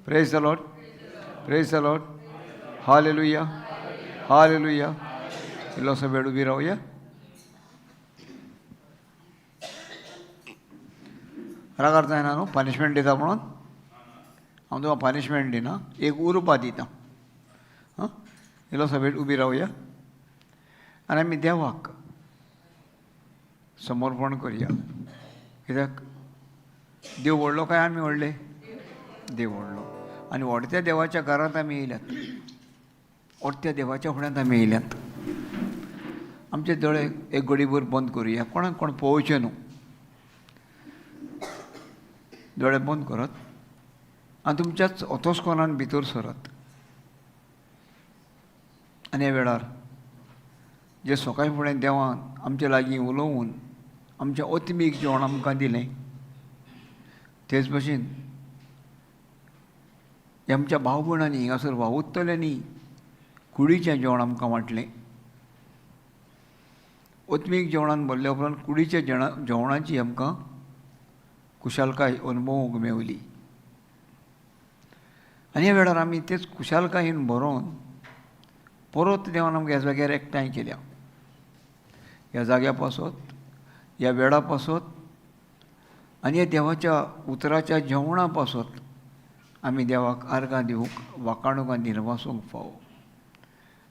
Praise the Lord. Praise the Lord. Hallelujah. Hallelujah. इल्लोसो वेळ उबी रावया. रागार जायना न्हू, पनिशमेंट दिता म्हणून हांव तुका पनिशमेंट दिना, एक उर्बा दिता. हां, इल्लोसो वेळ उबी रावया आनी आमी देवाक समर्पण करया. कित्याक देव व्हडलो काय आमी व्हडले? देव व्हडलो. आनी व्हडत्या देवाच्या घरांत आमी येयल्यात, व्हडत्या देवाच्या फुड्यांत आमी येयल्यात. आमचे दोळे एक घडीभर बंद करुया, कोणाक कोण पळोवचें न्हू. दोळे बंद करात आनी तुमच्याच ओतोस्कोनान भितर सरात. आनी ह्या वेळार जे सकाळी फुडें देवान आमचे लागीं उलोवन आमचें आत्मीक जेवण आमकां दिलें, तेच भशेन आमच्या भाव भयणांनी हांगासर वावुरतल्यांनी कुडीचें जेवण आमकां वांटलें. आत्मीक जेवणान भरल्या उपरांत कुडीच्या जेवणाची आमकां खुशालकाय अनुभवूंक मेवली. आनी ह्या वेळार आमी तेच खुशालकायेन भरोवन परत देवान आमकां ह्या जाग्यार एकठांय केल्या. ह्या जाग्या पासत, ह्या वेळा पासत आनी ह्या देवाच्या उतराच्या जेवणा पासत आमी देवाक आर्गां दिवंक, वाखाणूंक आनी दिनवासूंक फावो.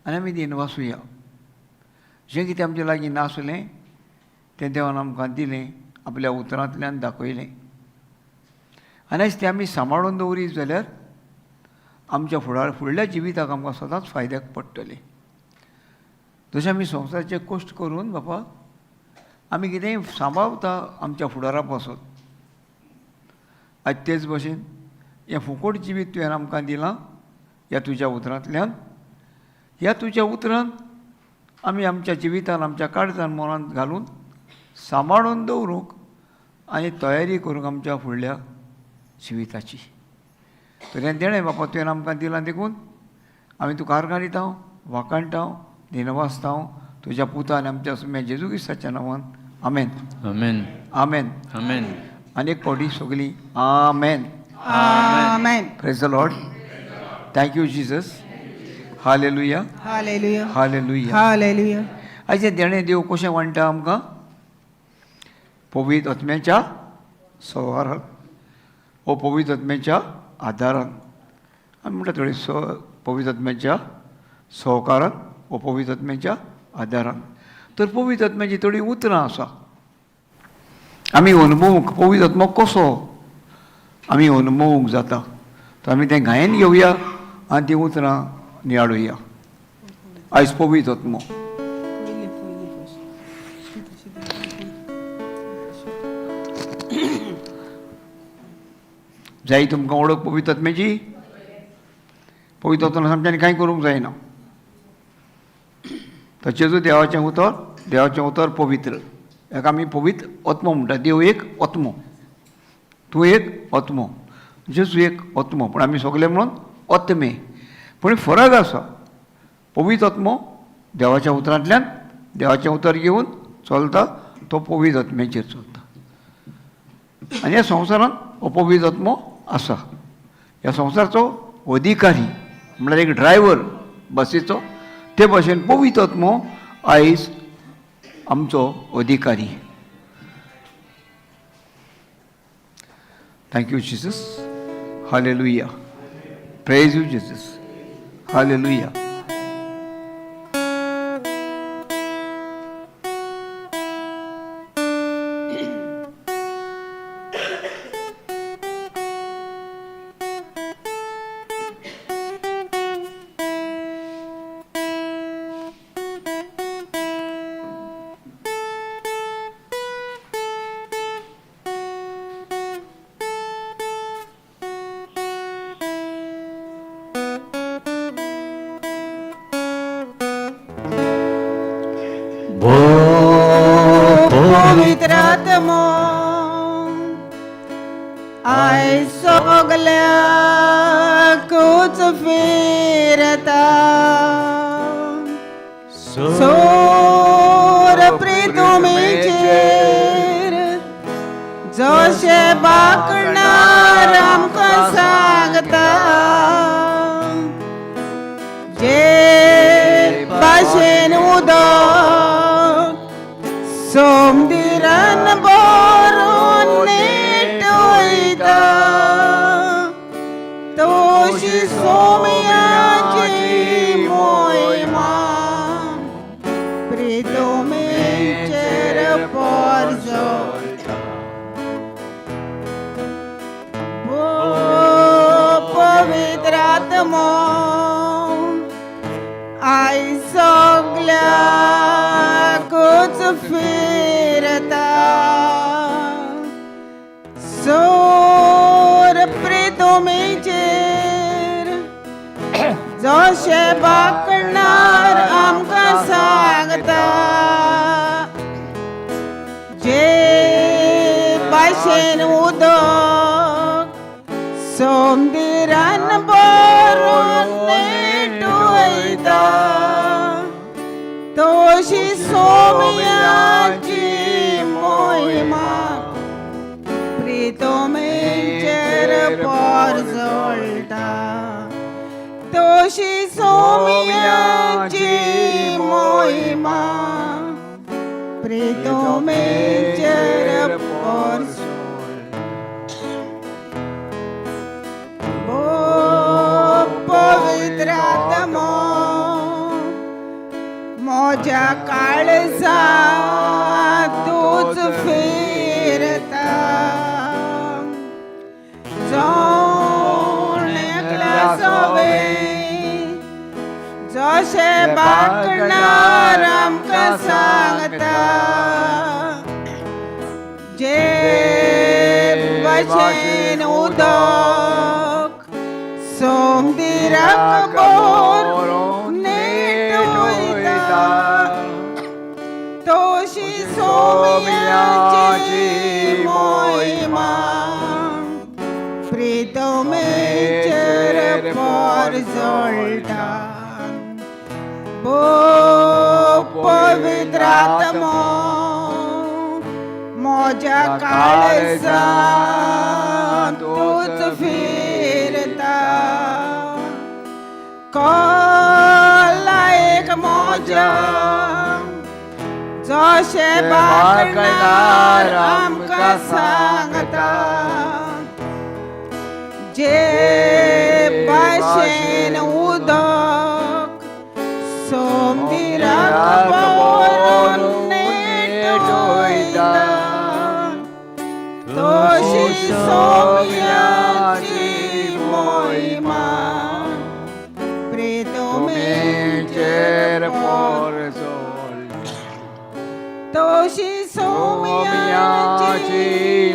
आनी आमी दिनवासुया. जें कितें आमच्या लागीं नासलें तें देवान आमकां दिलें, आपल्या उतरांतल्यान दाखयलें. आनी आयज तें आमी सांबाळून दवरीत जाल्यार आमच्या फुडल्या जिविताक आमकां सदांच फायद्याक पडटलें. जशें आमी संवसाराचे कश्ट करून बापा आमी कितेंय सांबाळता आमच्या फुडारा पासत, आयज तेच भशेन हें फुकट जिवीत तुवें आमकां दिलां ह्या तुज्या उतरांतल्यान. ह्या तुज्या उतरान आमी आमच्या जिवितान, आमच्या काळजान, मनांत घालून सांबाळून दवरूंक आनी तयारी करूंक आमच्या फुडल्या जिविताची. तर हें देणें बापा तुवें आमकां दिलां देखून आमी तुका आर्गां दिता, वाखाणटा, दिनवासता तुज्या पुता आनी आमच्या सुम्या जेजू क्रिस्ताच्या नांवान. आमेन. आमेन. आमेन. आमेन. आनी एक फावटी सगळीं आमेन. आमेन. Praise the Lord. Thank you Jesus. Hallelujah. Hallelujah. Hallelujah. Hallelujah. आयज हें देणें देव कशें वांट्टा आमकां? पवित्र आत्म्याच्या सहकारान वो पवित्र आत्म्याच्या आदारान. आमी म्हणटा थोडी पवित्र आत्म्याच्या सहकारान वो पवित्र आत्म्याच्या आदारान. तर पवित्र आत्म्याची थोडीं उतरां आसा, आमी अनुभवूंक पवित्र आत्मो कसो आमी अनुभवूंक जाता. तर आमी तें गायन घेवया आनी तीं उतरां नियाळुया. आयज पवित्र आत्मो. जाय तुमकां वळख पवित्र आत्म्याची? पवित्र आत्म्यान आमच्यांनी कांय करूंक जायना. तशेंच देवाचें उतर, देवाचें उतर पवित्र. हेका आमी पवित्र आत्मो म्हणटा. देव एक आत्मो, तूं एक आत्मो, जेजू एक आत्मो, पूण आमी सगळे म्हणून आत्मे. पूण फरक आसा. पवित्र आत्मो देवाच्या उतरांतल्यान देवाचें उतर घेवन चलता, तो पवित्र आत्म्याचेर चलता. आनी ह्या संवसारांत हो पवित्र आत्मो आसा. ह्या संवसाराचो अधिकारी म्हळ्यार एक ड्रायव्हर बसीचो, ते भशेन पवित्र आत्मो आयज आमचो अधिकारी. Thank you Jesus. Hallelujah. Praise you Jesus. Hallelujah. पवित्र आत्मो आयज सगल्याकूच फिरता, सोर प्रितुमीचेर जशें बाकणार आमकां सांगता. सांगता जे भाशेन उदक सोमदिरान भरून नीट वयता तशी सोम्याची मोहिमा प्रितोमेचेर पोरजो ओ पवित्र आत्मो आयज सगल्याकूच फिरता सोर प्रितोमेचेर जशें बाकणार आमकां सांगता जे भाशेन उदक सोमदिरान भरून नीट वयता तशी सोम्याची मोहिमा प्रितोमेचेर पोरजळटा तशी सोम्याची मोहिमा प्रितोमेचेर पोरजळटा ओ पवित्र आत्मो म्हज्या काळजा तूच फिरता जावन एकल्या सोवे जशें बाकणार आमकां सांगता जे भाशेन उदक सोमदिराक भरून नीट वयता तशी सोम्याची मोहिमा प्रितमेचेर पोरजळटा भो पवित्र आत्मो म्हज्या काळजांत तूच फिरता कोला एक म्हज्या जशें बाकणार आमकां सांगता जे भाशेन उदक सोमदिराक भरून नीट वयता तशी सोम्याची मोहिमा प्रितोमेचेर तशी सोम्याची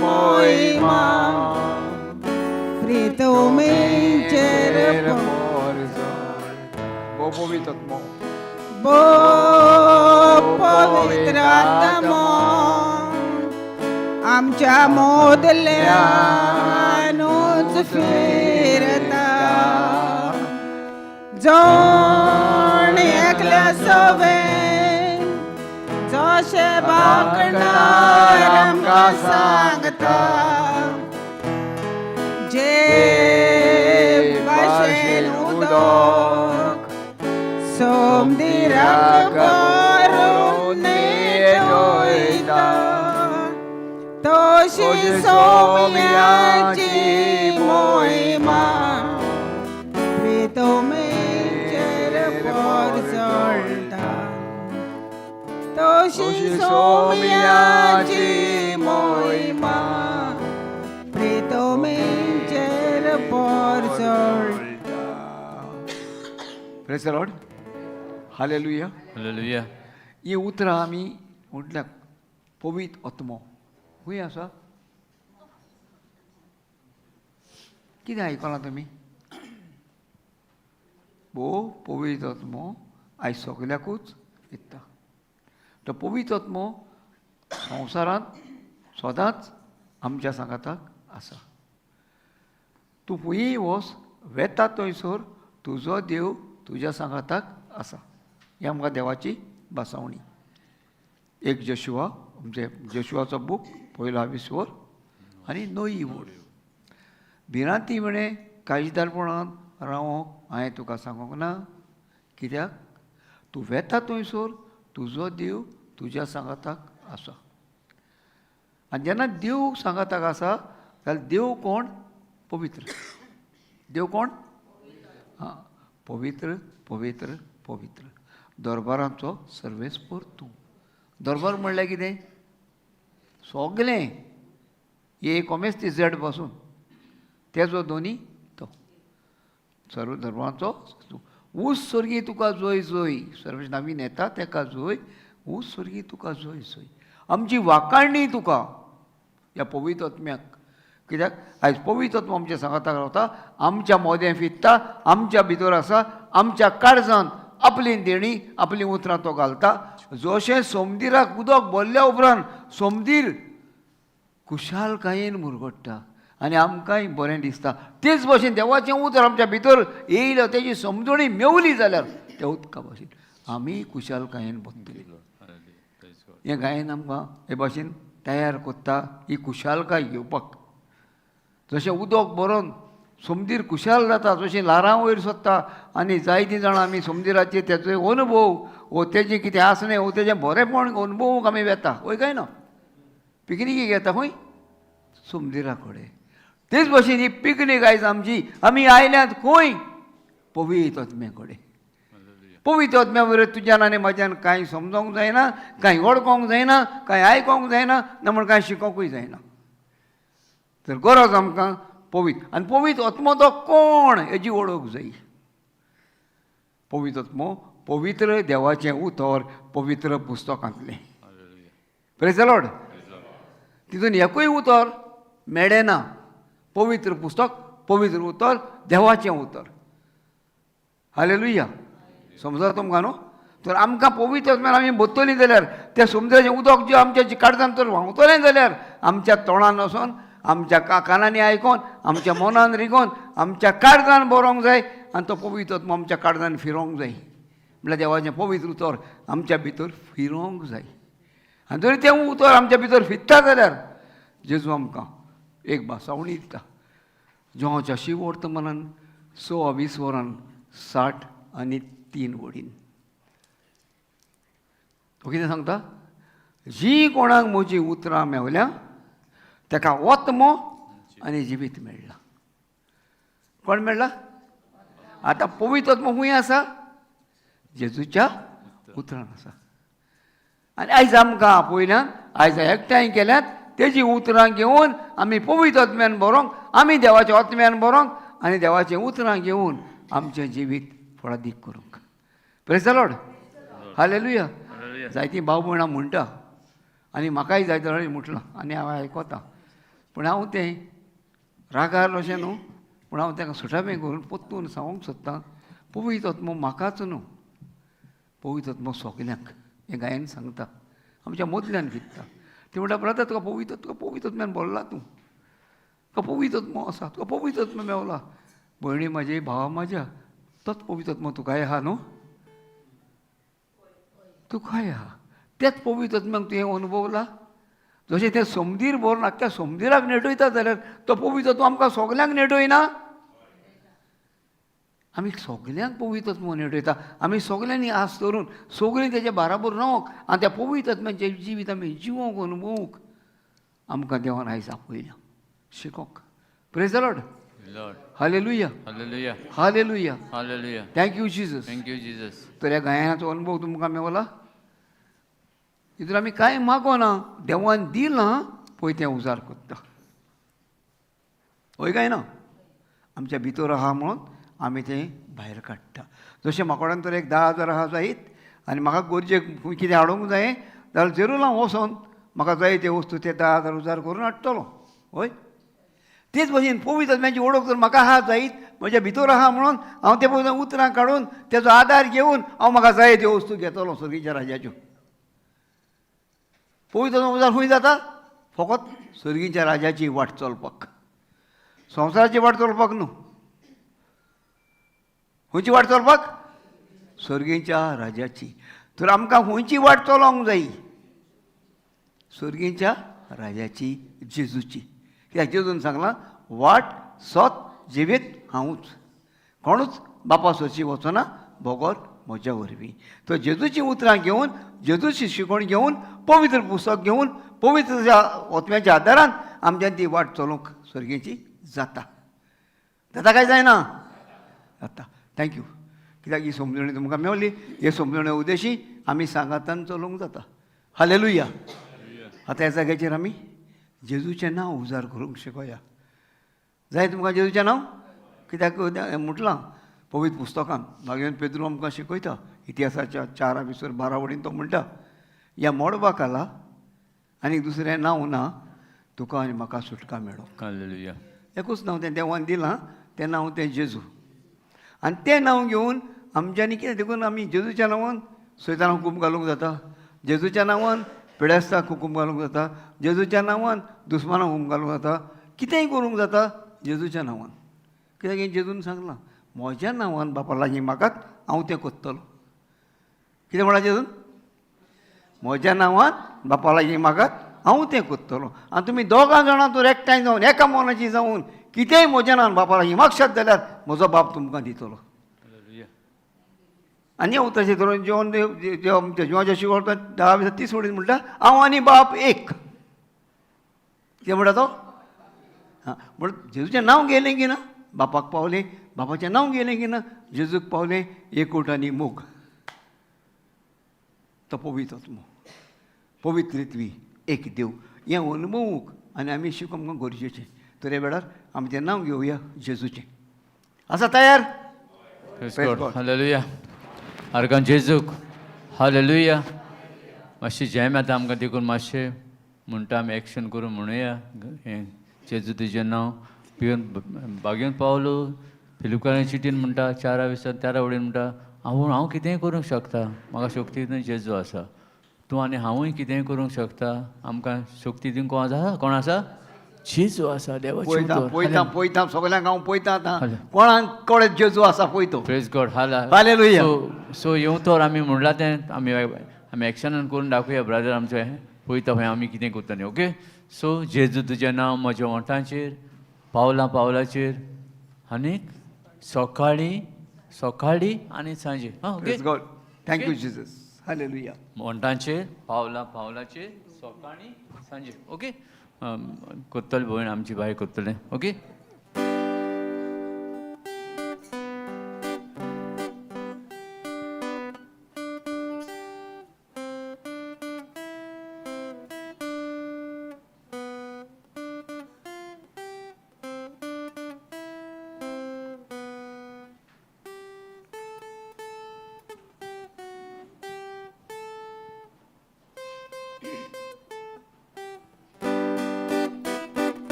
मोहिमा प्रितोमेचेर बो पवित्र आत्मो आमच्या मोदल्यानूच फिरता जोण एकल्या सवे जशें बाकणार आमकां सांगता जे भाशेन उदक सोमदिराक भरून नीट वयता तशी सोम्याची मोहिमा प्रितोमेचेर पोरजळटा तशी सोम्याची मोहिमा प्रितोमेचेर पोरजळटा. Praise the Lord. Hallelujah. Hallelujah. ही उतरां आमी म्हटल्या पवीत आत्मो खंय आसा कितें आयकलां तुमी भोव पवीत आत्मो आयज सगल्याकूच येता तो पवीत आत्मो संवसारांत सदांच आमच्या सांगाताक आसा तूं खंयीय वच वेता थंयसर तुजो देव तुज्या सांगाताक आसा ही आमकां देवाची भासावणी एक जशुआ म्हणजे जशुआचो बूक पयलो विस्वर आनी नोई वड भिरांती म्हणे काळजीदारपणान रावोंक हांवें तुका सांगूंक ना, कित्याक तूं वेता थंयसर तुजो देव तुज्या सांगाताक आसा. आनी जेन्ना देव सांगाताक आसा जाल्यार देव कोण? पवित्र. देव कोण? आं, पवित्र पवित्र पवित्र. दरबारांचो सर्वेस्पर तूं. दरबार म्हणल्यार कितें? सगलें एक कोमेस ती झेड पासून तेजो दोनी तो सर्व दरबारांचो तूं. ऊस स्वर्गी तुका जोय जोय, सर्वेश नवीन येता तेका जोय, ऊस स्वर्गी तुका जोय जोय. आमची वाकाणी तुका ह्या पवित्र आत्म्याक, कित्याक आयज पवित्र आत्मो आमच्या सांगाताक रावता, आमच्या मोदें फिरता, आमच्या भितर आसा, आमच्या काळजान आपली देणी आपलीं उतरां तो घालता. जशें सोमदिराक उदक भरल्या उपरांत सोमदीर खुशालकायेन मुरगट्टा आनी आमकांय बरें दिसता, तेच भशेन देवाचें उतर आमच्या भितर येयलें, तेजी समजणी मेवली जाल्यार त्या उदका भशेन आमी खुशालकायेन बदतली. हें गायन आमकां हे भाशेन तयार करता ही खुशालकाय घेवपाक. जशें उदक भरोन सोमदीर खुशाल जाता, जशें ल्हारां वयर सोदता आनी जायतीं जाणां आमी सोमदिराचेर तेजो अनुभव वो तेजें कितें आसणें वो तेजें बरेंपण अनुभवूंक आमी वेता, वय काय ना? पिकनिकेक येता खंय? सोमदिरा कडेन. तेच भशेन ही पिकनीक आयज आमची, आमी आयल्यात खंय? पवित्र आत्म्या कडेन. पवित्र आत्म्या बरोबर तुज्यान आनी म्हज्यान कांय समजोंक जायना, कांय वळखोंक जायना, कांय आयकोंक जायना, ना म्हण कांय शिकोंकूय जायना. तर गरज आमकां पवित्र आनी पवित्र आत्मो तो कोण हेजी वळख जाय. पवित्र आत्मो पवित्र देवाचें उतर पवित्र पुस्तकांतलें. Praise the Lord. तितून एकूय उतर मेळना. पवित्र पुस्तक, पवित्र उतर, देवाचें उतर. हालेलुया. समजा तुमकां न्हू? तर आमकां पवित्र आत्म्यान आमी बत्तलीं जाल्यार त्या समुद्राचें उदक जें आमच्या काळजान तर व्हांवतलें जाल्यार आमच्या तोंडान वचोन, आमच्या कानांनी आयकोन, आमच्या मनान रिगोन, आमच्या काळजान बरोवंक जाय आनी तो पवित्र आत्मो आमच्या काळजान फिरोवंक जाय. म्हणल्यार देवाचें पवित्र उतर आमच्या भितर फिरोवंक जाय. आनी जरी तें उतर आमच्या भितर फिरता जाल्यार जेजू आमकां एक भासावणी दिता. जोंच्या शिवर्तमानान 26 वरान 63 वडीन तो कितें सांगता? जी कोणाक म्हजी उतरां मेवल्या ताका आत्मो आनी जिवीत मेळ्ळा. कोण मेळ्ळा? आतां पवित्र आत्मो खंय आसा? जेजूच्या उतरान आसा. आनी आयज आमकां आपयल्यान, आयज एकठांय केल्यात तेजी उतरां घेवन आमी पवित्र आत्म्यान बरोवंक, आमी देवाच्या आत्म्यान बरोवंक आनी देवाचीं उतरां घेवन आमचें जिवीत फळादीक करूंक. Praise the Lord. Hallelujah. जायतीं भाव भयणां म्हणटा आनी म्हाकाय जायते जाणांनी म्हटलां आनी हांव आयकता, पूण हांव तें रागार अशें न्हू, पूण हांव ताका सुटावें करून परतून सांगूंक सोदतां. पवित्र आत्मो म्हाकाच न्हू, पवित्र आत्मो सगल्यांक हें गायन सांगता, आमच्या मदल्यान फिरता. ती म्हणटा, ब्रदर तुका पवित्र, तुका पवित्र आत्म्यान भरला, तूं तुका पवित्र आत्मो आसा, तुका पवित्र आत्मो मेवला. भयणी म्हाजे, भावा म्हाज्या, तोच पवित्र आत्मो तुकाय आहा न्हू? तुकाय आहा. तेच पवित्र आत्म्याक तुवें अनुभवला. जशें तें समदीर भरून आख्ख्या समदिराक नेटयता जाल्यार तो पवित्र आत्मो आमकां सगल्यांक नेटयना? आमी सगल्यांक पवित्र आत्मो नेटयता. आमी सगल्यांनी आस धरून सगळीं तेज्या बाराबर रावंक आनी त्या पवित्र आत्म्याचें जिवीत आमी जिवोंक अनुभवूंक आमकां देवान आयज आपयल्या शिकोंक. Praise the Lord. Lord. Hallelujah. Hallelujah. Hallelujah. Hallelujah. Thank you Jesus. Thank you, Jesus. तर ह्या गायनाचो अनुभव तुमकां मेवला. तितून आमी कांय मागोना, देवान दिलां पळय तें उजार करता, हय काय ना? आमच्या भितर आहा म्हणून आमी तें भायर काडटा. जशें म्हाकोड्यान तर एक 10,000 आहा जायत आनी म्हाका गरजेक कितें हाडूंक जाय जाल्यार जरूर हांव वचोन म्हाका जाय ते वस्तू ते 10,000 उजार करून हाडटलो, हय? तेच भशेन पवित्र आत्म्याची वळख जर म्हाका आहा जायत, म्हज्या भितर आहा म्हणून हांव ते पवित्र उतरां काडून तेजो आदार घेवन हांव म्हाका जाय त्यो वस्तू घेतलो सर्गीच्या राजाच्यो. पवित्र उजार खंय जाता? फकत सर्गीच्या राजाची वाट चलपाक, संवसाराची वाट चलपाक न्हू. खंयची वाट चलपाक? सर्गीच्या राजाची. तर आमकां खंयची वाट चलोवंक जाय? सर्गीच्या राजाची, जेजूची. कित्याक जेजून सांगलां, वाट सत जिवीत हांवूच. कोणूच बापा सोशी वचना बगर म्हज्या वरवीं. तर जेजूचीं उतरां घेवन, जेजूची शिकवण घेवन, पवित्र पुस्तक घेवन, पवित्र ओतम्याच्या आदारान आमच्यान ती वाट चलोवंक सर्गेची जाता. जाता काय जायना? जाता. Thank you. कित्याक ही समजणी तुमकां मेवली. हे समजणे उद्देशी आमी सांगातान चलोवंक जाता. हालेलुया. आतां ह्या जाग्याचेर आमी जेजूचें नांव उजार करूंक शिकोया. जाय तुमकां जेजूचें नांव? कित्याक म्हटलां पवित्र पुस्तकान मागीर पेद्रू आमकां शिकयता इतिहासाच्या 4 भितर 12 वडीन तो म्हणटा, ह्या मळबा खाला आनी दुसरें नांव ना तुका आनी म्हाका सुटका मेळो. हालेलुया. एकूच नांव तें देवान दिलां, तें नांव तें जेजू. आनी तें नांव घेवन आमच्यांनी कितें, देखून आमी जेजूच्या नांवान सैतानाक हुकूम घालूंक जाता, जेजूच्या नांवान पिडेस्ताक हुकूम घालूंक जाता, जेजूच्या नांवान दुस्मानाक हुकूम घालूंक जाता, कितेंय करूंक जाता जेजूच्या नांवान. कित्याक हें जेजून सांगलां, म्हज्या नांवान बापा लागीं म्हाकाच हांव तें कोत्तलो. कितें म्हणलां जेजून? म्हज्या नांवान बापा लागीं मागात हांव तें कोत्तलो. आनी तुमी दोगां जाणां तर एकठांय जावन एका मनाची जावन कितेंय म्हज्या नांवान बापा लागीं मागशात जाल्यार म्हजो बाप तुमकां दितलो. आनी उतराचें धरून जेवन जेवाच्या शिकवता 10 20 30 वडीन म्हणटा हांव आनी बाप एक. कितें म्हणटा तो? हां, म्हण जेजूचें नांव घेयलें की ना बापाक पावलें, बापाचें नांव घेयलें की ना जेजूक पावलें. एकूट आनी मोग, तो पवित्र आत्मो, पवित्रत्वी एक देव, हें अनुभवूंक आनी आमी शिकोवंक आमकां गरजेचें. तर ह्या वेळार आमी तें नांव घेवया जेजूचें. आसा तयार? Praise God. Hallelujah. आर्गां जेजूक. हालेलुया. मातशें जॅम येता आमकां, देखून मातशें म्हणटा आमी एक्शन करून म्हणुया हें जेजू तुजें नांव. पिवन बागेवन पावलो फिलिपकारां चिटीन म्हणटा 4 विसान 13 वडीन म्हणटा हांव हांव कितेंय करूंक शकता, म्हाका शक्ती दिवन जेजू आसा. तूं आनी हांवूय कितेंय करूंक शकता, आमकां शक्ती दिवन कोण आसा? कोण आसा? जेजू आसा. देवाचें पळयता उतर. पळयता पळयता सगल्यांक हांव पळयता आतां कोणाक कळत जेजू आसा पळयतो. प्रेज गॉड. हाला. हालेलुया. सो येवं तर आमी म्हणलां तें आमी आमी एक्शनान करून दाखोवया. ब्रदर आमचें पळयता खंय आमी कितें करता न्ही. ओके. सो जेजू तुजें नांव म्हज्या ओंठांचेर, पावलां पावलाचेर, आनी सकाळीं सकाळीं आनी सांजे. हां, okay. Praise God. Thank you Jesus. Hallelujah. ओंठांचेर, पावलां पावलाचेर, सकाळीं सांजे. ओके. कोत्तले भयण आमची बाय कोत्तलें. ओके.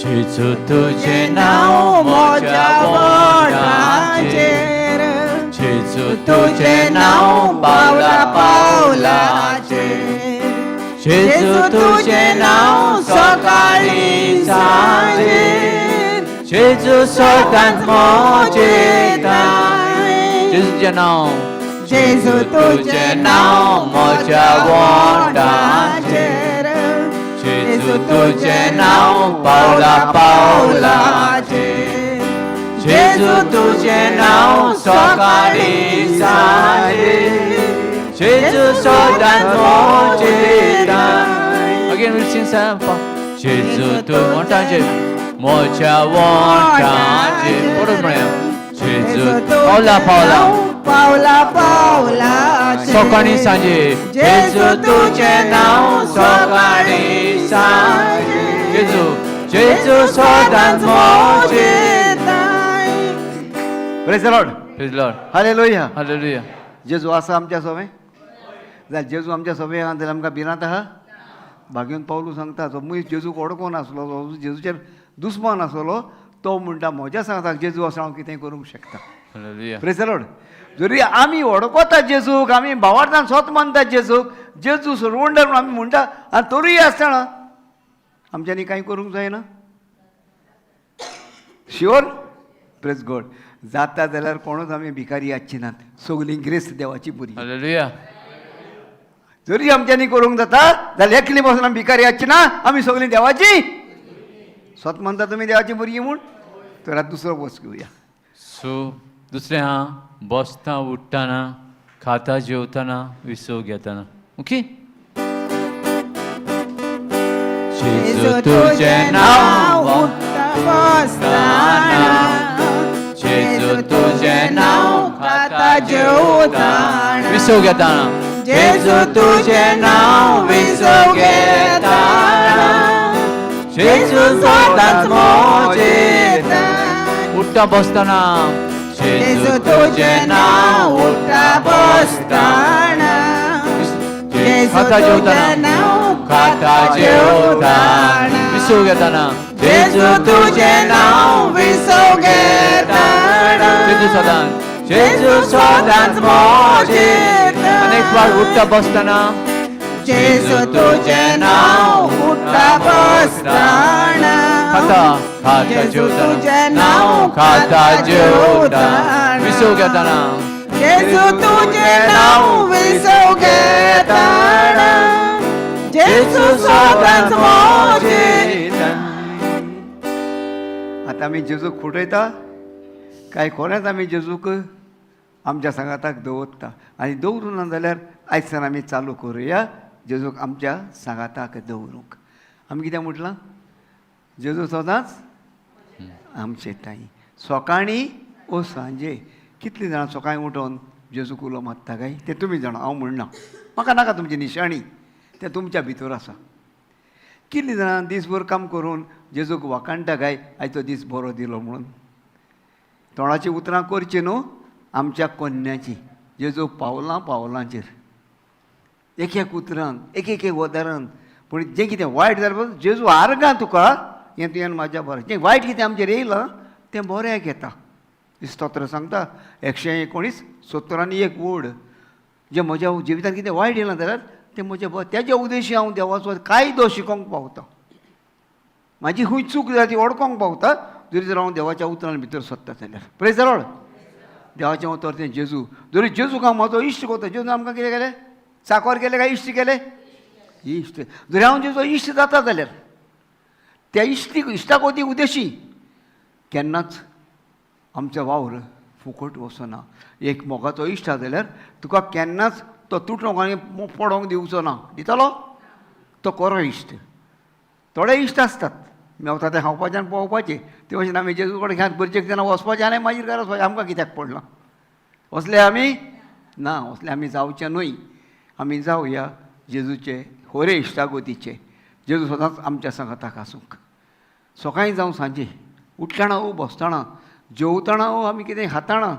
जेजू तुजें नांव म्हज्या वोंठांचेर, जेजू तुजें नांव पावला पावलाचेर, जेजू तुजें नांव सकाळीं सांजे, जेजू सदांच म्हजें ठांय. जेजूचें नांव, जेजू तुजें नांव म्हज्या वोंठांचेर, जेजू तुजें नांव पावला पावलाचेर, जेजू तुजें नांव सकाळीं सांजे, जेजू सदांच म्हजें ठांय. Again we'll sing some. जेजू तूं वोंठांचेर, म्हज्या वोंठांचेर, परत म्हणया. जेजू पावला पावला पावला पावलाचेर, सकाळीं सांजे, जेजू तुजें नांव सकाळीं सांजे, जेजू जेजू सदांच म्हजें. Praise the Lord. Praise Lord. Hallelujah. Hallelujah. जेजू आसा आमच्या सोबें जाल्यार, जेजू आमच्या सोबें आहा जाल्यार आमकां भिरांत आहा. भाग्योन पावलू सांगता, जो मनीस जेजूक ओडकोन आसलो, जो जेजूचेर दुस्मान आसलो, तो म्हणटा म्हज्या सांगता जेजू आसा, हांव कितेंय करूंक शकता. हालेलुया. Praise the Lord. जरी आमी वळखता जेजूक, आमी भावार्थान स्वत मानता जेजूक, जेजू सरवंडर म्हणून आमी म्हणटा, आनी तरूय आसतना आमच्यांनी कांय करूंक जायना. शुअर. प्रेज गॉड. जाता जाल्यार कोणूच आमी भिकारी आसची नात, सगळीं ग्रेस देवाची भुरगीं. हालेलुया. जरी आमच्यांनी करूंक जाता जाल्यार एकली बसून आमी भिकारी आसची ना, आमी सगळीं देवाची. स्वत मानता तुमी देवाची भुरगीं म्हूण. तर आतां दुसरो वर्स घेवया. सो दुसरें आहा, बसता उठ्ठना, खाता जेवतना, विसव घेतना. ओके. जेजू तुजें नांव उठ्ठा बसताना, जेजू तुजें नांव खाता जेवताना, विसव घेतना, जेजू तुजें नांव विसव घेताना, जेजू सदांच मोजेता. उठ्ठा बसतना, जेजू तुजें नांव उठ्ठा बसताना, जेजू खाता तुजें जेवतना, नांव खाता जेवतना, विसव घेतना, जेजू तुजें नांव विसव घेताना, जेजू सदांच, जेजू सदांच मोजेता. अनेक फावट उठ्ठा बसतना, जेजू तुजें नांव उठ्ठा बसताना, खाता खाता जेजू जेवतना, तुजें नांव खाता जेवतना, विसव घेतना, जेजू तुजें नांव विसव घेताना, जेजू सदांच मोजेता. आतां आमी जेजूक खुटयता काय खरेंच आमी जेजूक आमच्या सांगाताक दवरता? आनी दवरूं ना जाल्यार आयज सावन आमी चालू करुया जेजूक आमच्या सांगाताक दवरूंक. आमी कितें म्हटलां? जेजू सदांच आमचे ताई सकाळीं ओ सांजे. कितलीं जाणां सकाळीं उठोन जेजूक उलो मारता काय तें तुमी जाणा, हांव म्हणना. म्हाका नाका तुमची निशाणी, तें तुमच्या भितर आसा. कितलीं जाणां दीसभर काम करून जेजूक वाखाणटा काय आयचो दीस बरो दिलो म्हणून? तोंडाचीं उतरां करचीं न्हू, आमच्या कोन्याची. जेजू पावलां पावलांचेर एक एक उतरान, एक एक वदारान. पूण जें कितें वायट जालें पळय, जेजू आर्गां तुका, हें तुवें म्हाज्या बरें. जें वायट कितें आमचेर येयलां तें बऱ्याक येता. स्तोत्र सांगता 119 71 वड. जें म्हज्या जिवितान कितें वायट येयलां जाल्यार तें म्हज्या बरें. तेज्या उद्देशी हांव देवाचो कायदो शिकोवंक पावता. म्हाजी खंय चूक जाल्या ती वळखोंक पावता जरी जर हांव देवाच्या उतरान भितर सोदता जाल्यार. प्रेज the Lord. देवाचें उतर तें जेजू. जरी जेजूक हांव म्हजो इश्ट करता, जेजून आमकां कितें केलें? चाकोर केलें काय इश्ट केलें? इश्ट. जरी हांव जेजू इश्ट जाता जाल्यार त्या इश्टीक इश्टाक ती उद्देशी केन्नाच आमचो वावर फुकट वचना. एक मोगाचो इश्ट आसा जाल्यार तुका केन्नाच तो तुटोंक आनी पडोंक दिवचो ना. दितलो? तो खरो इश्ट. थोडे इश्ट आसतात मेवता तें खावपाचें आनी पोवपाचें. ते भशेन आमी जेजू कडेन घात गरजेक तेन्ना वचपाचें आनी मागीर घरा वचपाचें. आमकां कित्याक पडलां? वचले आमी ना, वचले आमी जावचें न्हय. आमी जावया जेजूचे होरे इश्टागतीचे. जेजू सदांच आमच्या सांगाताक आसूंक. सकाळीं जावं सांजे, उठ्ठना ओ बसतना, जेवतना ओ आमी कितें खाताना,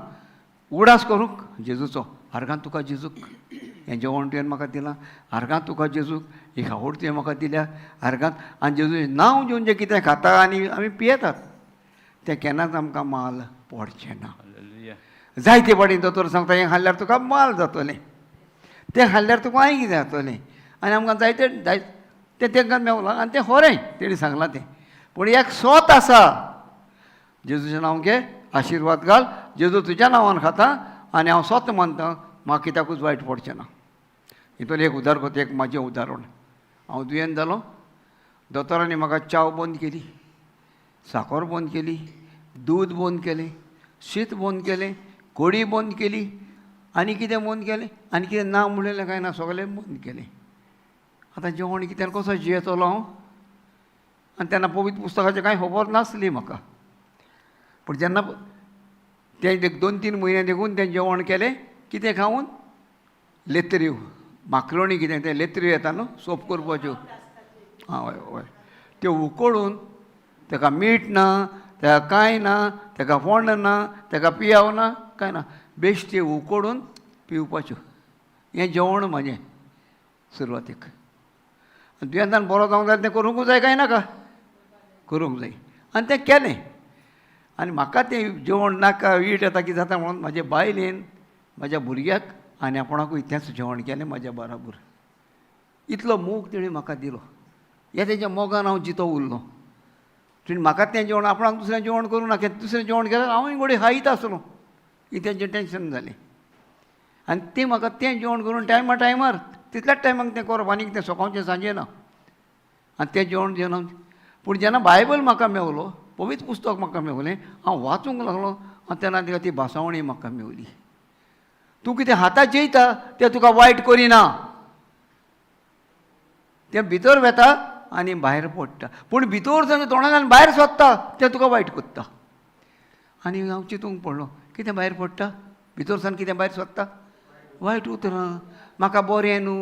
उगडास करूंक जेजूचो. आर्गां तुका जेजूक, हें जेवण तुवें म्हाका दिलां. आर्गां तुका जेजूक, ही खावड तुवें म्हाका दिल्या. आर्गांत आनी जेजूचें नांव घेवन जें कितें खाता आनी आमी पियेतात तें केन्नाच आमकां माल पडचें ना. जायते फावटी दोतोर सांगता हें खाल्ल्यार तुका माल जातलें, तें खाल्ल्यार तुका आनी कितें जातलें. आनी आमकां जायते जाय तें तांकां मेवलां आनी तें खरें तेणी सांगलां तें. पूण एक सोत आसा, जेजूचें नांव घे, आशिर्वाद घाल, जेजू तुज्या नांवान खाता आनी हांव सोत मानता, म्हाका कित्याकूच वायट पडचें ना. हितून एक उदाहरण करता, एक म्हाजें उदाहरण. हांव दुयेंत जालो, दोतोरांनी म्हाका च्याव बंद केली, साकर बंद केली, दूद बंद केलें, शीत बंद केलें, कोडी बंद केली, आनी कितें बंद केलें आनी कितें ना म्हणलें कांय ना, सगळें बंद केलें. आतां जेवण कित्यान कसो जियेतलो हांव? आनी तेन्ना पवित्र पुस्तकाचें कांय खबर नासली म्हाका. पूण जेन्ना तें एक 2-3 म्हयने देखून तें जेवण केलें, कितें खावन लेत्र्यो माक्रोणी कितें तें लेत्र्यो येता न्हू सोप करपाच्यो, आं हय हय, त्यो उकळून ताका मीठ ना, ताका कांय ना, ताका फोंड ना, ताका पियाव ना, कांय ना, बेश्टे उकळून पिवपाच्यो. हें जेवण म्हाजें सुरवातीक. आनी दुयेंतान बरो जावंक जाय तें करूंकूच जाय कांय नाका? करूंक जाय. आनी तें केलें. आनी म्हाका तें जेवण नाका, वीट येता कितें जाता म्हणून म्हाजे बायलेन म्हाज्या भुरग्याक आनी आपणाकूय तेंच जेवण केलें म्हाज्या बराबर. इतलो मोग तेणें म्हाका दिलो. ह्या तेज्या मोगान हांव जितो उरलो. तेणें म्हाका तें जेवण, आपणाक दुसरें जेवण करूं नाका, दुसरें जेवण केल्यार हांवूय घोडये खायत आसलो, की तेंचें टेंशन जालें. आनी तें म्हाका तें जेवण करून टायमा टायमार तितल्याच टायमाक तें करप, आनी तें सकाळचें सांजे ना. आनी तें जेवण जेवण. पूण जेन्ना बायबल म्हाका मेवलो पवित्र पुस्तक म्हाका मेवलें, हांव वाचूंक लागलो आनी तेन्ना तिका ती भासावणी म्हाका मेवली. तूं कितें हाता जेयता तें तुका वायट करिना, तें भितर वेता आनी भायर पडटा, पूण भितर सावन तोंडांतल्यान भायर सोदता तें तुका वायट करता. आनी हांव चिंतूंक पडलो, कितें भायर पडटा, भितर सावन कितें भायर सोदता, वायट उतरां. म्हाका बरें न्हू,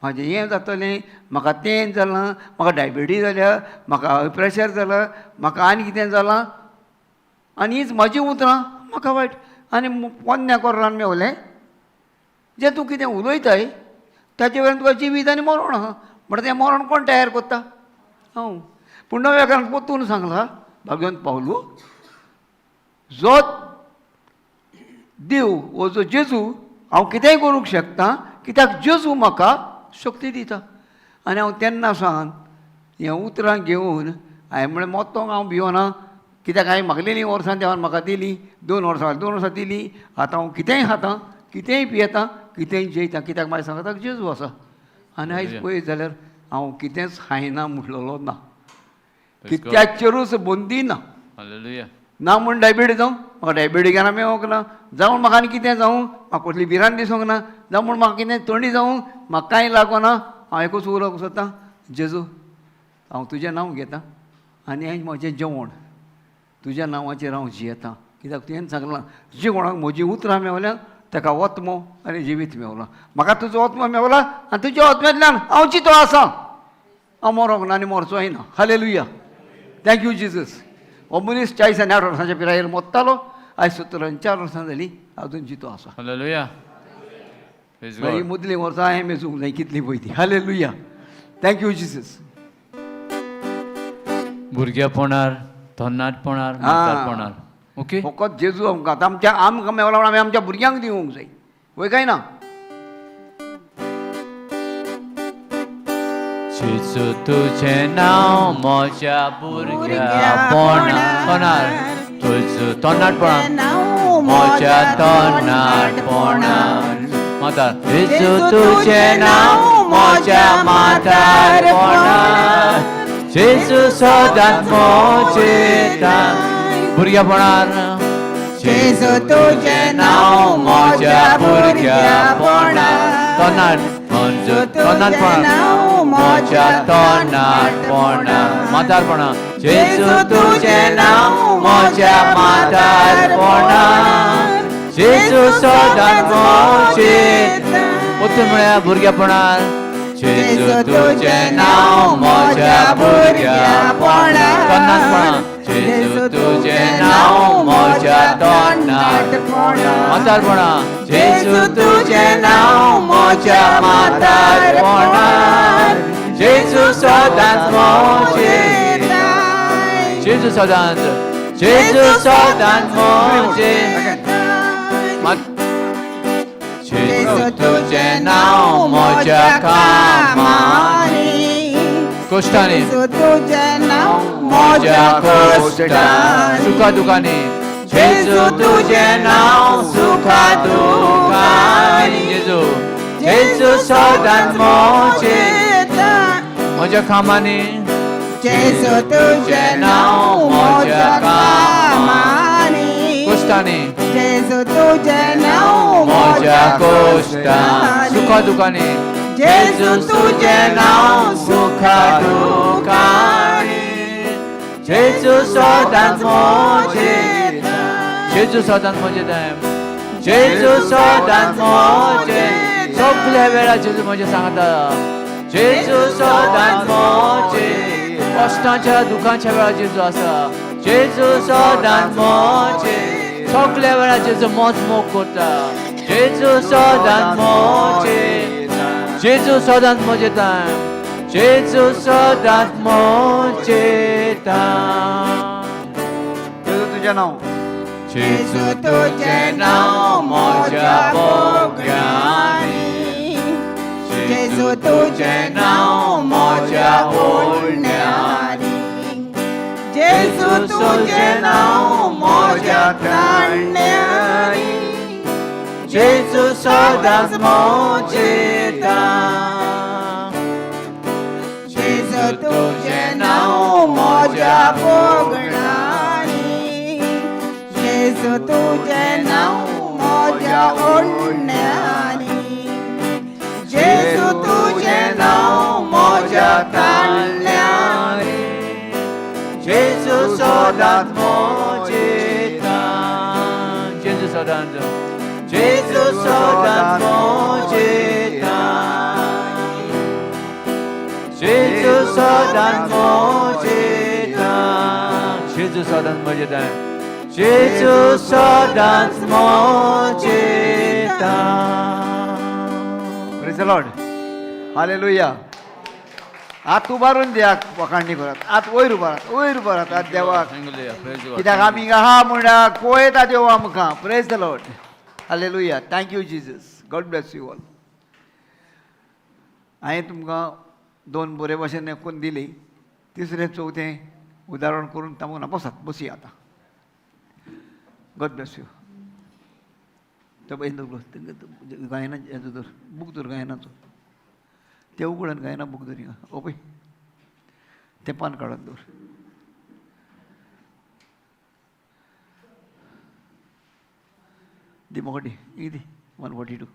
म्हाजें हें जातलें, म्हाका तें जालां, म्हाका डायबिटीज जाल्या, म्हाका प्रेशर जाला, म्हाका आनी कितें जालां, आनी हीच म्हजीं उतरां म्हाका वायट. आनी पोन्न्या कोरान मेवलें, जें तूं कितें उलयताय ताचे वयल्यान तुका जिवीत आनी मरण आहा. म्हणटा तें मरण कोण तयार करता? हांव. पूण नव्या कारण परतून सांगलां भाग्यवंत पावलू, जो देव वो जो जेजू हांव कितेंय करूंक शकता, कित्याक जेजू म्हाका शक्ती दिता. आनी हांव तेन्ना सावन हें उतरां घेवन हांवें म्हणलें मोत्तोंक हांव भिवना, कित्याक हांवें मागलेलीं वर्सां देवान म्हाका दिलीं, 2 वर्सां 2 वर्सां दिलीं. आतां हांव कितेंय खाता, कितेंय पियेता, कितेंय जेयता, कित्याक म्हाज्या सांगाताक जेजू आसा. आनी आयज पळयत जाल्यार हांव कितेंच खायना म्हटलेलो ना, कित्याचेरूच बंदी ना. ना म्हूण डायबिटीज जावं, म्हाका डायबिटीज घेना मेळोंक ना, जावं म्हाका आनी कितें जावं, म्हाका कसली भिरांत दिसूंक ना, जावं म्हूण म्हाका कितें थंडी जावं, म्हाका कांय लागना. हांव एकूच उलोवंक सोदतां, जेजू हांव तुजें नांव घेतां आनी हें म्हजें जेवण तुज्या नांवाचेर हांव जियेतां, कित्याक तुवें सांगलां जे कोणाक म्हजीं उतरां मेवल्या ताका ओत्मो आनी जिवीत मेवलां. म्हाका तुजो ओत्मो मेवला आनी तुज्या ओत्म्यांतल्यान हांव जितो आसा, हांव मरोंक ना आनी मरचोय ना. Hallelujah, thank you Jesus. हो मनीस 40 आनी 8 वर्सांच्या पिरायेर मोत्तालो, आयज 74 वर्सां जालीं, अजून जितो आसा. हालेलुया. ही मुदलीं वर्सां हांवें मेजूंक जाय कितलीं पळय ती. Hallelujah, thank you Jesus. भुरगेपणार, तरणाटपणार, म्हातारपणार. ओके, फकत जेजू आमकां आतां आमच्या आमकां मेवला म्हूण आमी आमच्या भुरग्यांक दिवंक जाय, वय काय ना? जेजू तुजें नांव म्हज्या भुरग्यापणार, तुजो तरणाटपणार म्हज्या तरणाटपणार, म्हातार. जेजू तुजें नांव म्हज्या म्हातारपणार, जेजू सदांच म्हजें भुरग्यापणार. जेजू तुजें नांव म्हज्या भुरग्यापणार, तरणाट तरणाटपणार म्हज्या तरणाटपणार, म्हातारपणार. जेजू तुजें नांव म्हज्या म्हातारपणार, जेजू सदांच म्हजें. पोत्तून म्हळ्यार भुरग्यापणार. जेजू तुजें नांव म्हज्या भुरग्यापणार, तरणाटपणार. जेजू तुजें नांव म्हज्या तरणाटपणार, म्हातारपणार. जेजू तुजें नांव म्हज्या म्हातारपणार, जेजू सदांच म्हजें. जेजू सदांच, जेजू सदांच म्हजें. जेजू तुजें नांव म्हज्या कामांनी, कश्टांनी, तुजें नांव म्हज्या कश्टांनी, सुखा दुखांनी. जेजू तुजें नांव सुखा दुखांनी. जेजू, जेजू सदांच म्हजें म्हज्या कामांनी. जेजू तुजें नांव म्हज्या कामांनी, कश्टांनी, जेजू तुजें नांव म्हज्या कश्टांनी, सुखा दुखांनी. जेजू तुजें नांव सुखा दुखांनी. जेजू सदांच म्हजें, जेजू सदांच म्हजें, जेजू सदांच म्हजें. सगल्या वेळार जेजू म्हजें सांगता, जेजू सदांच म्हजें. कश्टांच्या दुखांच्या वेळार जेजू आसा, जेजू सदांच म्हजें. सगल्या वेळार जेजू मोज मोग करता, जेजू सदांच म्हजें. जेजू सदांच म्हजें, जेजू सदांच म्हजें. जेजू तुजें नांव, जेजू तुजें नांव म्हज्या भोग्यांनी, जेजू तुजें नांव म्हज्या बोलण्यांनी, जेजू तुजें नांव म्हज्या ताळण्यांनी, जेजू सदांच म्हजें. जेजू तुजें नांव म्हज्या भोगण्यांनी. मोज्या ओडण्यांनी, जेजू तुजें नांव मोज्या ताळ्यांनी, जेजू सदांच मोजेता, जेजू सदांच, जेजू सदांच मोजेता, जेजू सदांच मोजेता, जेजू सदांच मोजेता, जेजू सदांच मोजेता. Praise the Lord. Hallelujah. हात उबारून द्या, वखाणणी करात, हात वयर उबारात, वयर उबारात हात देवाक. Hallelujah. Praise God. कित्याक आमी हिंगा आहा म्हणल्यार पळयता देव आमकां. Praise the Lord. Hallelujah. Thank you Jesus. God bless you all. हांवें तुमकां दोन बरे भाशेन करून दिली, तिसरें चवथें उदाहरण करून तांबूं ना. बसात, बसया आतां. God bless you. तो पळय गायना हेजो धर, बूक धर गायनाचो, ते उगडन गायना बूक धर हिंगा. ओ पळय तें पान काडून दवर. दी म्हाका दी, ही दी 142.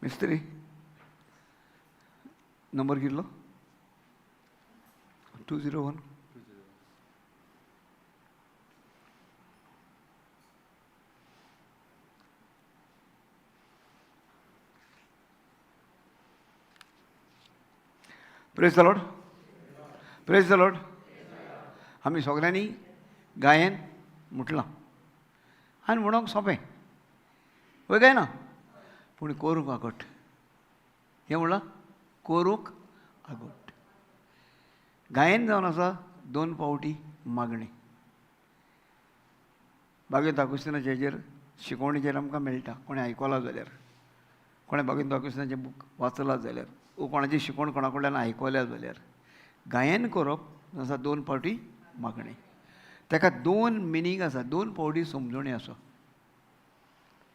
मिस्त्री नंबर कितलो? 201. Praise the Lord. Praise the Lord. आमी सगल्यांनी गायन म्हटलां आनी म्हणूंक सोंपें वय काय ना, पूण करूंक आगट. हें म्हणलां करूंक आगट. गायन जावन आसा दोन पावटी मागणें. बागेंत आगोस्तिनाचें हेजेर शिकवणीचेर आमकां मेळटा. कोणें आयकलां जाल्यार, कोणें बागेंत आगोस्तिनाचें बूक वाचलां जाल्यार, वो कोणाची शिकवण कोणा कडल्यान आयकल्या जाल्यार, गायन करप आसा दोन पावटी मागणें. ताका दोन मिनींग आसा, दोन पावटी समजणी आसा.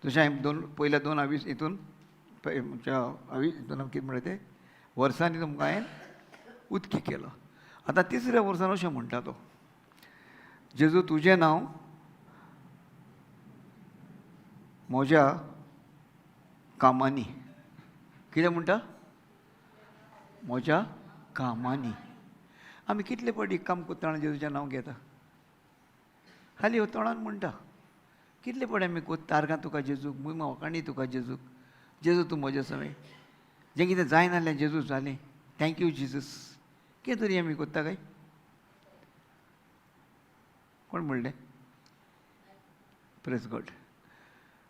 जशें हांवें दोन पयल्या दोन आवीस हितून आवीस हितून कितें म्हणलें तें वर्सांनी तुमकां हांवें उदकी केलो. आतां तिसऱ्या वर्सान अशें म्हणटा तो, जेजू तुजें नांव म्हज्या कामांनी. कितें म्हणटा? म्हज्या कामांनी. आमी कितले फावटी काम करतना जेजूचें नांव घेता? खाली तोंडान म्हणटा. कितले फावटी आमी कोत्ता आर्गां तुका जेजूक, वखाणी तुका जेजूक, जेजू तूं म्हजें समें, जें कितें जायनासलें जेजू जालें, thank you Jesus. कितें तरी आमी कोत्ता काय? कोण म्हणलें? Praise God.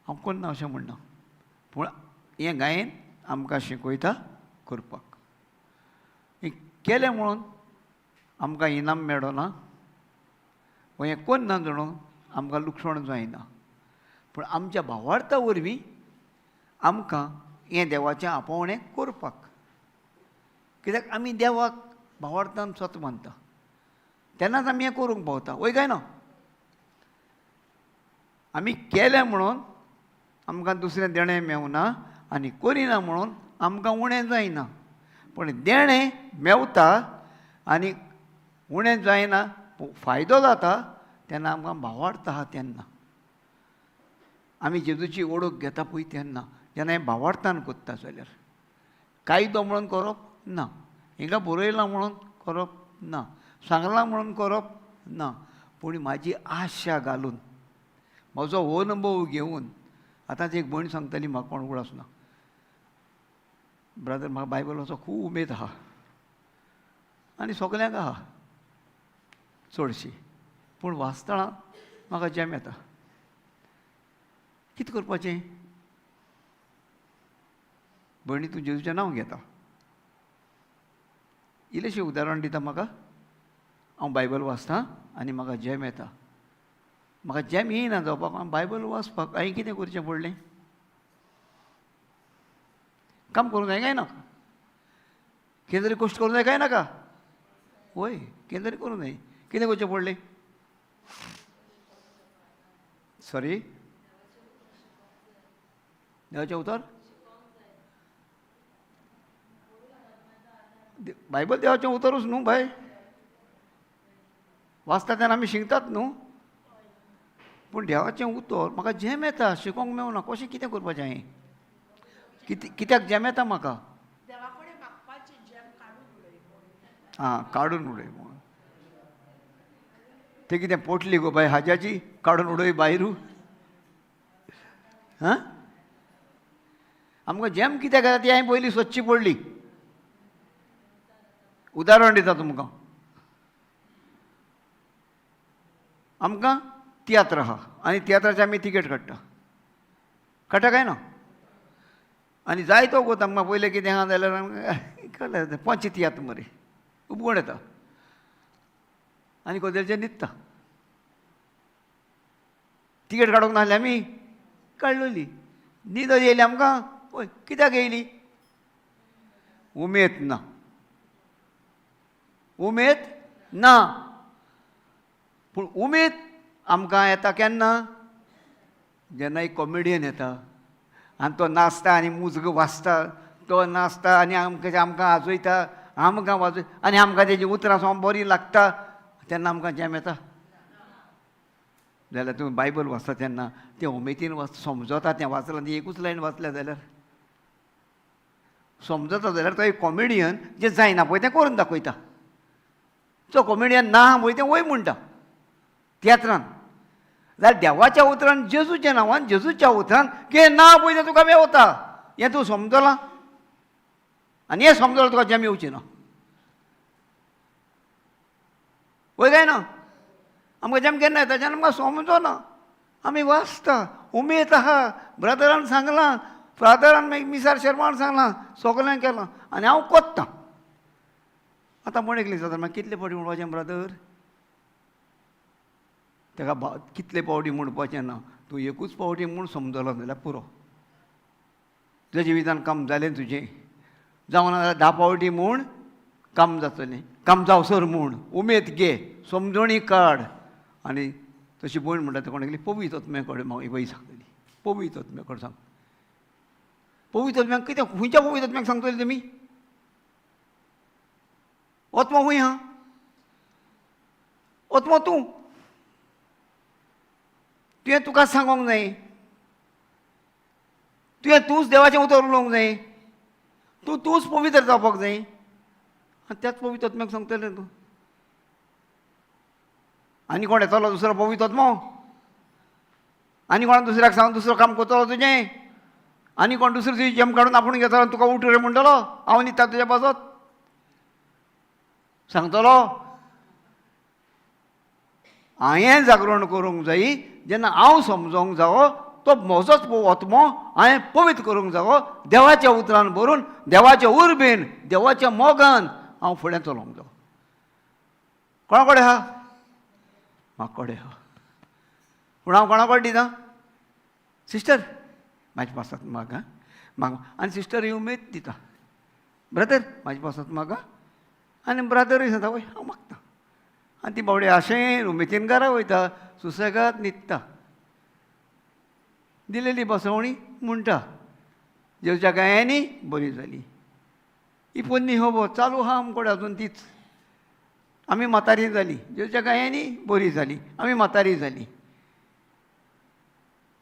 हांव कोण ना अशें म्हणना, पूण हें गायन आमकां शिकयता करपाक. हें केलें म्हणून आमकां इनाम मेळना, वो हें कोण ना जाणून आमकां लुकसाण जायना, पूण आमच्या भावार्था वरवीं आमकां हें देवाचें आपोवणें करपाक. कित्याक आमी देवाक भावार्थान सत मानता, तेन्नाच आमी हें करूंक पावता. वय काय ना? आमी केलें म्हणून आमकां दुसरें देणें मेवना आनी करिना म्हणून आमकां उणें जायना, पूण देणें मेवता आनी उणें जायना, फायदो जाता तेन्ना आमकां भावार्थ आहा. तेन्ना आमी जेजूची ओळख घेता पळय, तेन्ना जेन्ना हें भावार्थान कोत्ता जाल्यार कायदो म्हणून करप ना, हिंगा बरयलां म्हणून करप ना, सांगलां म्हणून करप ना, पूण म्हाजी आशा घालून म्हजो अनुभव घेवन. आतांच एक भयण सांगताली म्हाका, कोण उगडास ना, ब्रदर म्हाका बायबलाचो खूब उमेद आहा आनी सगल्यांक आहा चडशी, पूण वाचतना म्हाका जॅम येता. कितें करपाचें? भयणी तूं जेजूचें नांव घेता, इल्लेशें उदाहरण दिता म्हाका. हांव बायबल वाचतां आनी म्हाका जॅम येता, म्हाका जॅम येयना जावपाक, हांव बायबल वाचपाक हांवें कितें करचें पडलें? काम करूंक जाय काय ना? कितें तरी कश्ट करूं जाय काय नाका? वय, कितें तरी करूं जाय. कितें करचें पडलें? सॉरी, देवाचें उतर, बायबल देवाचें उतरूच न्हू बाय. वाचता तेन्ना आमी शिकतात न्हू. पूण देवाचें उतर म्हाका जेम येता, शिकोंक मेवना. कशें कितें करपाचें हांवें? कित्याक जेम येता म्हाका? आं, काडून उडय म्हणून. तें कितें पोटली गो बाय हाज्याची, काडून उडय भायरू. हां, आमकां जेम कित्याक येता ती हांवें पयलीं सोदची पडली. उदाहरण दिता तुमकां. आमकां तियात्र आहा आनी तियात्राची आमी तिकेट काडटा, काडटा काय ना? आनी जायतो वत आमकां पयलें कितें आहा जाल्यार आमकां कळ्ळें पंच तियात्र मरे उबगण येता आनी कोदेलचेर न्हिदता. तिकेट काडूंक नासली आमी, काडलेली. न्हीद येयली आमकां, पळय कित्याक येयली? उमेद ना, उमेद ना. पूण उमेद आमकां येता केन्ना? जेन्ना एक कॉमेडियन येता आनी तो नाचता आनी मुजग वाजता, तो नाचता आनी आमकां आमकां आजयता, आमकां वाजय आनी आमकां तेजी उतरां सामकी बरीं लागता, तेन्ना आमकां जेम येता. जाल्यार तुमी बायबल वाचता तेन्ना तें उमेदीन वाच, समजता तें वाचलां, ती एकूच लायन वाचल्या जाल्यार समजता जाल्यार तो एक कॉमेडियन जें जायना पळय तें करून दाखयता. तो कॉमेडियन ना पळय तें वय म्हणटा तियात्रान. जाल्यार देवाच्या उतरान, जेजूच्या नांवान, जेजूच्या उतरान कितें ना पळय तें तुका मेवता, हें तूं समजलां आनी हें समजलां तुका जेम येवचें ना. वय काय ना? आमकां जेम केन्ना येता? जेन्ना आमकां समजना. आमी वाचता, उमेद आहा, ब्रदरान सांगलां, फादरान मागीर मिसार शर्मान सांगलां, सगळें केलां आनी हांव कोत्तां. आतां म्हण एकली जाता मागीर कितले फावटी म्हणपाचें ब्रदर? ताका कितले फावटी म्हणपाचें ना, तूं एकूच फावटी म्हूण समजलो जाल्यार पुरो. तुज्या जिवितान काम जालें तुजें, जावं ना जाल्यार 10 फावटी म्हूण काम जातलें, काम जावसर म्हूण उमेद घे, समजणी काड. आनी तशी भयण म्हणटा ते कोण एकली पवित्र आत्म्या कडेन म्हाका पयली सांगतली, पवित्र आत्म्या कडेन सांग. पवित्र आत्म्याक कितें, खंयच्या पवित्र आत्म्याक सांगतली तुमी? आत्मो खंय आहा? आत्मो तूं, तुवें तुका सांगोंक जाय, तुवें तूंच देवाचें उतर उलोवंक जाय, तूं तूंच पवित्र जावपाक जाय. आनी त्याच पवित्र आत्म्याक सांगतलें तूं. आनी कोण येतलो दुसरो पवित्र आत्मो? आनी कोण दुसऱ्याक सांग दुसरो काम करतलो तुजें? आनी कोण दुसरो तुजी जेम काडून आपूण घेतलो तुका उठ रे म्हणटलो, हांव न्हिदता तुज्या पासत सांगतलो? हांवें जागरण करूंक जाय. जेन्ना हांव समजोंक जावो तो म्हजोच आत्मो हांवें पवित्र करूंक जावो, देवाच्या उतरान भरून, देवाच्या उर्बेन, देवाच्या मोगान हांव फुडें चलोवंक जावो. कोणा कडेन आहा? म्हाका कडेन आहा. पूण हांव कोणा कडेन दिता? सिस्टर म्हाजे पासत म्हाका म्हाका. आनी सिस्टर ही उमेद दिता, ब्रदर म्हाजे पासत म्हाका. आनी ब्रदरूय सांगता वय हांव मागता. आनी ती बावडी आशेन उमेदीन घरा वयता, सुसेगाद न्हिदता. दिलेली बसवणी म्हणटा, जेवच्या गायांनी बरी जाली. ही पोन्नी खबर चालू आहा आमकडे अजून तीच. आमी म्हातारी जाली, जेवच्या गायांनी बरी जाली, आमी म्हातारी जाली.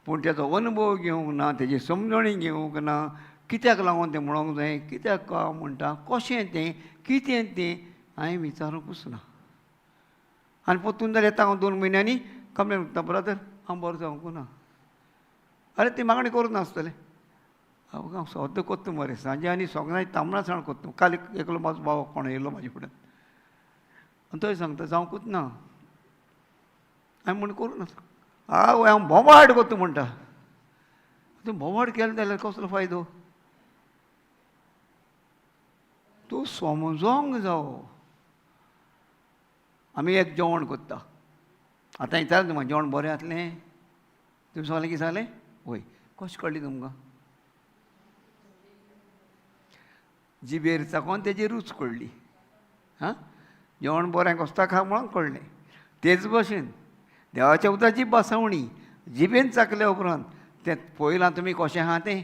पूण तेजो अनुभव घेवंक ना, तेजी समजणी घेवंक ना, कित्याक लागून तें म्हणोंक जाय, कित्याक हांव म्हणटा, कशें तें, कितें तें हांवें विचारूंकूच ना. आनी परतून जाल्यार येता हांव 2 म्हयन्यांनी कंप्लेन करता, ब्रदर हांव बरो जावंक ना. अरे ती मागणी करूं नासतलें. हांव सद्दां कोत्ता मरे, सांजे आनी सगळ्यांक तांबडा साण कोत्ता. काल एकलो म्हाजो भाव कोण येयलो म्हाजे फुड्यान आनी तोय सांगता जावंकूच ना. हांवें म्हण करूं नासता. आवय हांव बोवाळ कोत्ता म्हणटा. तूं बोवाळ केलें जाल्यार कसलो फायदो? तूं समजोंक जावो. आमी एक जेवण कोत्ता. आतां विचारता तुमकां, जेवण बरें जातलें? तुमी सांगलें कितें सांगलें? वय. कशें कळ्ळें तुमकां? जिबेर चाकोन तेजी रूच कळ्ळी. हां, जेवण बरें कोसता खा म्हणून कळ्ळें. तेच भशेन देवाच्या उतराची बसवणी जिबेन चाकल्या उपरांत तें पळयलां तुमी कशें आहा तें.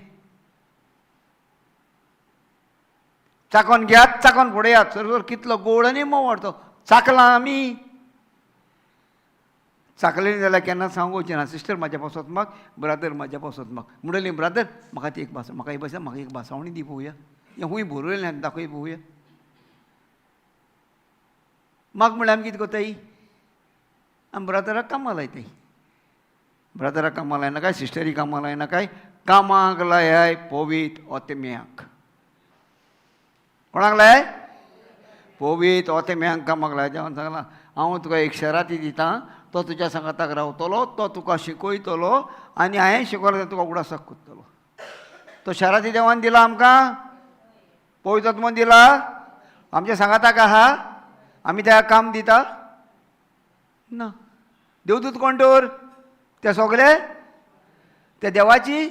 चाकोन घेयात, चाकोन फुडयात, सर कितलो गोड आनी मोव तो चाकलां आमी. चाकलें जाल्यार केन्ना सांगूचें ना, सिस्टर म्हाज्या पासत म्हाक, ब्रादर म्हाज्या पासत म्हाक. म्हणटली ब्रादर म्हाका ती एक भास, म्हाका एक भास, म्हाका एक भासावणी दी पळोवया, हें खूंय बरयलें दाखय पळोवया. म्हाका म्हळ्यार आमी कितें करताय, आमी ब्रादराक कामां लायताय. ब्रादराक कामां लायना काय, सिस्टरी कामां लायना काय, कामाक लायाय पवीत ओतम्याक. कोणाक लाय? पवीत ओतम्याक कामाक लाय. देवान सांगलां हांव तुका एक शराती दितां, तो तुज्या सांगाताक रावतलो, तो तुका शिकयतलो आनी हांवें शिकयलो तुका उडासाक करतलो. तो शराती देवान दिला आमकां, पवित्र आत्मोन दिला, आमच्या सांगाताक आहा, आमी त्या काम दिता ना. देवदूत कोण तर ते सगळे त्या देवाची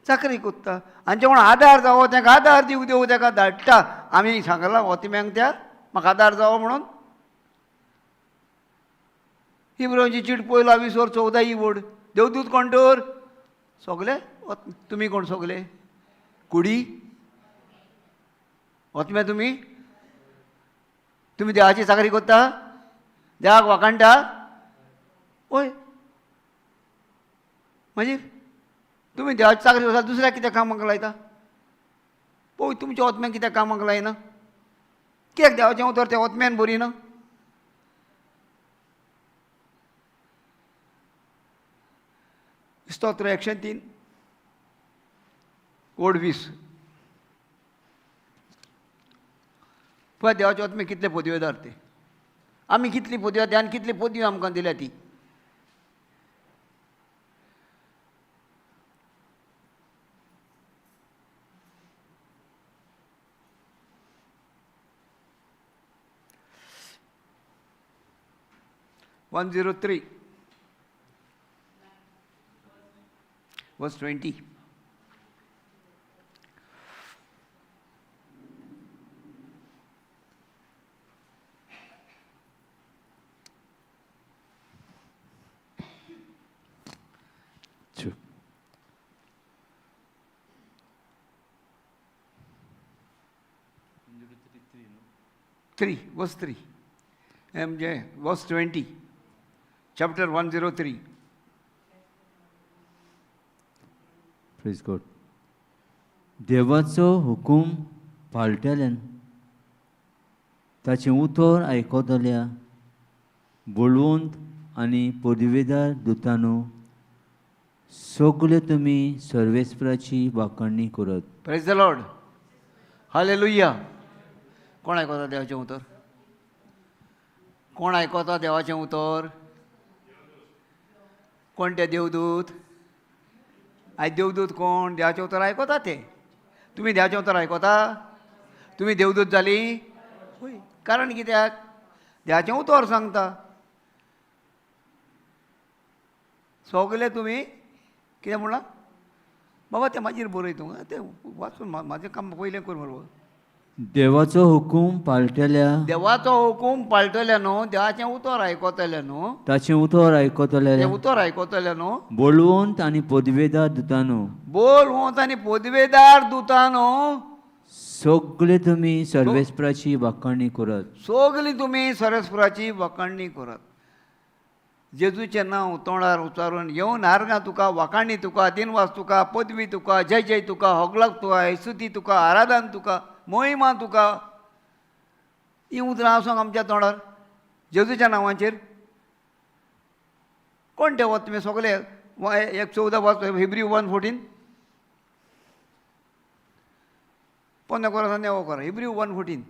चाकरी कोत्ता. आनी जे कोण आदार जावो तांकां आदार दिवंक देव ताका धाडटा. आमी सांगलां ओतिम्यांक त्या म्हाका आदार जावो म्हणून. हिब्रोंची चीट पयला 20:14 ही वड. देवदूत कोण तर सगळे, तुमी कोण सगळे कुडी ओतम्या. तुमी तुमी देवाची चाकरी करता, देवाक वाखाणटा. वय मागीर तुमी देवाची चाकरी करता, दुसऱ्याक कित्याक कामाक लायता? पळय तुमच्या ओतम्याक कित्याक कामाक लायना? कित्याक देवाचें उतर त्या ओतम्यान बरिना? स्तोत्र 103 20. पळय देवाचे ओतमे कितले पदवेदार ते, आमी कितली पदव्या आनी कितली पदवी आमकां दिल्या ती. 103 verse 20. 3 verse 3 MJ verse 20 chapter 103. Praise God. देवाचो हुकूम पाळटल्यान ताचें उतर आयकतल्या बळवंत आनी पदवेदार दुतानो सगळे तुमी सर्वेस्पराची वाखाणणी करात. Praise the Lord. Hallelujah. कोण आयकता देवाचें उतर? कोण आयकता देवाचें उतर? कोण ते देवदूत? आयज देवदूत कोण? देवाचें उतर आयकता ते. तुमी देवाचें उतर आयकता? तुमी देवदूत जाली? हय. कारण कित्याक? देवाचें उतर सांगता. सगळे तुमी कितें म्हणलां बाबा तें मागीर बरय तूं, तें वाचून म्हाजें काम पयलें कर बरोबर. देवाचो हुकूम पाळटल्या, देवाचो हुकूम पाळटल्या न्हू, देवाचें उतर आयकतल्या न्हू, ताचें उतर आयकतल्या, तें उतर आयकतल्या न्हू, बळवंत आनी पदवेदार दुतानो, बोलवंत आनी पदवेदार दुतानो, सगळे तुमी सर्वेस्पराची वाखाणणी करात. सगळीं तुमी सर्वेस्पराची वाखाणणी करात. जेजूचें नांव तोंडार उच्चारून येवन आर्गां तुका, वाखाणी तुका, दिनवास तुका, पदवी तुका, जय जय तुका, होगलाक तुका, स्तुती तुका, आराधन तुका, मोहिमा तुका, ही उतरां आसूंक आमच्या तोंडार जेजूच्या नांवाचेर. कोण ते वत तुमी सगळे 1:14 वाच, हिब्रू 1:14. पोन्ने कोरासान नेवो करा, हिब्रू 1:14.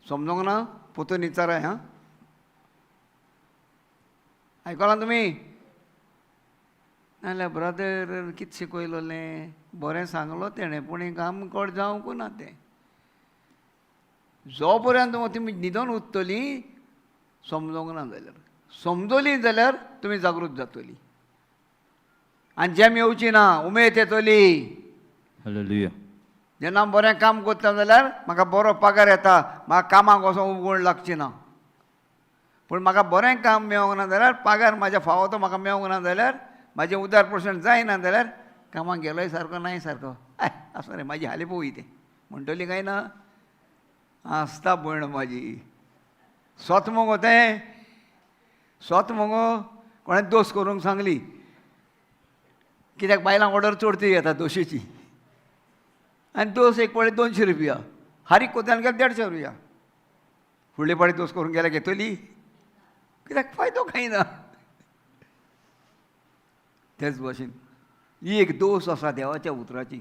समजोंक ना? पोतून विचाराय. हां, आयकलां तुमी? नाजाल्यार ब्रदर कितें शिकयलोलें, बरें सांगलो तेणें, पूण एक आमकां जावंक ना तें. जो पर्यंत तुमी न्हिदोन उरतलीं समजोंक ना जाल्यार, समजली जाल्यार तुमी जागृत जातली. आनी जेम येवची ना, उमेद येतली. हालेलुया. जेन्ना हांव बरें काम करता जाल्यार म्हाका बरो पगार येता, म्हाका कामाक वचोंक उबगण लागची ना. पूण म्हाका बरें काम मेळोंक ना जाल्यार, पगार म्हाज्या फावो तो म्हाका मेळोंक ना जाल्यार, म्हाजें उदार पोशण जायना जाल्यार कामाक गेलोय सारको नाय सारको, I आसूं रे, म्हाजी हाली पळोवया तें म्हणटली काय ना. आसता भयण म्हाजी, सोत मुगो तें, सोत मुगो. कोणें दोस करूंक सांगली, कित्याक बायलांक ऑर्डर चडती येता दोशेची, आनी दोस एक पळय 200 रुपया, हारीक कोत्यान गेल्यार 150 रुपया. फुडले पाटी दोस करूंक गेल्यार घेतली, कित्याक फायदो कांय ना. तेच भाशेन ही एक दोस आसा देवाच्या उतराची.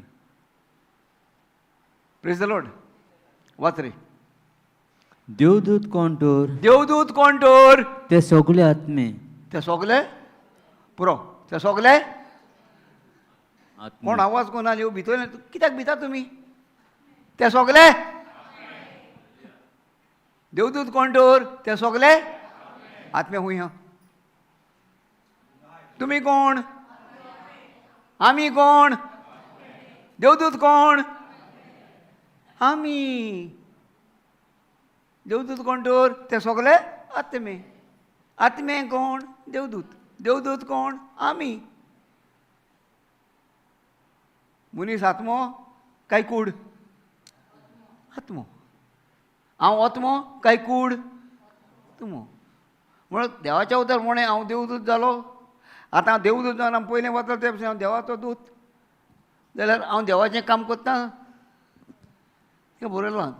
प्रेज the Lord. वाच रे. देवदूत कोण तर? देवदूत कोण तर? ते सगळे आत्मे. ते सोगले पुरो, ते सोगले आत्मे. कोण आवाज कोण आली भितर, कित्याक भिता तुमी? ते सोगले देवदूत कोण तर? ते सोगले आत्मे. हुंय हा तुमी कोण? आमी कोण? देवदूत कोण? आमी. देवदूत कोण तर? ते सोगले आत्मे. आत्मे कोण? देवदूत. देवदूत कोण? आमी. मनीस आत्मो काय कूड? आत्मो. हांव आत्मो काय कूड? तुमो. म्हणून देवाच्या उतर म्हणे हांव देवदूत जालो. आतां देवदूत जावन हांव पयलें वता ते भशेन हांव देवाचो दूत जाल्यार हांव देवाचें काम करता. तें बरयलां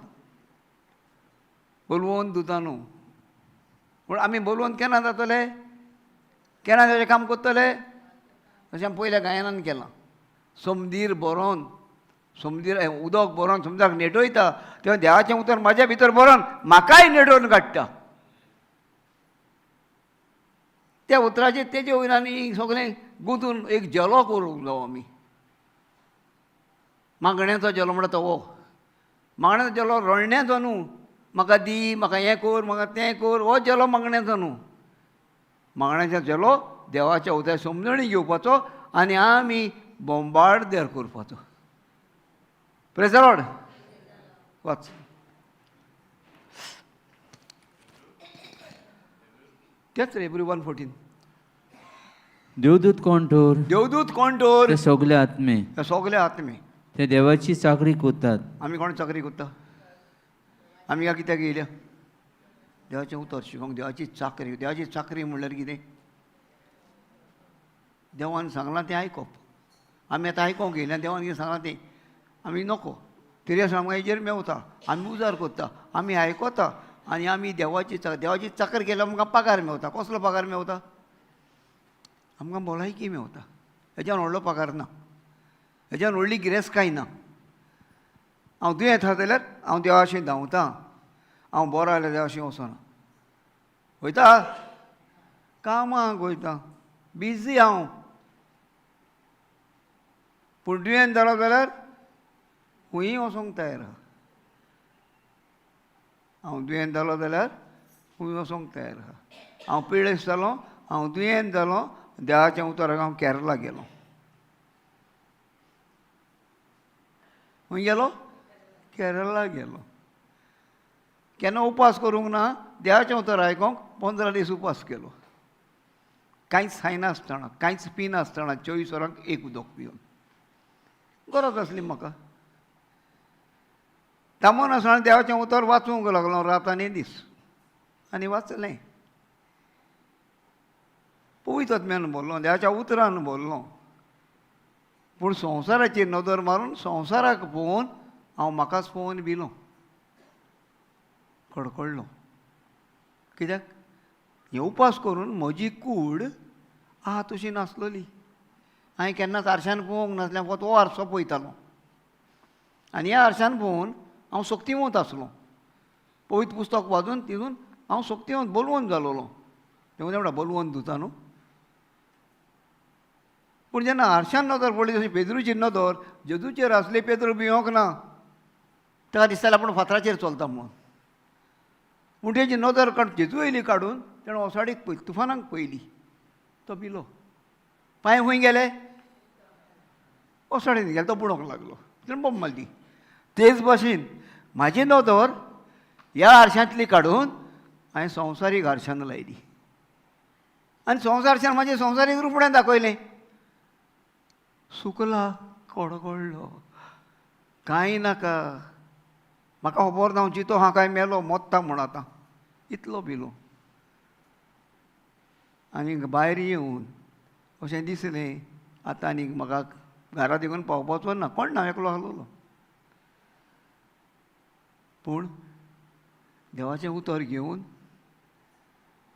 बोलवोन दुतानू. पूण आमी बोलवोन केन्ना जातले? केन्ना तेजें काम करतले? अशें आमी पयल्या गायनान केलां. समदीर बरोवन, समदीर उदक बरोवन समजाक नेटयता तेन्ना देवाचें उतर म्हाज्या भितर बरोवन म्हाकाय नेटोवन काडटा. त्या उतराचेर तेजे वयल्यान आनी सगळें गुंतून एक जेलो करूंक जावो आमी. मागण्याचो जेलो म्हणटा तो हो मागण्याचो जेलो रडण्याचो न्हू, म्हाका दी, म्हाका हें कर, म्हाका तें कर, हो जेलो मागण्याचो न्हू. मागण्याचो जेलो देवाच्या उतरा समजणी घेवपाचो आनी आमी बोंबार्देर करपाचो. प्रेज the Lord. वाच. तेच रे, हिब्रू 1:14. देवदूत कोण तर? देवदूत कोण तर? ते सगळे आत्मे. ते सगळे आत्मे. ते देवाची चाकरी करतात. आमी कोण चाकरी करता? आमी ह्या कित्याक येयल्या? देवाचें उतर शिकोवंक. देवाची चाकरी. देवाची चाकरी म्हणल्यार कितें? देवान सांगलां तें आयकप. आमी आतां आयकोंक येयल्या, देवान कितें सांगलां तें आमी नको, तरी आसतना आमकां हेजेर मेवता, आमी उजार करता, आमी आयकता आनी आमी देवाची देवाची चाकरी केल्यार आमकां पगार मेवता. कसलो पगार मेवता? आमकां भलायकी मेवता. हेज्यान व्हडलो पगार ना, हेज्यान व्हडली गिरेस्तकाय ना. हांव दुयेंत आसा जाल्यार हांव देवाशी धांवता, हांव बरो जाल्यार देवाशी वचना. वयता कामाक वयता, बिजी हांव. पूण दुयेंत जालो जाल्यार खंयूय वचोंक तयार आहा. हांव दुयेंत जालो जाल्यार खंय वचोंक तयार आहा. हांव पिळेस जालो, हांव दुयेंत जालो, देवाच्या उतराक हांव केरला गेलो. खंय गेलो? केरला गेलो. केन्ना उपास करूंक ना, देवाचें उतर आयकोंक 15 दीस उपास केलो. कांयच खायनासतना, कांयच पिनासतना, 24 वरांक एक उदक पिवन. गरज आसली म्हाका. तामोन आसतना देवाचें उतर वाचूंक लागलो रात आनी दीस, आनी वाचलें. पवित्र आत्म्यान भरलो, देवाच्या उतरान भरलो. पूण संवसाराचेर नदर मारून संवसाराक पळोवन हांव म्हाकाच पळोवन भिलो, कडकडलो. कित्याक? हे उपास करून म्हजी कूड आहा तशी नासलोली. हांवें केन्नाच आरशान पळोवंक नासलें, फकत हो आरसो पळयतालो आनी ह्या आरशान पळोवन हांव सक्तिवंत आसलो. पवित्र पुस्तक वाजून तितून हांव सक्तिवंत बलवंत जालोलो. तें म्हणटा बलवंत दुता न्हू. पूण जेन्ना आरशान नदर पडली तशी पेद्रूची नदर जेजूचेर आसली. पेद्रू भियोंक ना, ताका दिसतालें आपूण फातराचेर चलता म्हणून. पूण तेजी नदर काड जेजू येयली काडून तेणें ओसाडीक पळयली, तुफानाक पळयली, तो भिलो. पांय खंय गेले? ओसाडीन गेलो तो बुडोंक लागलो, तिणें बोंब मारली. तेच भाशेन म्हाजी नदर ह्या आरशांतली काडून हांवें संवसारीक आरशान लायली आनी संवसार आरशान म्हाजें संवसारीक रुपडें दाखयलें. सुकला कडकडलो, कांय नाका, म्हाका खबर ना हांव जितो आहा काय मेलो, मोत्ता म्हूण आतां इतलो भिलो. आनी भायर येवन अशें दिसलें आतां आनीक म्हाका घरा देखून पावपाचो ना, कोण ना, एकलो आहलोलो. पूण देवाचें उतर घेवन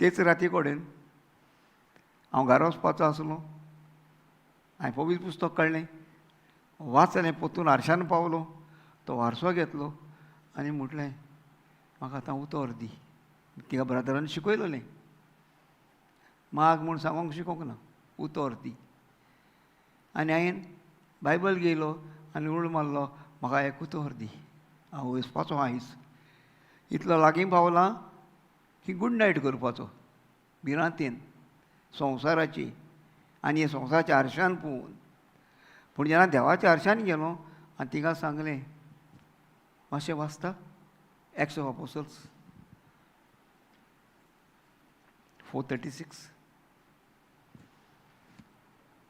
तेच राती कडेन हांव घरा वचपाचो आसलो. हांवें पवित्र पुस्तक काडलें, वाचलें, परतून आरशान पावलो, तो आरसो घेतलो आनी म्हटलें म्हाका आतां उतर दी. तिका ब्रादरान शिकयलेलें, माग म्हूण सांगूंक शिकोवंक ना, उतर दी. आनी हांवें बायबल घेयलो आनी उलो मारलो, म्हाका एक उतर दी, हांव वचपाचो आयज. इतलो लागीं पावलां की गूड नायट करपाचो भिरांतेन संवसाराची आनी हे संवसाराच्या आरशान पळोवन. पूण जेन्ना देवाच्या आरशान गेलो आनी तिका सांगलें, मातशें वाचता Acts of Apostles 4:36,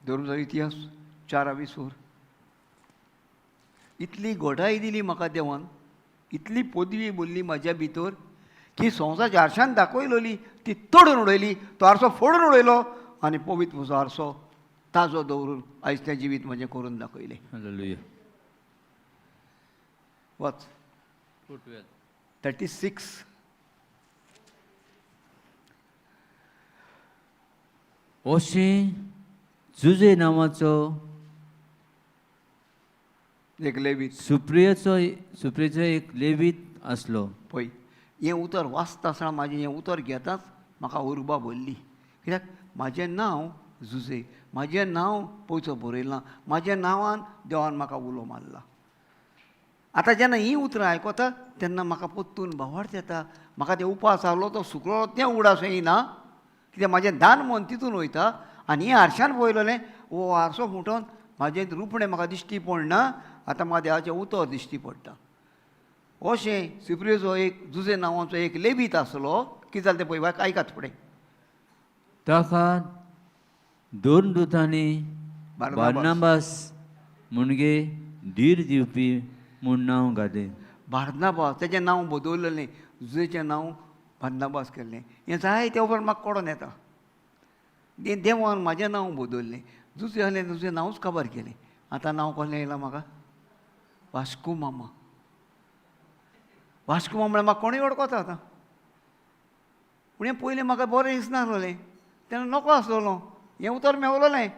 धर्मचो इतिहास 4:20. इतली घोटाय दिली म्हाका देवान, इतली पदवी बोल्ली म्हाज्या भितर की संवसाराच्या आरशान दाखयलोली ती तोडून उडयली, तो आरसो फोडून उडयलो आनी पवित्र म्हजो आरसो ताजो दवरून आयज तें जिवीत म्हजें करून दाखयलें. हालेलुया. वच 36. ओशी जुजे नांवाचो एक लेवीत, सुप्रियचो एक लेवीत आसलो. पळय हें उतर वाचता आसतना म्हाजें हें उतर घेताच म्हाका उर्बा भरली. कित्याक म्हाजें नांव जुजे, म्हाजें नांव पयचो बरयलां, म्हाज्या नांवान देवान म्हाका उलो मारला. आतां जेन्ना हीं उतरां आयकता तेन्ना म्हाका परतून भावार्थ येता. म्हाका तें उपास आहलो तो सुकलो तें उगडास येना, कित्याक म्हाजें दान मन तितून वयता. आनी हें आरशान पळयलेलें हो आरसो फुटोन म्हाजें रुपणें म्हाका दिश्टी पडना, आतां म्हाका देवाचें उतर दिश्टी पडटा. अशें सिप्रियोचो एक जुजे नांवाचो एक लेबीत आसलो. कितें जालें तें पळय, आयकात फुडें. ताका दोन दुतांनी बार्नाबास. बार्नाबास म्हणजे धीर दिवपी म्हूण नांव घालें. बार्नाबास तेजें नांव बदललें, जुजेचें नांव बार्नाबास केल्लें. हें जायते उपरांत म्हाका कोडोन येता, देवान म्हाजें नांव बदललें. जुजे आहलें तुजें नांवूच काबार केलें. आतां नांव कसलें येयलां म्हाका? वास्को मामा. वास्को मामा म्हळ्यार म्हाका कोणूय वळखता आतां. पूण हें पयलीं म्हाका बरें दिसनासलें, तेन्ना नको आसलेलो, हें उतर मेवलोलें.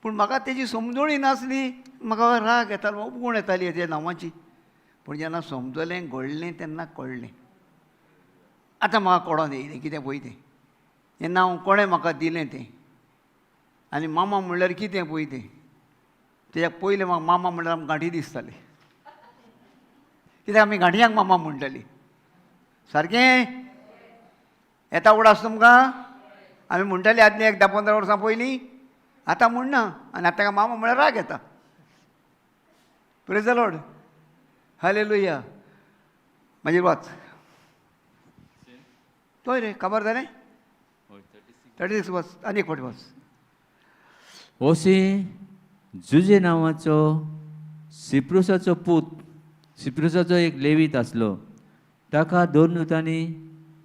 पूण म्हाका तेजी समजोणी नासली, म्हाका राग येतालो, उपगुण येताली त्या नांवाची. पूण जेन्ना समजलें घडलें तेन्ना कळ्ळें. आतां म्हाका कोडोन येयलें कितें पळय तें, हें नांव कोणें म्हाका दिलें तें, आनी मामा म्हणल्यार कितें पळय तें. तेज्या पयलें म्हाका मामा म्हणल्यार आमकां गांठी दिसताली, कित्याक आमी गांठयांक मामा म्हणटाली. सारकें येता उडास तुमकां? आमी म्हणटाली आदलीं एक 10-15 वर्सां पयलीं, आतां म्हणना. आनी आतां ताका मामा म्हळ्यार राग येता. Praise the Lord, hallelujah. मागीर वाच तोय रे, काबार जालें 36 वाच, आनी एक फावटी वाच. ओसी जुजे नांवाचो सिप्रुसाचो पूत, सिप्रुसाचो एक लेवीत आसलो. ताका दोन दुतांनी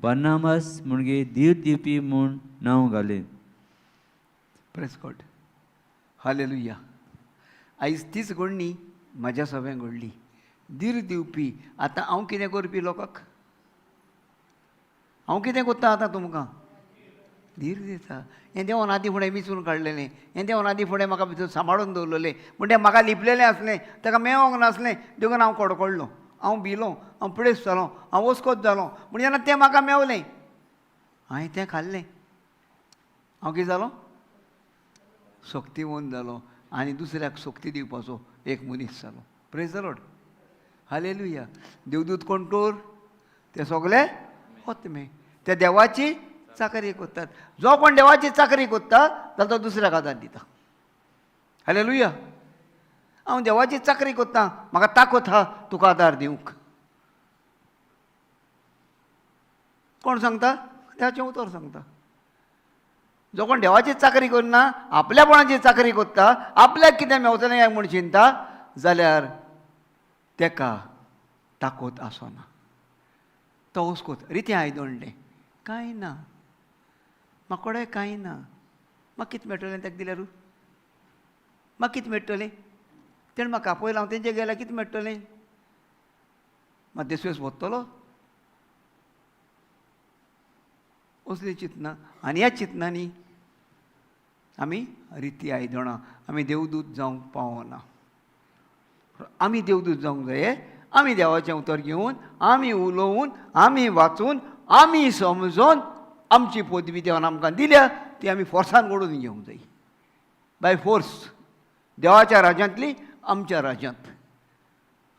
बार्नाबास म्हणजे धीर दिवपी म्हूण नांव घालें. प्रेज गॉड, हालेलुया. आयज तीच घडणी म्हाज्या सगळ्यांक घडली, धीर दिवपी. आतां हांव कितें करपी लोकांक? हांव कितें करता आतां तुमकां? धीर दिता. हें देवान आदीं फुडें विंचून काडलेलें, हें देवान आदीं फुडें म्हाका भितर सांबाळून दवरलेलें. म्हणटे म्हाका लिपलेलें आसलें, ताका मेवोंक नासलें, देखून हांव कडकडलो, हांव भिलो, हांव पिडेस्त जालो, हांव वस्कोत जालो. पूण जेन्ना तें म्हाका मेवलें, हांवें तें खाल्लें, हांव कितें जालो? शक्तिवंत जालो आनी दुसऱ्याक शक्ती दिवपाचो एक मनीस जालो. प्रेज the Lord, hallelujah. देवदूत कोण तर? ते सगळे आत्मे, ते देवाची चाकरी करतात. जो कोण देवाची चाकरी करता जाल्यार तो दुसऱ्याक आदार दिता. हालेलुया. हांव देवाची चाकरी कोत्ता, म्हाका ताकत आहा तुका आदार दिवंक. कोण सांगता? देवाचें उतर सांगता. जो कोण देवाची चाकरी करना, आपल्यापणाची चाकरी कोत्ता, आपल्याक कितें मेवतलें काय म्हूण चिंता जाल्यार तेका ताकत आसना. तो हुस्कोत रितें आयदोणलें कांय ना, म्हाकोडे कांय ना, म्हाका कितें मेळटलें ताका दिल्यार, म्हाका कितें मेळटलें, तेणें म्हाका आपयलां, हांव तेंचे गेल्यार कितें मेळटलें, म्हाका देसवेस वतलो. असलीं चिंतनां. आनी ह्या चिंतनांनी आमी रिती आयदणां, आमी देवदूत जावंक पावना. आमी देवदूत जावंक जाय. आमी देवाचें उतर घेवन, आमी उलोवन, आमी वाचून, आमी समजून आमची पदवी देवान आमकां दिल्या ती आमी फोर्सान ओडून घेवंक जाय. बाय फोर्स देवाच्या राज्यांतली आमच्या राज्यांत.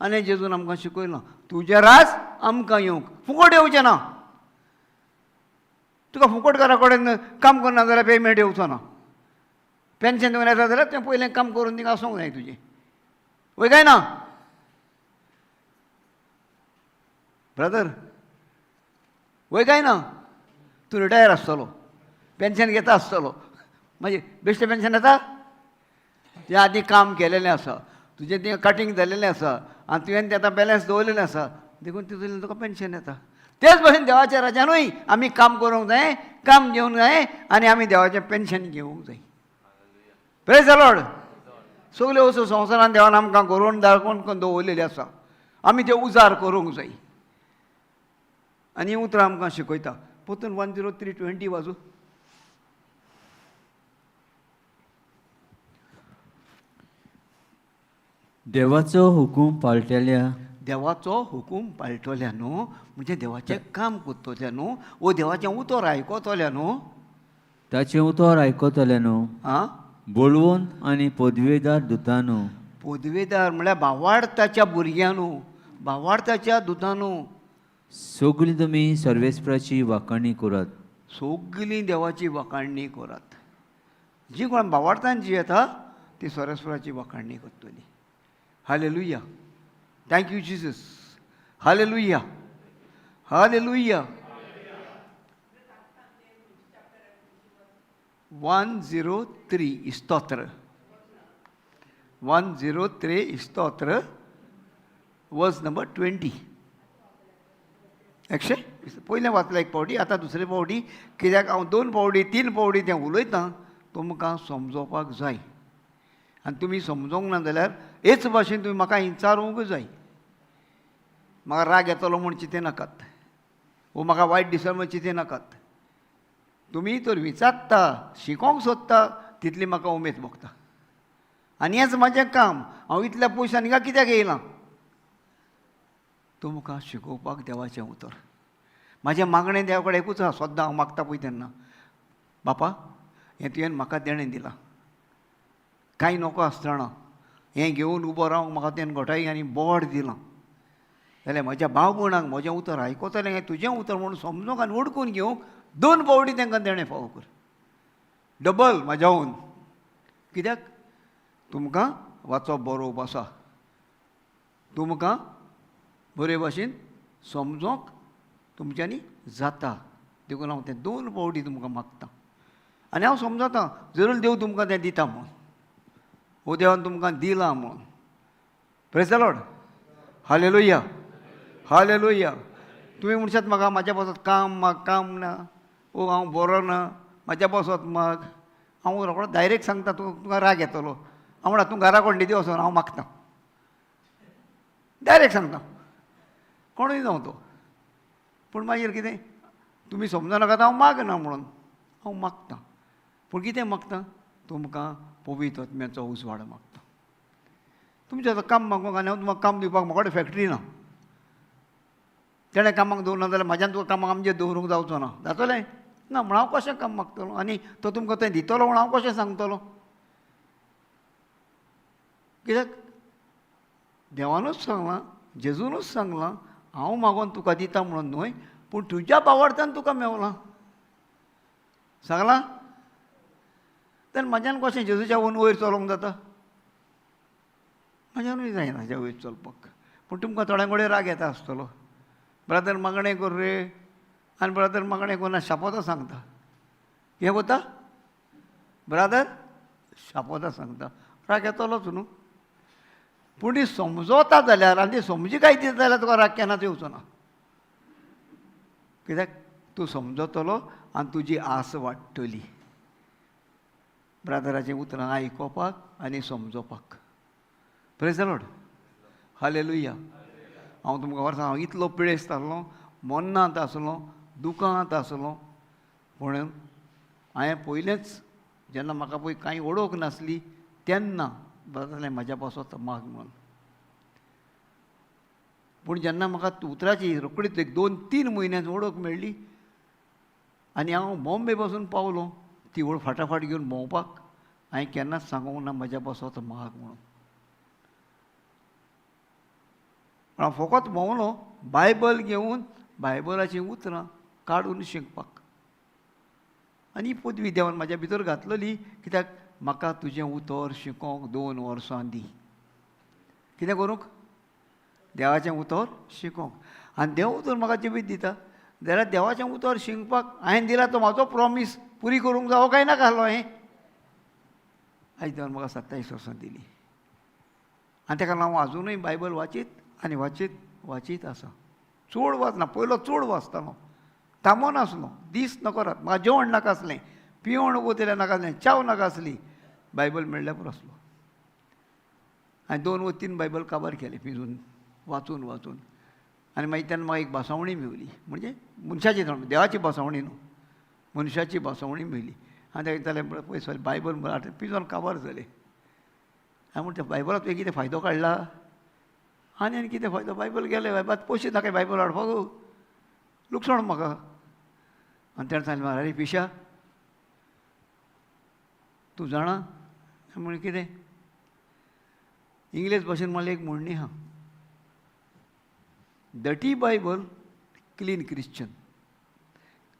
आनी जेजून आमकां शिकयलां, तुजें राज आमकां येवंक, फुकट येवचें ना. तुका फुकट घरा कडेन काम करना जाल्यार पेमेंट येवचो ना. पेन्शन दिवन येता जाल्यार तें पयलें काम करून थिंगा आसूंक जाय तुजें, वय काय ना ब्रदर? वय काय ना? तूं रिटायर आसतलो, पेन्शन घेता आसतलो, मागीर बेश्टें पेन्शन येता? तें आदी काम केलेलें आसा, तुजें तें कटींग जालेलें आसा आनी तुवें तें आतां बॅलन्स दवरलेलें आसा, देखून तितूंतल्यान तुका पेन्शन येता. तेच भशेन देवाच्या राज्यानूय आमी काम करूंक जाय, काम घेवंक जाय आनी आमी देवाचें पेन्शन घेवंक जाय. Praise the Lord. सगल्यो वस्तू संवसारान देवान आमकां गोरोवन दाखोवन दवरलेली आसा, आमी ते उजार करूंक जाय. आनी ही उतरां आमकां शिकयता. परतून 103:20 वाजू. देवाचो हुकूम पाळटल्या, देवाचो हुकूम पाळटल्या न्हू, म्हणजे देवाचें काम करतल्या न्हू, वो देवाचें उतर आयकतल्या न्हू, ताचें उतर आयकतले न्हू, आं बळवंत आनी पदवेदार दुतानू, पदवेदार म्हळ्यार भावार्थाच्या भुरग्यां न्हू, भावार्थाच्या दुतानू, सगळीं तुमी सर्वेस्पराची वाखाणी करात. सगळीं देवाची वाखाणणी करात. जी कोण भावार्थान जी येता ती सर्वेस्पराची वाखाणणी करतली. Hallelujah. Thank you Jesus. Hallelujah. Hallelujah. 103 स्तोत्र, 103 स्तोत्र, वर्स नंबर 20. एकशे पयलें वाचलें एक पावटी, आतां दुसरे पावटी, कित्याक हांव 2 पावटी 3 पावटी तें उलयतां, तुमकां समजोवपाक जाय. आनी तुमी समजोंक ना जाल्यार हेच भाशेन तुमी म्हाका विचारूंक जाय. म्हाका राग येतलो म्हूण चिंतें नाकात, वो म्हाका वायट दिसलो म्हूण चिंतें नाकात. तुमी तर विचारता, शिकोवंक सोदता, तितली म्हाका उमेद भोगता. आनी हेंच म्हाजें काम. हांव इतल्या पयशान हिंगा कित्याक येयलां? तुमकां शिकोवपाक देवाचें उतर. म्हाजें मागणें देवा कडेन एकूच आसा, सद्दां हांव मागता पळय तेन्ना, बापा हें तुवें म्हाका देणें दिलां, कांय नको आसतना हें घेवन उबो रावंक म्हाका तुवें घटाय आनी बोड दिलां, जाल्यार म्हज्या भाव भयणांक म्हजें उतर आयकतलें, हें तुजें उतर म्हणून समजूंक आनी वडकून घेवंक 2 पावटी तांकां देणें फावो कर, डबल म्हाज्याहून. कित्याक तुमकां वाचप बरोवप आसा, तुमकां बरे भाशेन समजोंक तुमच्यांनी जाता, देखून हांव तें 2 पावटी तुमकां मागता. आनी हांव समजता जरूर देव तुमकां तें दिता म्हूण, हो देवान तुमकां दिलां म्हूण. Praise the Lord. Hallelujah. Hallelujah. तुमी म्हणशात म्हाका म्हाज्या पासत काम, म्हाका काम ना, ओ हांव बरो ना, म्हाज्या पासत माग. हांव रोखडो डायरेक्ट सांगता, तुका राग येतलो. हांव म्हणटा तूं घरा कोण न्हिदी वचोन, हांव मागता, डायरेक्ट सांगता, कोणूय जावं तो. पूण मागीर कितें तुमी समजनाकात हांव मागना म्हणून. हांव मागता, पूण कितें मागता? तुमकां पवित्र आत्म्याचो उजवाड मागता. तुमचें आतां काम मागूंक आनी हांव तुमकां काम दिवपाक म्हाका कडेन फॅक्टरी ना, तेणें कामाक दवरना जाल्यार म्हाज्यान तुका कामाक आमचेर दवरूंक जावचो ना, जातलें ना म्हण हांव कशें काम मागतलो? आनी तो तुमकां तें दितलो म्हण हांव कशें सांगतलो? कित्याक देवानूच सांगलां, जेजूनूच सांगलां, हांव मागोन तुका दिता म्हणून न्हय, पूण तुज्या बावडतान तुका मेवलां सांगलां. तेन्ना म्हाज्यान कशें जेजूच्या वयर चलोवंक जाता? म्हाज्यानूय जायना हाज्या वयर चलपाक. पूण तुमकां थोड्यां कडेन राग येता आसतलो, ब्रादर मागणें कर रे, आनी ब्रादर मागणें करना शापोतां सांगता. हें कोता ब्रादर शापोतां सांगता, राग येतलोच न्हू. पूण ती समजता जाल्यार आनी ती समजी काय दिता जाल्यार तुका राग केन्नाच येवचो ना. कित्याक तूं समजतलो आनी तुजी आस वाडटली ब्रादराचीं उतरां आयकोपाक आनी समजोपाक. Praise the Lord, hallelujah. हांव तुमकां वर्सां हांव इतलो पिळेस्त आसलो, मन्नांत आसलो, दुकांत आसलो, पूण हांवें पयलेंच जेन्ना म्हाका पळय कांय ओळख नासली तेन्ना ब्रादरान म्हाज्या पासत माग म्हणून. पूण जेन्ना म्हाका उतराची रोखडीच एक 2-3 म्हयन्यान ओळख मेळ्ळी आनी हांव बॉम्बे पासून पावलो, ती ओळ फाटाफाट घेवन भोंवपाक हांवें केन्नाच सांगूंक ना म्हाज्या पासत माग म्हणून. हांव फकत भोंवलो बायबल घेवन बायबलाचीं उतरां काडून शिकपाक. आनी ही पदवी देवान म्हाज्या भितर घातलेली कित्याक म्हाका तुजें उतर शिकोवंक 2 वर्सां दी. कितें करूंक? देवाचें उतर शिकोवंक. आनी देव उतर म्हाका जिवीत दिता जाल्यार देवाचें उतर शिकपाक हांवें दिला तो म्हाजो प्रॉमीस पुरी करूंक जावो काय नाका आसलो हांवें. आयज देवान म्हाका 27 वर्सां दिली आनी ताका लागून हांव आजुनूय बायबल वाचीत आनी वाचीत वाचीत आसा. चड वाचना, पयलो चड वाचतालो, थांबोन आसलो, दीस नकरात म्हाका जेवण नाका आसलें, पिवण वतलें नाका आसलें, च्याव नाका आसली, बायबल मेळ्ळ्या पुरो आसलो. हांवें 2 वा 3 बायबल काबार केले पिजून वाचून वाचून. आनी मागीर तेन्ना म्हाका एक भासावणी मेवली, म्हणजे मनशाची, देवाची भासावणी न्हू, मनशाची भासावणी मेवली. आनी ताका जालें पळय सॉरी बायबल म्हळ्यार पिजोन काबार जालें. हांवें म्हणलें बायबलाक तुवें कितें फायदो काडला? आनी आनी कितें फायदो? बायबल गेलें, बायबात पयशे नाका बायबल हाडपाक, लुकसाण म्हाका. आनी तेणें सांगलें, आरे पिशा तूं जाणा? म्हणलें कितें? इंग्लीश भाशेन म्हणलें एक म्हणणी आहा, dirty Bible clean Christian,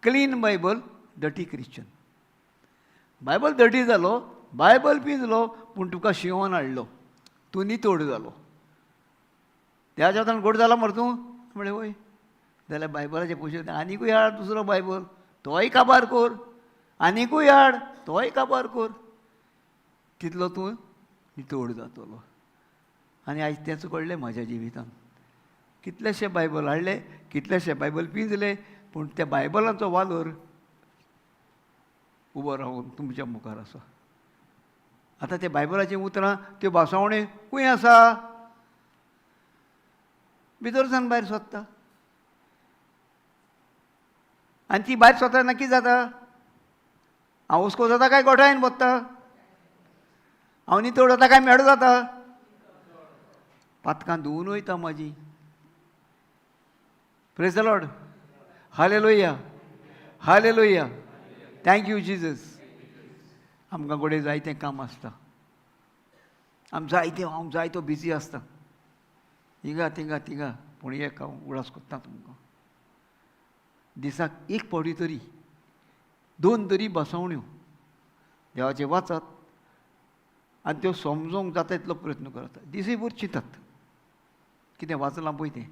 clean Bible dirty Christian. Bible dirty जालो, बायबल पिंजलो, पूण तुका शिंवोन हाडलो, तूं नितोड जालो. त्या जातान गोड जाला मरे तूं? म्हणलें वय. जाल्यार बायबलाचे पयशे आनिकूय हाड दुसरो बायबल, तोय काबार कर, आनिकूय हाड तोय काबार कर, तितलो तूं नितोड जातलो. आनी आयज तेंच घडलें म्हाज्या जिवितान. कितलेशे बायबल हाडले, कितलेशे बायबल पिंजले, पूण त्या बायबलांचो वालोर उबो रावन तुमच्या मुखार आसा. आतां त्या बायबलाचीं उतरां त्यो भासावणी खंय आसा? भितर सावन भायर सोदता. आनी ती भायर सोदतना कितें जाता? हांव हुस्को जाता काय गोठायन बसता? हांव नितळ जाता काय मेडो जाता? पातकां धुवून वयता म्हाजी. Praise the Lord, hallelujah, hallelujah, thank you Jesus. आमकां घडये जायतें काम आसता, आम जायतें, हांव जायतो बिजी आसता, हिंगा थिंगा थिंगा, पूण एक हांव उगडास कोत्ता तुमकां, दिसाक एक फावटी तरी 2 तरी बसवण्यो देवाचें वाचात आनी त्यो समजोंक जाता इतलो प्रयत्न करात. दिसूय भर चिंतात कितें वाचलां पळय तें.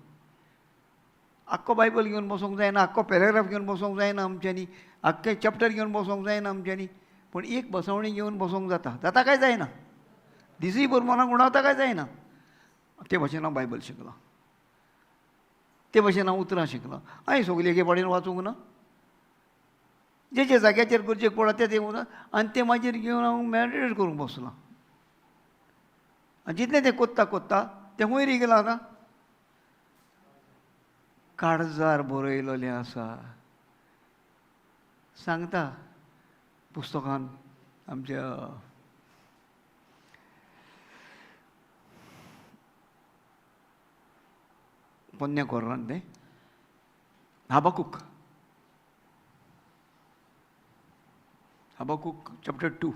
आख्खो बायबल घेवन बसोंक जायना, आख्खो पॅरेग्राफ घेवन बसोंक जायना आमच्यांनी, आख्खें चॅप्टर घेवन बसोंक जायना आमच्यांनी, पूण एक बसवणी घेवन बसोंक जाता. जाता काय जायना? दिसूय भर मनाक उणावता काय जायना? ते भाशेन हांव बायबल शिकलां, ते भाशेन हांव उतरां शिकलां. हांवें सगळीं एके फावटीन वाचूंक ना, जे जे जाग्याचेर गरजेक पडटा ते ते आनी ते मागीर घेवन हांव मॅडिटेट करूंक बसलां. आनी जितलें तें कोत्ता कोत्ता तें वयर गेलां आतां काळजार बरयलेलें आसा. सांगता पुस्तकान आमच्या पोन्न्या कोरान तें Habakkuk, Habakkuk chapter 2.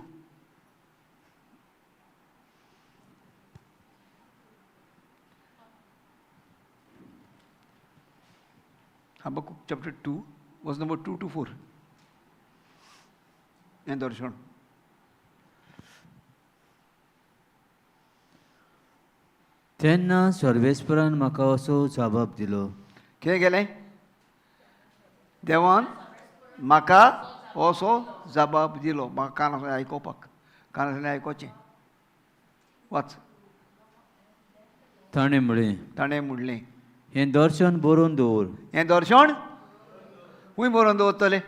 Habakkuk chapter 2 verse number 2 to 4. हें दर्शन. तेन्ना सर्वेस्परान म्हाका असो जबाब दिलो. कितें केलें देवान म्हाका असो जबाब दिलो. म्हाका कान आसलें आयकोपाक, कान आसलें आयकोचें. वाच. ताणें म्हळें, ताणें म्हणलें, हें दर्शन बरोवन दवर. हें दर्शन खंय बरोवन दवरतलें?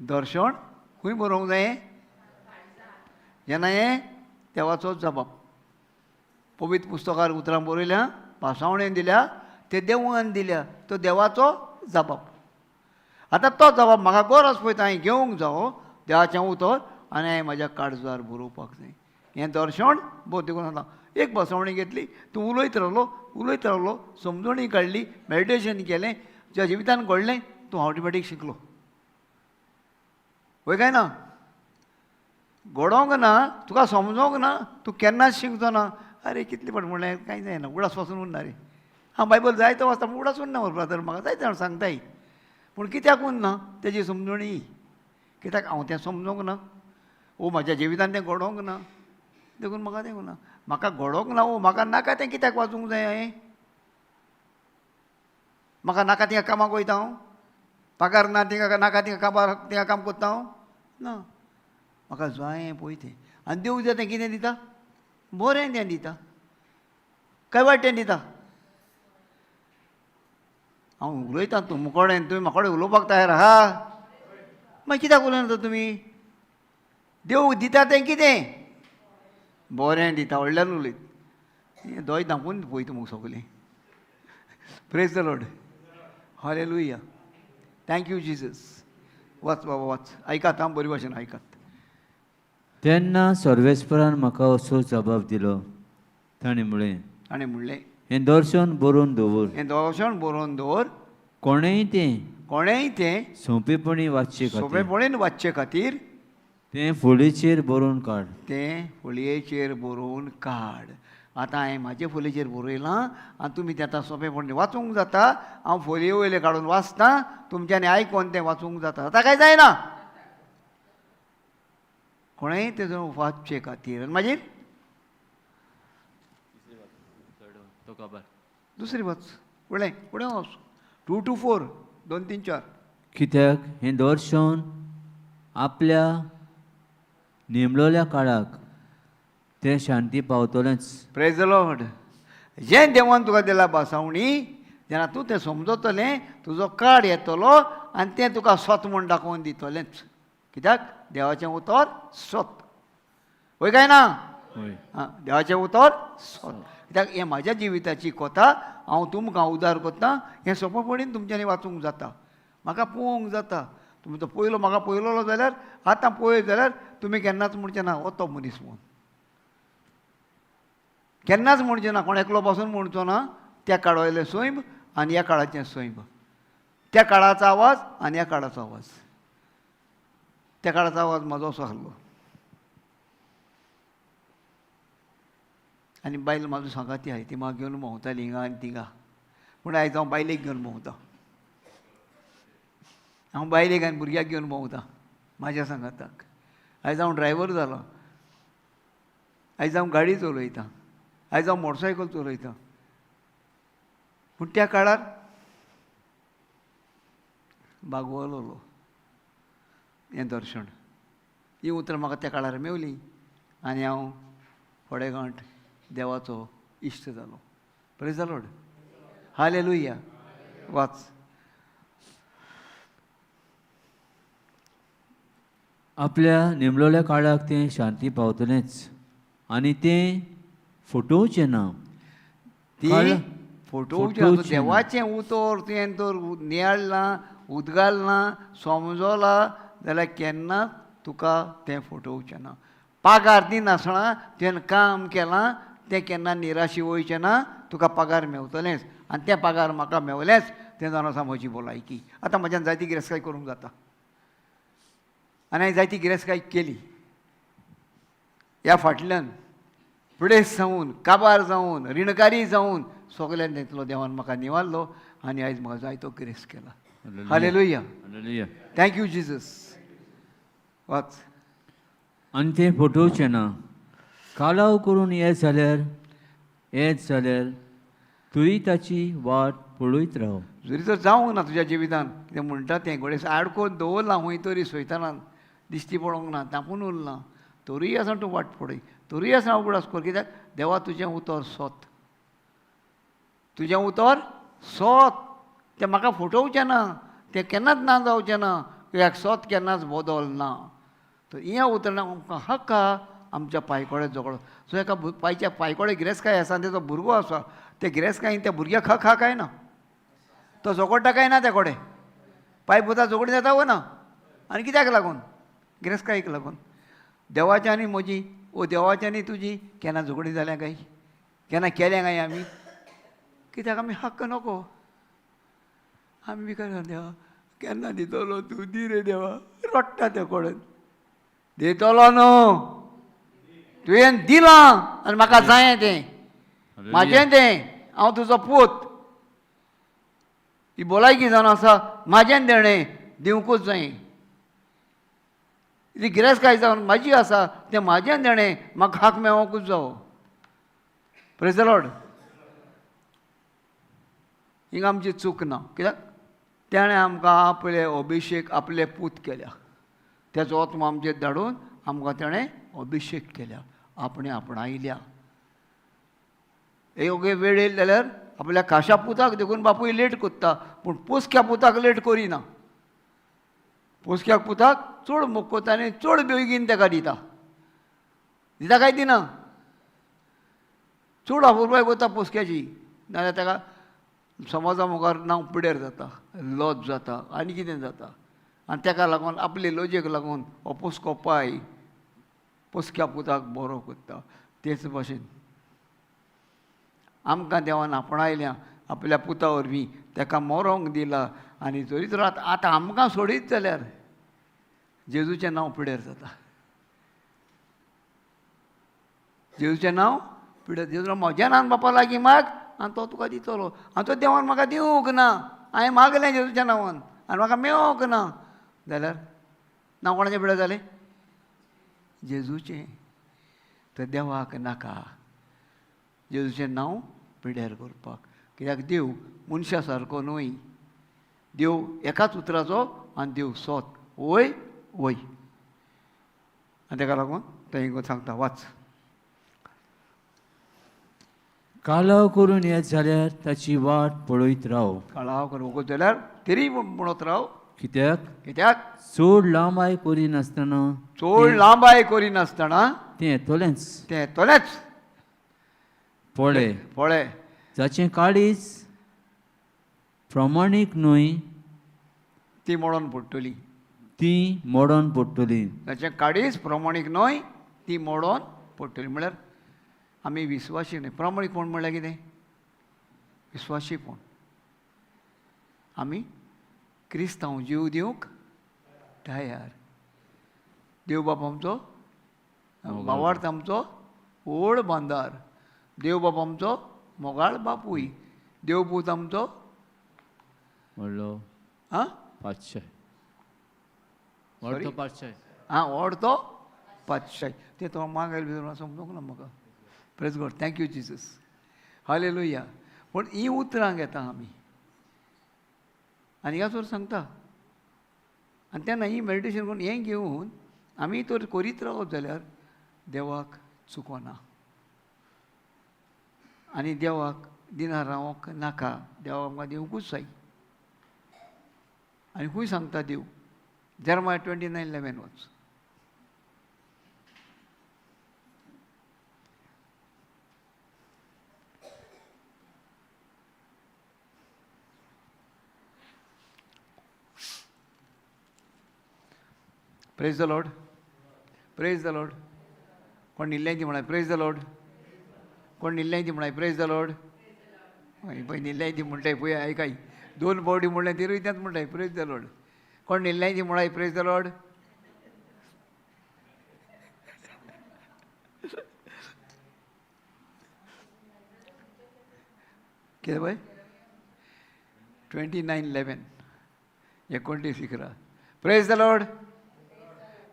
दर्शन खंय बरोवंक जाय? जेन्ना हें देवाचो जबाब पवित्र पुस्तकार उतरां बरयल्या, पासावणेन दिल्या, ते देवान दिल्या, तो देवाचो जबाब. आतां तो जबाब म्हाका गरज पळयता हांवें घेवंक जावो देवाचें उतर आनी हांवें म्हाज्या काळजार बरोवपाक जाय. हें दर्शन बरें देखून सांगता, एक बसवणी घेतली, तूं उलयत रावलो, उलयत रावलो, समजणी काडली, मेडिटेशन केलें, ज्या जिवितान घडलें तूं ऑटोमॅटीक शिकलो. वय काय ना? घडोवंक ना, तुका समजोंक ना, तूं केन्नाच शिकचो ना. आरे कितले फाट म्हणलें कांय जायना, उगडास पासून उरना रे. हांव बायबल जायतो वाचता पूण उगडास उरना ब्रदर, म्हाका जायते जाण सांगताय, पूण कित्याक उरना तेजी समजणी? कित्याक हांव तें समजोंक ना, ओ म्हाज्या जिवितान तें घडोवंक ना, देखून म्हाका तें ना, म्हाका घडोवंक ना, ओ म्हाका नाका तें कित्याक वाचूंक जाय हांवें? म्हाका नाका थिंगा कामाक वयता हांव, पगार ना थिंगा नाका थिंगा काबार थिंगा काम करता हांव ना, म्हाका जायें पळय तें. आनी देव दिता तें कितें दिता? बरें तें दिता, काय वायट तें दिता? हांव उलयतां तुमचे कडेन, तुमी म्हाका कडेन उलोवपाक तयार आहा? मागीर कित्याक उलयना तुमी? देव दिता तें कितें बरें दिता, व्हडल्यान उलयत हें दोळे धांपून पळयता तुमकां सगलें. Praise the Lord, hallelujah, thank you Jesus. वाच बाबा वाच, आयकात आं, बरे भाशेन आयकात. तेन्ना सर्वेस्परान म्हाका असो जबाब दिलो. ताणें म्हळें, ताणें म्हणलें, हें दर्शन बरोवन दवर. हें दर्शन बरोवन दवर. कोणेंय तें कोणेंय तें सोंपेपणी वाचचे खातीर, सोंपेपणीन वाचचे खातीर तें फोडीचेर बरोवन काड. तें फळयेचेर बरोवन काड. आतां हांवें म्हाजे फोलयेचेर बरयलां आनी तुमी तें आतां सोंपेपणी वाचूंक जाता. हांव फोलये वयलें काडून वाचतां, तुमच्यांनी आयकोन तें वाचूंक जाता. आतां कांय जायना, कोणेंय तें वाचचे खातीर. आनी मागीर तो काबार. दुसरी वाच, फुडें फुडें वच, 2 to 4, 2 3 4. कित्याक हें दर्शन आपल्या नेमलोल्या काळाक तें शांती पावतलेंच. प्रेज the Lord. जें देवान तुका दिला बासावणी, जेन्ना तूं तें समजतलें, तुजो काड येतलो आनी तें तुका सत म्हूण दाखोवन दितलेंच. कित्याक देवाचें उतर सत, वय काय ना? हय. आं, देवाचें उतर सत. कित्याक हें म्हाज्या जिविताची कथा, हांव तुमकां उदार करता. हें सोंपेपणीन तुमच्यांनी वाचूंक जाता, म्हाका पळोवंक जाता. तुमी तो पयलो म्हाका पळयलो जाल्यार, आतां पळयत जाल्यार तुमी केन्नाच म्हणचे ना हो तो मनीस म्हूण, केन्नाच म्हणचें ना. कोण एकलो पासून म्हणचो ना. त्या काळावयलें सैम आनी ह्या काळाचें सैम, त्या काळाचो आवाज आनी ह्या काळाचो आवाज. त्या काळाचो आवाज म्हजो असो आसलो आनी बायल म्हाजो सांगाती आहाय, ती म्हाका घेवन भोंवताली हिंगा आनी थिंगा. पूण आयज हांव बायलेक घेवन भोंवता, हांव बायलेक आनी भुरग्याक घेवन भोंवता म्हाज्या सांगाताक. आयज हांव ड्रायव्हर जालां, आयज हांव गाडी चलयतां, आयज हांव मोटरसायकल चलयतां. पूण त्या काळार बागवलोलो हें दर्शन, हीं उतरां म्हाका त्या काळार मेवलीं आनी हांव थोडे घांट देवाचो इश्ट जालो. Praise the Lord, hallelujah. वाच. आपल्या नेमलोल्या काळाक तें शांती पावतलेंच आनी तें फटोवचें ना. ती फटोवचें. फटोवचें ना. देवाचें उतर तुवें तर नियाळ्ळां, उदगारलां, समजलां जाल्यार केन्नाच तुका तें फटोवचें ना. पागार दिनासतना तुवें काम केलां तें केन्ना निराशी वयचें ना, तुका पगार मेवतलेंच. आनी तें पगार म्हाका मेवलेंच, तें जावन आसा म्हजी भलायकी. आतां म्हज्यान जायती गिरेस्तकाय करूंक जाता आनी हांवें जायती गिरेस्तकाय केली. ह्या फाटल्यान पिडेस्त जावन, काबार जावन, रिणकारी जावन सगल्यान तितलो देवान म्हाका निवारलो आनी आयज म्हाका जायतो गिरेस्त केला. Hallelujah, hallelujah, thank you Jesus. वाच. आनी तें फटोवचें ना. कालाव करून येत जाल्यार येत जाल्यार तुय ताची वाट पळयत राव. जरी तर जावंक ना तुज्या जिवितान कितें म्हणटा तें घडये आडकोन दवरलां खंय तरी सैतानान दिश्टी पडोंक ना, धांपून उरलां, तरीय आसा तूं वाट पळय, तरीय आसा उगडास कर. कित्याक देवा तुजें उतर सोत, तुजें उतर सोत, तें म्हाका फटोवचें ना, तें केन्नाच ना जावचें ना, कित्याक सोत केन्नाच बदल ना. तर ह्या उतरां आमकां हक्क आहा आमच्या पांयकोडे झगडो. सो एका पायच्या पांयकोडे गिरेस्तकाय आसा आनी तेजो भुरगो आसा, ते गिरेस्तकायेन त्या भुरग्याक हक हा काय ना, तो झगडटा काय ना, त्या कडेन पांय पुता झगडीं जाता वो ना, आनी कित्याक लागून? गिरेस्तकायेक लागून. देवाच्या आनी म्हजी ओ देवाच्या आनी तुजी केन्ना झगडीं जाल्या काय, केन्ना केल्या काय आमी? कित्याक आमी हक्क नको, आमी बी काय देवा केन्ना दितलो तूं, दी रे देवा, रडटा त्या कडेन, दितलो न्हू तुवें दिलां आनी म्हाका जायें तें, म्हाजें तें, हांव तुजो पूत, ही भलायकी जावन आसा म्हाजें देणें दिवंकूच जाय, ती गिरेस्तकाय जावन म्हाजी आसा तें म्हाजें देणें, म्हाका हाक मेळोंकूच जावो. Praise the Lord. हिंगा आमची चूक ना, कित्याक तेणें आमकां आपले अभिशेक आपले पूत केल्या, तेजो आत्मो आमचेर धाडून आमकां तेणें अभिशेक केल्या, आपणें आपणायल्या. योग्य वेळ येयली जाल्यार आपल्या खाशा पुताक देखून बापूय लेट कोत्ता, पूण पोसक्या पुताक लेट करिना, पोसक्या पुताक चड मोग कोत्ता आनी चड बेगीन ताका दिता, दिता काय दिना, चड अपुरबाय कोत्ता पोसक्याची, नाजाल्यार ताका समाजा मुखार नांव पिड्यार जाता, लज जाता आनी कितें जाता. आनी ताका लागून आपले लजेक लागून हो पोसको पाय पोसक्या पुताक बरो कोत्ता. तेच भाशेन आमकां देवान आपणायल्या आपल्या पुता वरवीं, ताका मरोंक दिला, आनी जरी तर आतां आमकां सोडीत जाल्यार जेजूचें नांव पिड्यार जाता, जेजूचें नांव पिड्यार. जेजू म्हज्या नांवान बापा लागीं माग आनी तो तुका दितलो, आनी तो देवान म्हाका दिवंक ना, हांवें मागलें जेजूच्या नांवान आनी म्हाका मेळोंक ना जाल्यार नांव कोणाचें पिड्यार जालें? जेजूचें. तर देवाक नाका जेजूचें नांव पिड्यार करपाक, कित्याक देव मनशा सारको न्हय, देव एकाच उतराचो आनी देव सोत, वय वय. आनी ताका लागून तें सांगता, वाच. कालाव करून येत जाल्यार ताची वाट पळयत राव. काळाव करून जाल्यार तरी म्हणत राव, कित्याक कित्याक चड लांबाय करिनासतना, चड लांबाय करिनासतना तें येतलेंच, तें येतलेंच. पळय पळय जाचें काळीज प्रमाणीक न्हय ती मोडोन पडटली, ती मोडोन पडटली. ताचें काळीज प्रमाणीक न्हय ती मोडोन पडटली. म्हळ्यार आमी विस्वाशी न्हय. प्रमाणीक कोण म्हणल्यार कितें? विस्वाशी कोण? आमी क्रिस्तांव जीव दिवंक तयार. देव बाप आमचो भावार्थ आमचो व्हड बांदार, देव बाप आमचो मोगाळ बापूय, देवपूत आमचो व्हडलो आं पातशाय, व्हडलो पातशाय, आं व्हड तो पातशाय. तें तो मागीर भितर समजूंक ना म्हाका. Praise God, thank you Jesus, hallelujah. पूण हीं उतरां घेता आमी आनी ह्या सांगता, आनी तेन्ना ही मेडिटेशन करून हें घेवन आमी तर करीत रावत जाल्यार देवाक चुकोना, आनी देवाक दिना रावंक नाका, देवाक आमकां दिवंकूच जाय. आनी खूंय सांगता देव? जेरमाया 29:11 वच. Praise the Lord, praise the Lord. कोण न्हिल्लें ती म्हणा प्रेज the Lord, कोण न्हिल्लें ती म्हणा प्रेज the Lord. हय पळय न्हिल्लें ती म्हणटाय पळय, आयकाय दोन फावटी म्हणलें तिरूय तेंच म्हणटाय प्रेज the Lord. कोण न्हिल्लें ती म्हणा प्रेज the Lord. कितें पळय 29:11 29:11. Praise the Lord.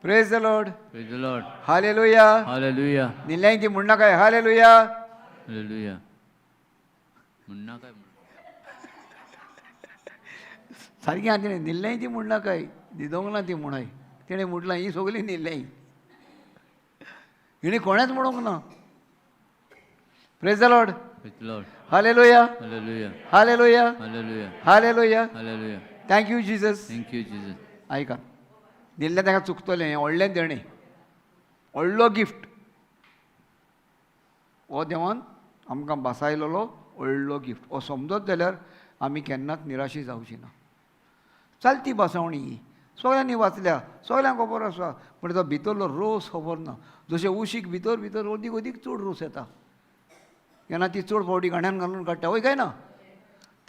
Praise the Lord. Praise the Lord. Hallelujah. Hallelujah. निल्ल्याय ती म्हणना काय? हालेलुया. हालेलुया. म्हणना काय? सारकी आहा तिणें निल्ल्याय ती म्हणना काय, न्हिदोंक ना ती म्हणय. तिणें म्हटलां ही सगळीं न्हिल्ल्याय, हिणें कोणेंच म्हणूंक ना. Praise the Lord. Praise the Lord. Hallelujah. Hallelujah. Hallelujah. Hallelujah. Hallelujah. Hallelujah. Thank you Jesus. Thank you Jesus. आयका, दिल्लें ताका चुकतलें. हें व्हडलें देणें, व्हडलो गिफ्ट हो देवान आमकां भासायलेलो व्हडलो गिफ्ट. हो समजत जाल्यार आमी केन्नाच निराशी जावची ना. चलती भासावणी ही सगळ्यांनी वाचल्या, सगळ्यांक खबर आसा, पूण तो भितरलो रोस खबर ना. जशें उशीक भितर भितर अदीक अदीक चड रोस येता, केन्ना ती चड फावटी गाण्यान घालून काडटा, वय काय ना?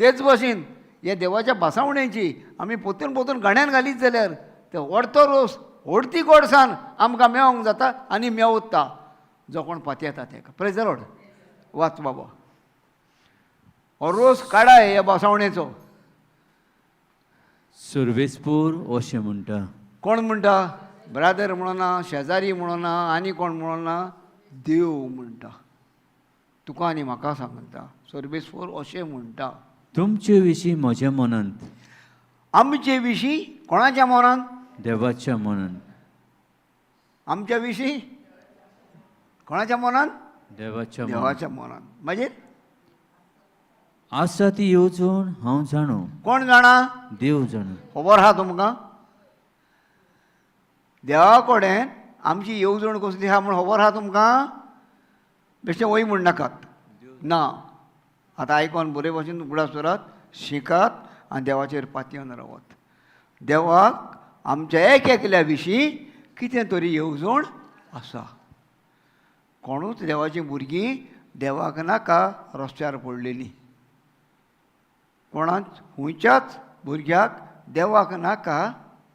तेच भशेन ह्या देवाच्या भासावण्याची आमी पोतून पोतून गाण्यान घालीत जाल्यार ते व्हडतो रोस, व्हडती गोडसान आमकां मेवोंक जाता आनी मेवता जो कोण पातयेता तेका. Praise the Lord. वाच बाबा, हो रोस काडाय ह्या भासावणेचो. सर्वेस्पूर अशें म्हणटा. कोण म्हणटा? ब्रादर म्हणना, शेजारी म्हणना, आनी कोण म्हणना, देव म्हणटा. तुका आनी म्हाका सांगता, सर्वेस्पोर अशें म्हणटा, तुमचे विशीं म्हज्या मनांत. आमचे विशीं कोणाच्या मनान? देवाच्या मनांत. आमच्या विशीं कोणाच्या मनान? देवाच्या मनांत. देवाच्या मनान. मागीर आसा ती येवजण हांव जाणो. कोण जाणा? देव जाणो. खबर आहा तुमकां देवा कडेन आमची येवजण कसली आहा म्हूण खबर आहा तुमकां? बेश्टें वय म्हण नाकात ना. आतां आयकोन बरे भशेन उगडास दवरात, शिकात आनी देवाचेर पातयेवन रावात. देवाक आमच्या एक एकल्या विशीं कितें तरी येवजण आसा. कोणूच देवाचीं भुरगीं देवाक नाका रस्त्यार पडलेलीं, कोणाच खंयच्याच भुरग्याक देवाक नाका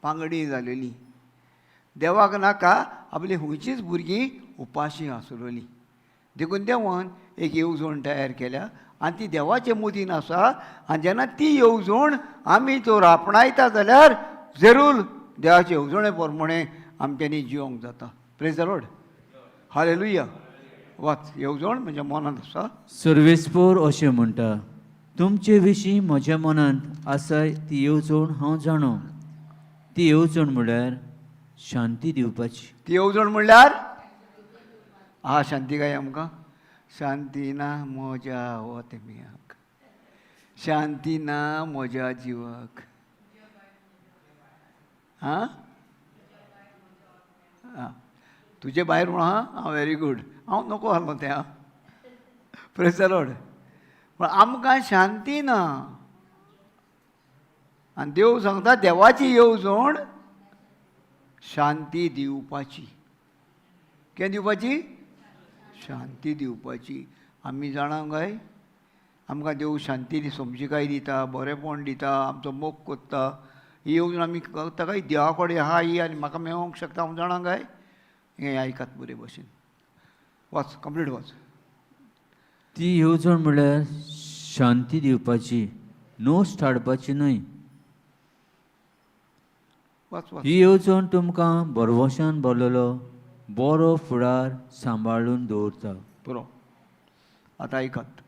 पांगडी जालेली, देवाक नाका आपली खंयचीच भुरगीं उपाशी आसलेलीं. देखून देवान एक येवजण तयार केल्या आनी ती देवाचे मुदीन आसा. आनी जेन्ना ती येवजण आमी तर आपणायता जाल्यार जरूर देवाचे येवजणे प्रमाणे आमच्यांनी जिवंक जाता. Praise the Lord. Hallelujah. वाच, येवजण म्हणजे मनांत आसा. सर्वेस्पोर अशें म्हणटा, तुमचे विशीं म्हज्या मनांत आसा ती येवजण हांव जाणो. ती येवजण म्हळ्यार शांती दिवपाची. ती येवजण म्हणल्यार आहा शांती काय आमकां? शांती ना म्हज्या ओतम्याक, शांती ना म्हज्या जिवाक. आं आं तुजे भायर म्हण आहा. Very good. हांव नको आहलो तें. आं, praise the Lord. पूण आमकां शांती ना आनी देव सांगता देवाची येवजण शांती दिवपाची. कितें दिवपाची? शांती दिवपाची. आमी जाणा काय आमकां देव शांती समजिकाय दिता, बरेंपण दिता, आमचो मोग कोत्ता. ही येवजण आमी करता काय देवा कडेन आहा ही आनी म्हाका मेळोंक शकता हांव जाणा काय? हें आयकात बरे भशेन. वाच, कंप्लीट वाच. ती येवजण म्हळ्यार शांती दिवपाची, नोस्ट हाडपाची न्हय. वाच वाच. ही येवजण तुमकां भरवशान भरलेलो बरो फुडार सांबाळून दवरता. पुरो. आतां आयकात,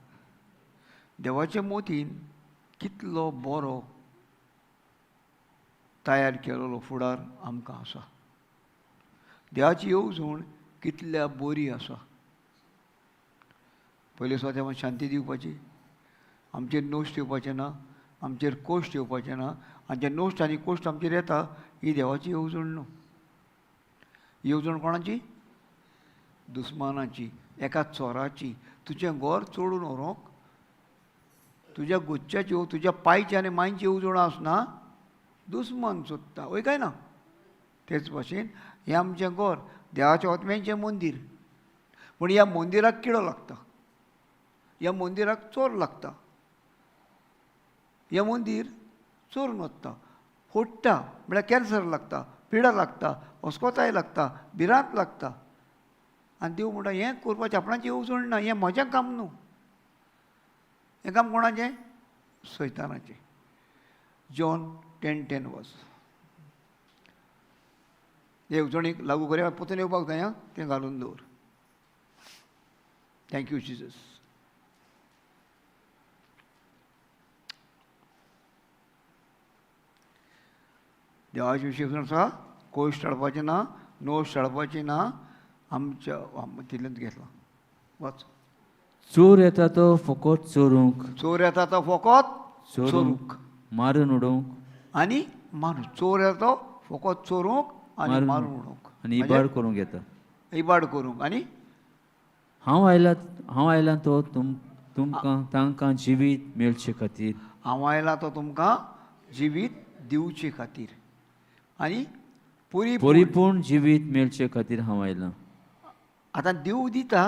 देवाचे मोतीन कितलो बरो तयार केलेलो फुडार आमकां आसा. देवाची येवजण कितल्या बरी आसा. पयले सुवातेर आमकां शांती दिवपाची, आमचेर नोश्ट येवपाचें ना, आमचेर कोश्ट येवपाचें ना. आनी जे नोश्ट आनी कोश्ट आमचेर येता ही देवाची येवजण न्हू. येवजण कोणाची? दुस्मानाची, एका चोराची. तुजें घर चोडून व्हरूंक तुज्या गुच्च्याची, तुज्या पायची आनी मांयची येवजण आसना, दुस्मान सोदता, वय काय ना? तेच भाशेन हें आमचें घर देवाच्या ओतम्यांचें मंदीर, पूण ह्या मंदिराक किडो लागता, ह्या मंदिराक चोर लागता, हें मंदीर चोरून वता, फोडटा, म्हळ्यार कॅन्सर लागता, पिडा लागता, अस्कोताय लागता, भिरांत लागता. आनी देव म्हणटा हें करपाचें आपणाचें येवजण ना, हें म्हजें काम न्हू, हें काम कोणाचें? सैतानाचें. जॉन 10:10 वच. येवजणेक लागू करूया. परतून येवपाक जाय आं, तें घालून दवर. Thank you Jesus. देवाची विशीं येवजण आसा, कोश टाळपाचें ना, नोश टाळपाची ना. आमच्या तितलेंच घेतलां. वाच. चोर येता तो फकत चोरूंक, चोर येता तो फकत चोरूंक, मारून उडोवंक आनी मारून. चोर येता तो फकत चोरूंक आनी मारून उडोवंक आनी इबाड करूंक येता, इबाड करूंक. आनी हांव आयला तो तुमकां तांकां जिवीत मेळचे खातीर. हांव आयला तो तुमकां जिवीत दिवचे खातीर आनी परिपूर्ण जिवीत मेळचे खातीर हांव आयला. आतां देव दिता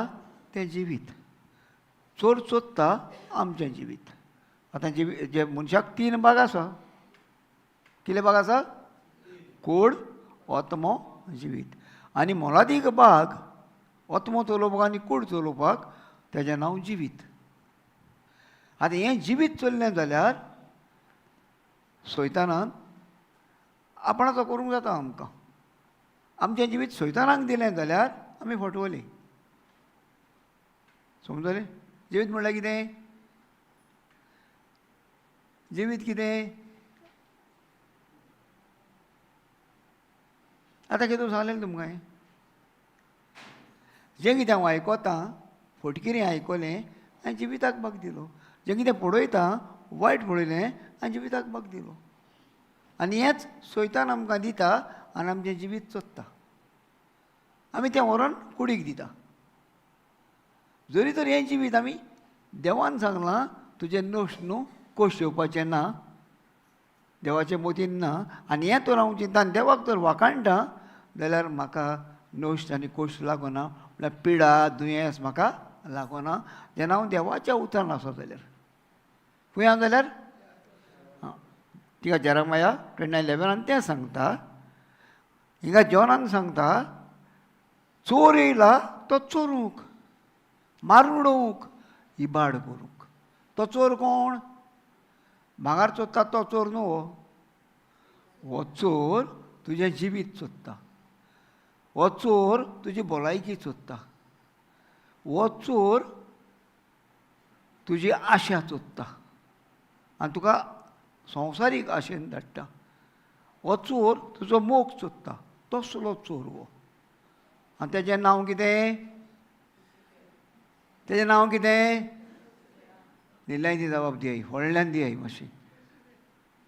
तें जिवीत, चोर चोरता आमचें जिवीत. आतां जिवीत जे मनशाक तीन भाग आसा. कितले भाग आसा? कोड, आत्मो, जिवीत. आनी मोलादीक भाग आत्मो चलोवपाक आनी कूड चलोवपाक तेजें नांव जिवीत. आतां हें जिवीत चल्लें जाल्यार सैतानान आपणाचो करूंक जाता आमकां. आमचें जिवीत सैतानाक दिलें जाल्यार आमी फटवलीं. समजलें? जिवीत म्हणल्यार कितें? जिवीत कितें? आतां कितें सांगलें तुमकां हें? जें कितें हांव आयकतां फटकिरें आयकलें आनी जिविताक भाग दिलो. जें कितें पळयता वायट पळयलें आनी जिविताक भाग दिलो. आनी हेंच सैतान आमकां दिता आनी आमचें जिवीत चोत्ता. आमी तें व्हरोन कुडीक दिता. जरी तर हें जिवीत आमी देवान सांगलां तुजें नोश न्हू कोश येवपाचें ना, देवाचें मोतीन ना, आनी हें तर हांव चिंता आनी देवाक तर वाखाणटा जाल्यार म्हाका नश्ट आनी कोश लागना, म्हळ्यार पिडा दुयेंस म्हाका लागना. जेन्ना हांव देवाच्या उतरान आसा जाल्यार खंय आसा जाल्यार आं तिका जेरामाया 29:11 आनी तें सांगता. हिंगा जॉनान सांगता चोर येयला तो चोरूंक, मारून उडोवंक, इबाड करूंक. तो चोर कोण? भांगर चोरता तो चोर न्हू. हो चोर तुजें जिवीत चोरता, हो चोर तुजी भलायकी चोरता, हो चोर तुजी आशा चोरता आनी तुका संवसारीक आशेन धाडटा. हो चोर तुजो मोग चोरता. तसलो चोर हो. आनी तेजें नांव कितें? तेजें नांव कितें? निल्यान ती जबाब दियाय, व्हडल्यान दियाय मातशी.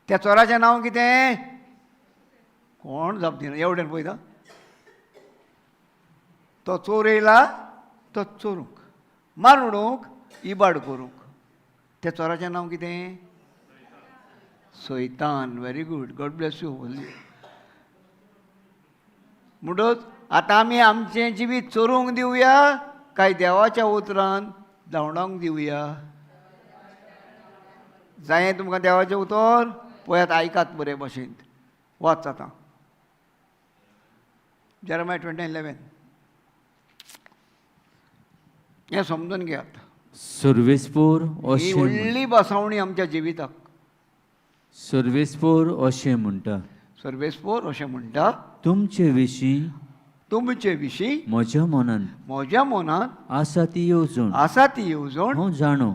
त्या चोराचें नांव कितें? कोण जाप दिना. एवढ्यान पळयता तो चोर येयला तो चोरूंक, मारून उडोवंक, इबाड करूंक. त्या चोराचें नांव कितें? सैतान. Very good, God bless you. म्हणटच आतां आमी आमचें जिवीत चोरूंक दिवया काय देवाच्या उतरान धांवडावंक दिवया? जायें तुमकां देवाचें उतर? पळयात, आयकात बरे भशेन. वाच आतां जेरमाया 29:11. हें समजून घेयात. सर्वेस्पोर ही अशें व्हडली बसावणी आमच्या जिविताक. सर्वेस्पोर अशें म्हणटा, सर्वेस्पोर अशें म्हणटा, तुमचे विशीं, तुमचे विशीं म्हज्या मनान, म्हज्या मनांत आसा ती येवजण, आसा ती येवजण हांव जाणो.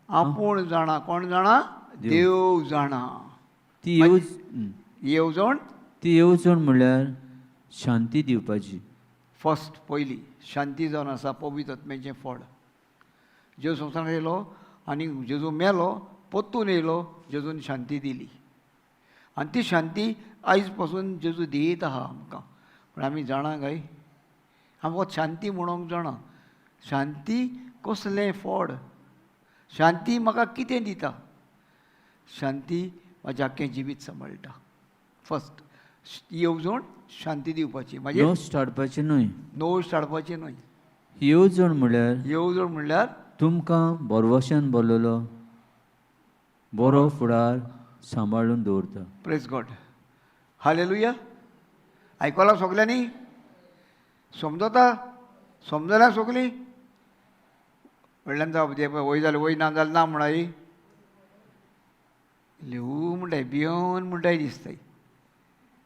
आपूण जाणा. कोण जाणा? देव जाणा. ती येवजण, ती येवजण म्हणल्यार शांती दिवपाची. फर्स्ट पयली शांती जावन आसा पवित्र आत्म्याचें फळ. जेजू संवसारांत येयलो आनी जेजू मेलो, परतून येयलो, जेजून शांती दिली. आनी ती शांती आयज पासून जेजू दियत आहा आमकां. पूण आमी जाणा काय? आमी फकत शांती म्हणोंक जाणा. शांती कसलें फळ? शांती म्हाका कितें दिता? शांती म्हाजें आख्खें जिवीत सांबाळटा. फर्स्ट येवजण शांती दिवपाची, मागीर नश्ट हाडपाची न्हय. नोश हाडपाची न्हय. येवजण म्हणल्यार, येवजण म्हणल्यार तुमकां भरवशान भरलेलो बरो फुडार सांबाळून दवरता. Praise God, hallelujah. आयकलां सगल्यांनी? समजता? समजल्या सगलीं? व्हडल्यान जावप दे. वय जालें वय, ना जालें ना म्हणाय. ल्हवू म्हणटाय, भियोन म्हणटाय दिसताय.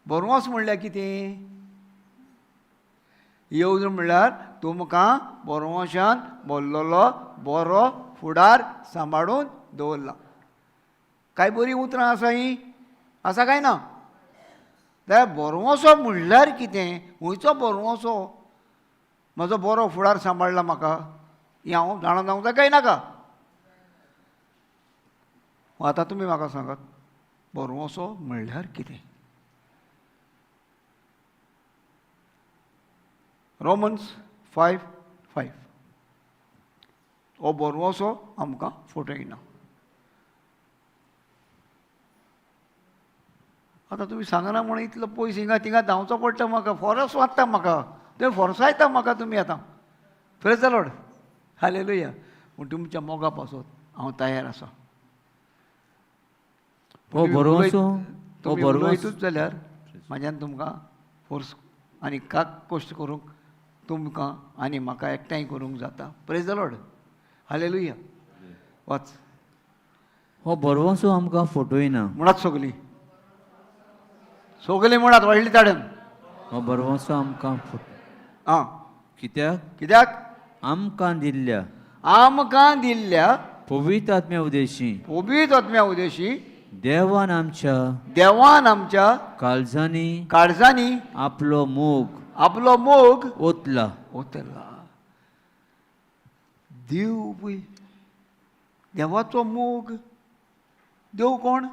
बरोच म्हणल्यार कितें? येवजण म्हणल्यार तुमकां बरोवशान बोल्लोलो बरो फुडार सांबाळून दवरला. काय बरीं उतरां आसा हीं, आसा काय ना? जाल्यार बरवसो म्हणल्यार कितें? खंयचो बरवसो? म्हजो बरो फुडार सांबाळ्ळा म्हाका, हें हांव जाणा जावंक जाय काय नाका? आतां तुमी म्हाका सांगात, बरवसो म्हणल्यार कितें? रोमन्स 5:5. हो बरवसो आमकां फटयना. आतां तुमी सांगना म्हणून इतलो पयस हिंगा थिंगा धांवचो पडटा म्हाका, फोरस वाडटा म्हाका, तुवें फोर्सायता म्हाका तुमी आतां. Praise the Lord, hallelujah. पूण तुमच्या मोगा पासत हांव तयार आसा. हो भरवंसो, हो तुमी भरवंसो उलयतूच जाल्यार म्हाज्यान तुमकां फोर्स आनी काक कश्ट करूंक तुमकां आनी म्हाका एकठांय करूंक जाता. प्रेज the Lord, hallelujah. वाच. हो भरवंसो आमकां फटयना. म्हणात सगलीं, सगलीं म्हणात व्हडली ताड्यान. हो भरवंसो आमकां आं, कित्याक कित्याक आमकां दिल्ल्या, आमकां दिल्ल्या पवित्र आत्म्या उदेशी, पवित्र आत्म्या उदेशी देवान आमच्या, देवान आमच्या काळजांनी, काळजांनी आपलो मोग, आपलो मोग ओतला. ओतला. देव पळय, देवाचो मोग. देव कोण?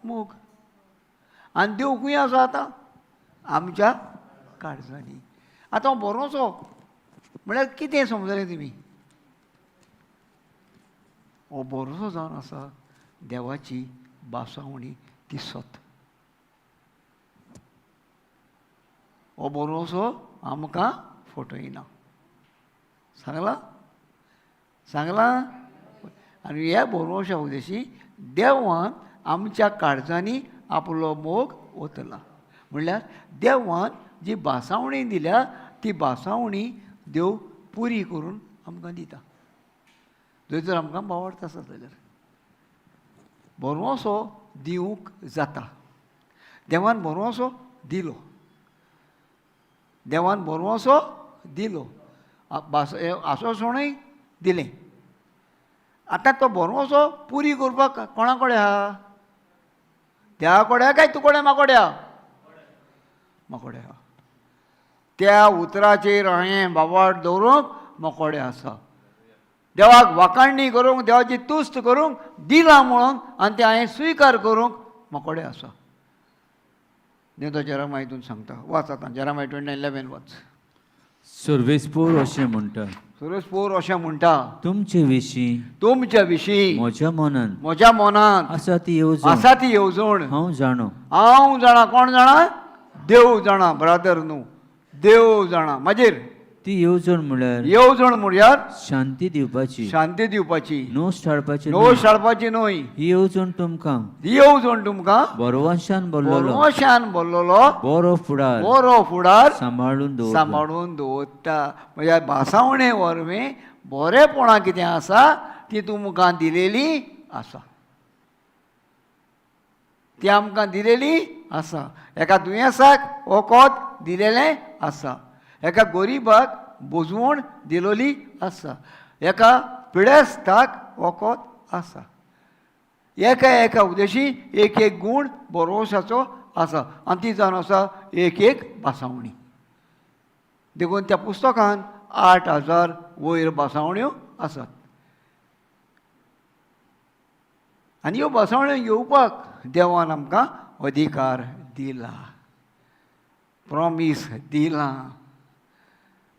मोग. आनी देव खंय आसा आतां? आमच्या काळजांनी. आतां हांव बरोसो म्हळ्यार कितें समजलें तुमी? हो बरोसो जावन आसा देवाची बासावणी ती सत. हो बरोसो आमकां फटयना. सांगलां, सांगलां. आनी ह्या बरोवशा उदेशी देवान आमच्या काळजांनी आपलो मोग ओतला. म्हणल्यार देवान जी बासावणी दिल्या ती बासावणी देव पुरी करून आमकां दिता. जर तर आमकां बावडता आसत जाल्यार बरोसो दिवंक जाता. देवान बरोसो दिलो, देवान बरोसो दिलो, आस्वासणूय दिलें. आतां तो बरोसो पुरी करपाक कोणा कडेन आहा? देवा कडेन काय तूं कडेन? म्हाकोड्या, म्हाकोडे आहा. त्या उतराचेर हांवें बाबाट दवरूंक मोकोडे आसा. देवाक वाखाणणी करूंक, देवाची तुस्त करूंक दिलां म्हणून आनी तें हांवें स्विकार करूंक मोकोडे आसा. न्ही तो जेरामा हितून सांगता. वाच आतां जेरामा 29:11 वाच. सर्वेस्पोर अशें म्हणटा, सुरेशपूर अशें म्हणटा, तुमचे विशीं, तुमच्या विशीं म्हज्या मनान म्हज्या मनांत आसा ती येवजण आसा ती येवजण हांव जाणो. हांव जाणा. कोण जाणा? देव जाणा ब्रादर न्हू, देव जाणा. मागीर ती येवजण म्हळ्यार येवजण म्हळ्यार शांती दिवपाची, शांती दिवपाची, नोस टाळपाची, नोश हाडपाची न्हय. ही येवजण तुमकां ही येवजण तुमकां बरवंशान बोल्लोलो, बरोशान बोल्लोलो बरो फुडार बरो फुडार सांबाळून दवर, सांबाळून दवरता. म्हणजे भासावणे वरवीं बरेपणां कितें आसा ती तुमकां दिलेली आसा, ती आमकां दिलेली आसा. एका दुयेंसाक वखद दिलेलें आसा, एका गरिबाक बोजवण दिलोली आसा, एका पिडेस्ताक वखद आसा. एका एका उदेशी एक एक गूण बरोवशाचो आसा आनी ती जावन आसा एक एक भासावणी. देखून त्या पुस्तकान 8000 वयर भासावण्यो आसात. आनी ह्यो भासावण्यो घेवपाक देवान आमकां अधिकार दिला, प्रोमीस दिला,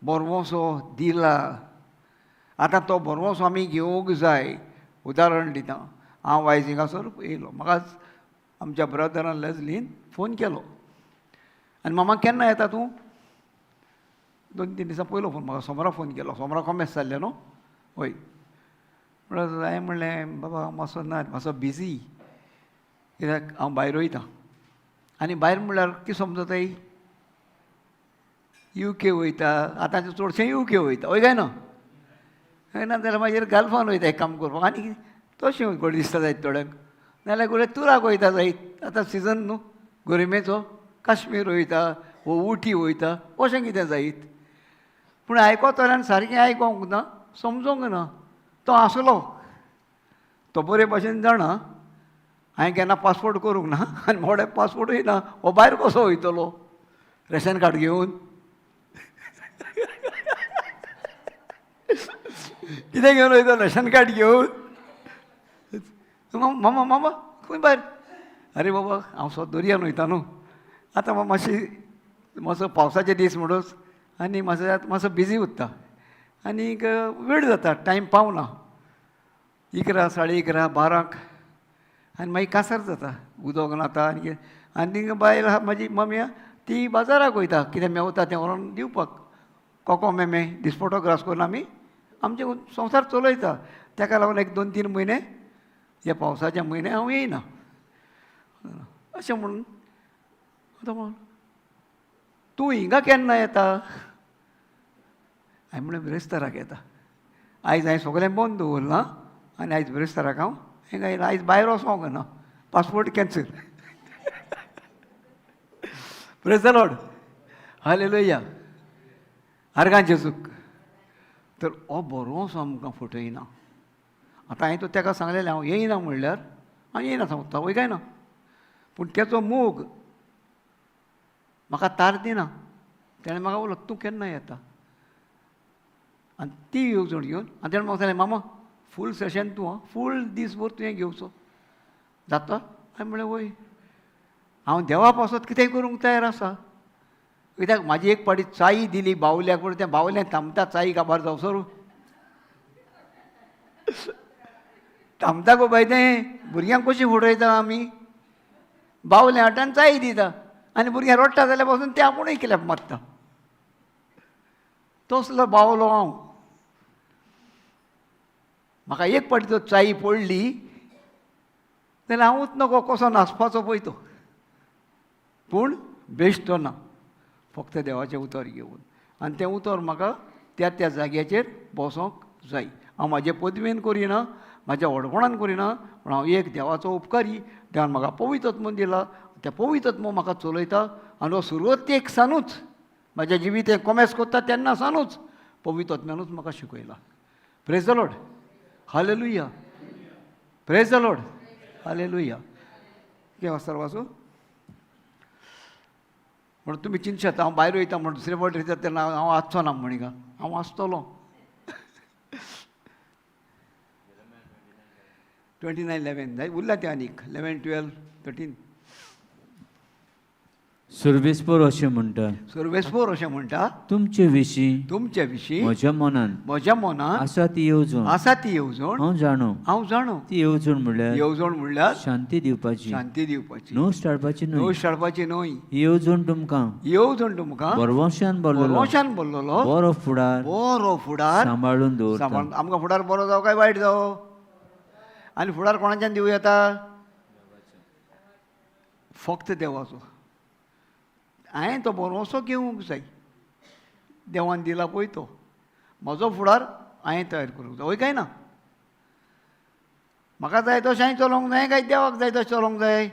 बरवसो दिला. आतां तो बरवसो आमी घेवंक जाय. उदाहरण दिता, हांव आयज हिंगासर येयलो, म्हाका आमच्या ब्रदरान लेजलीन फोन केलो आनी मामा केन्ना येता तूं? 2-3 दिसां पयलो फोन म्हाका सोमारा फोन केलो. सोमारा कॉमेस जाल्लें न्हू? हय. म्हणल्यार हांवें म्हणलें बाबा हांव मातसो ना, मातसो बिजी, कित्याक हांव भायर वयता. आनी भायर म्हणल्यार कितें समजताय? युके वयता. आतां चडशें युके वयता, हय काय ना? हय ना जाल्यार मागीर गल्फान वयता एक काम करपाक. आनी तशें घोडे दिसता जायत थोड्यांक, नाल्यार घोडे तुराक वयता जायत. आतां सिजन न्हू गरमेचो, काश्मीर वयता वो उटी वयता, अशें कितें जायत. पूण आयकोतल्यान सारकें आयकोंक ना, समजोंक ना. तो आसलो, तो बरे भाशेन जाणा हांवें केन्ना पासपोर्ट करूंक ना आनी मोडे पासपोर्टूय ना, हो भायर कसो वयतलो रेशन कार्ड घेवन? कितें घेवन वयतलो रेशन कार्ड घेवन? मामा मामा खंय भायर? अरे बाबा हांव सो दर्यान वयता न्हू, आतां मातशी मातसो पावसाचे दीस म्हणूच आनी मातसो मातसो बिजी उरता आनीक वेळ जाता, टायम पावना, 11 11:30 12 आनी मागीर कासार जाता, उदक नाता. आनी आनी बायल आहा म्हाजी मम्मी आहा ती बाजाराक वयता, कितें मेवता तें व्हरोन दिवपाक. कोको मेमे दिसपटो ग्रास करून आमी आमचे संवसार चलयता. ताका लागून 1 2 3 म्हयने ह्या पावसाच्या म्हयने हांव येयना अशें म्हणून आतां म्हण तूं हिंगा केन्ना येता? हांवें म्हणलें बिरेस्ताराक येता. आयज हांवें सगळें बंद दवरलां आनी आयज बिरेस्ताराक हांव हिंगा येयला. आयज भायर वचोंक ना, passport cancel. Praise the Lord, hallelujah, आर्गां जेजूक. तर हो बरोसो आमकां फटयना. आतां हांवें तो ताका सांगलेलें हांव येयना म्हणल्यार हांव येयना सांगता वय काय ना, पूण तेचो मोग म्हाका तार दिना. तेणें म्हाका उलो तूं केन्ना येता, आनी ती येवजण घेवन आनी तेणें म्हाका सांगलें मामा फूल सेशन तूं आं, फूल दीसभर तुवें घेवचो जाता? हांवें म्हणलें वय, हांव देवा पासत कितेंय करूंक तयार आसा. कित्याक म्हाजी एक पाटी चाई दिली बावल्याक, पूण तें बावलें थांबता चाई काबार जावसर थांबता गो बाय. तें भुरग्यांक कशीं फटयता आमी, बावलें हाडटा आनी चाई दिता आनी भुरग्यां रडटा जाल्यार पासून तें आपुणूय किल्याक मारता. तसलो बावलो हांव. म्हाका एक पाटी जर चाई पडली जाल्यार हांवूच नको कसो नाचपाचो पळय तो, पूण बेश्टो ना, फक्त देवाचें उतर घेवन. आनी तें उतर म्हाका त्या त्या जाग्याचेर बसोंक जाय. हांव म्हाजे पदवेन करिना, म्हाज्या व्हडपणान करिना, पूण हांव एक देवाचो उपकारी. देवान म्हाका पवित्र दिला, त्या पवित्र म्हाका चलयता. आनी हो सुरवातेक सानूच म्हाज्या जिवीत कोमेस करता तेन्ना सानूच पवित्र म्हाका शिकयला. Praise the Lord, hallelujah, praise the Lord, hallelujah. कितें वाचता वाचू म्हणून तुमी चिंतशात हांव भायर वयता म्हण दुसरे फावट वयता तेन्ना हांव वाचचो ना म्हणी का, हांव वाचतलो. 29 11 जाय उरल्या तें आनीक 11 12 13. सुर्वेस्पोर अशें म्हणटा, सुर्वेस्पोर अशें म्हणटा, तुमचे विशीं तुमचे विशीं म्हज्या मनान म्हज्या मनान आसा ती येवजण आसा ती येवजण हांव जाणो, हांव जाणो. ती येवजण म्हणल्यार येवजण म्हणल्यार शांती दिवपाची, शांती दिवपाची, नोस टाळपाची न्हय, नोस टाळपाची न्हय. ही येवजण तुमकां येवजण तुमकां बरवंशान भरलेलो, बरवंशान भरलेलो, बरो फुडार बरो फुडार सांबाळून दवरता. सांबाळून. आमकां फुडार बरो जावं काय वायट जावं? आनी फुडार कोणाच्यान दिवं येता? फक्त देवाचो. हांवें तो बरोसो घेवंक जाय, देवान दिला पळय तो. म्हजो फुडार हांवें तयार करूंक जाय, वय काय ना? म्हाका जाय तशें हांवें चलोवंक जाय काय देवाक जाय तशें चलोवंक जाय?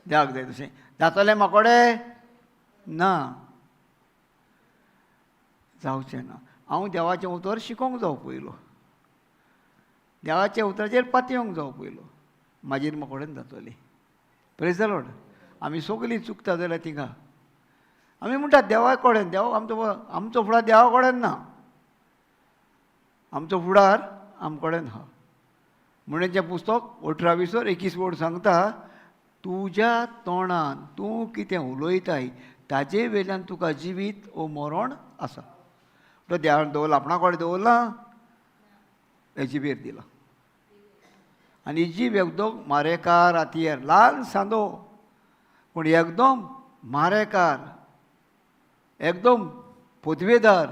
देवाक जाय तशें जातलें म्हाकोडे ना, जावचें ना. हांव देवाचें उतर शिकोवंक जावं पयलो, देवाच्या उतराचेर पातयेवंक जावं पयलो, मागीर म्हाकोडेन जातलें. Praise the Lord. आमी सगलीं चुकता जाल्यार थिंगा आमी म्हणटात देवा कडेन, देव आमचो आमचो फुडार देवा कडेन ना, आमचो फुडार आम कडेन आहा. म्हणून जें पुस्तक 18 20 21 वर्ड सांगता, तुज्या तोंडान तूं कितें उलयताय ताजे वेल्यान तुका जिवीत ओ मरण आसा. तो देवान दवरला, आपणा कडेन दवरला, जिबेर दिला. आनी जीब एकदम मारेकार हातयेर, ल्हान सांदो पूण एकदम मारेकार, एकदम पदवेदार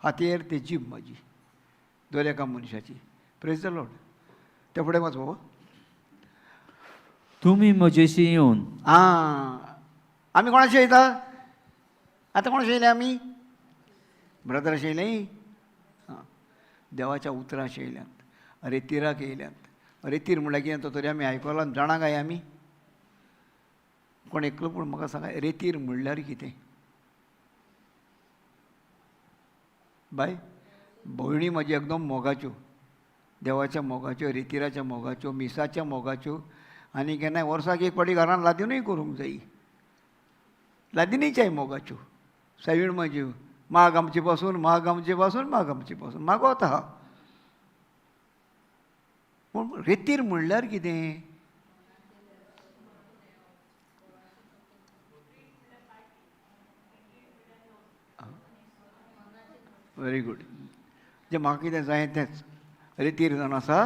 हातयेर ती जीब म्हाजी दर एका मनशाची. Praise the Lord. ते फुडें वाच बाबा. तुमी म्हजेशी येवन आं, आमी कोणाशी येता? आतां कोणाशी येयले आमी? ब्रदराशी येयले. आं, देवाच्या उतराशी येयल्यात, रेतिराक येयल्यात. रेतीर म्हणल्यार कितें तो तरी आमी आयकलां, जाणा काय आमी? कोण एकलो पूण म्हाका सांगा, रेतीर म्हणल्यार कितें? बाय भयणी म्हजी एकदम मोगाच्यो, देवाच्या मोगाच्यो, रेतिराच्या मोगाच्यो, मिसाच्या मोगाच्यो. आनी केन्नाय वर्साक एक फावटी घरान लादिनूय करूंक जायी, लादिनीच्याय मोगाच्यो. सायबीण म्हज्यो माग आमचे पासून, माग आमचे पासून, माग आमचे पासून मागवता आहा. पूण रेतीर म्हणल्यार कितें? Very good. जें म्हाका कितें जाय तेंच रेतीर जावन आसा.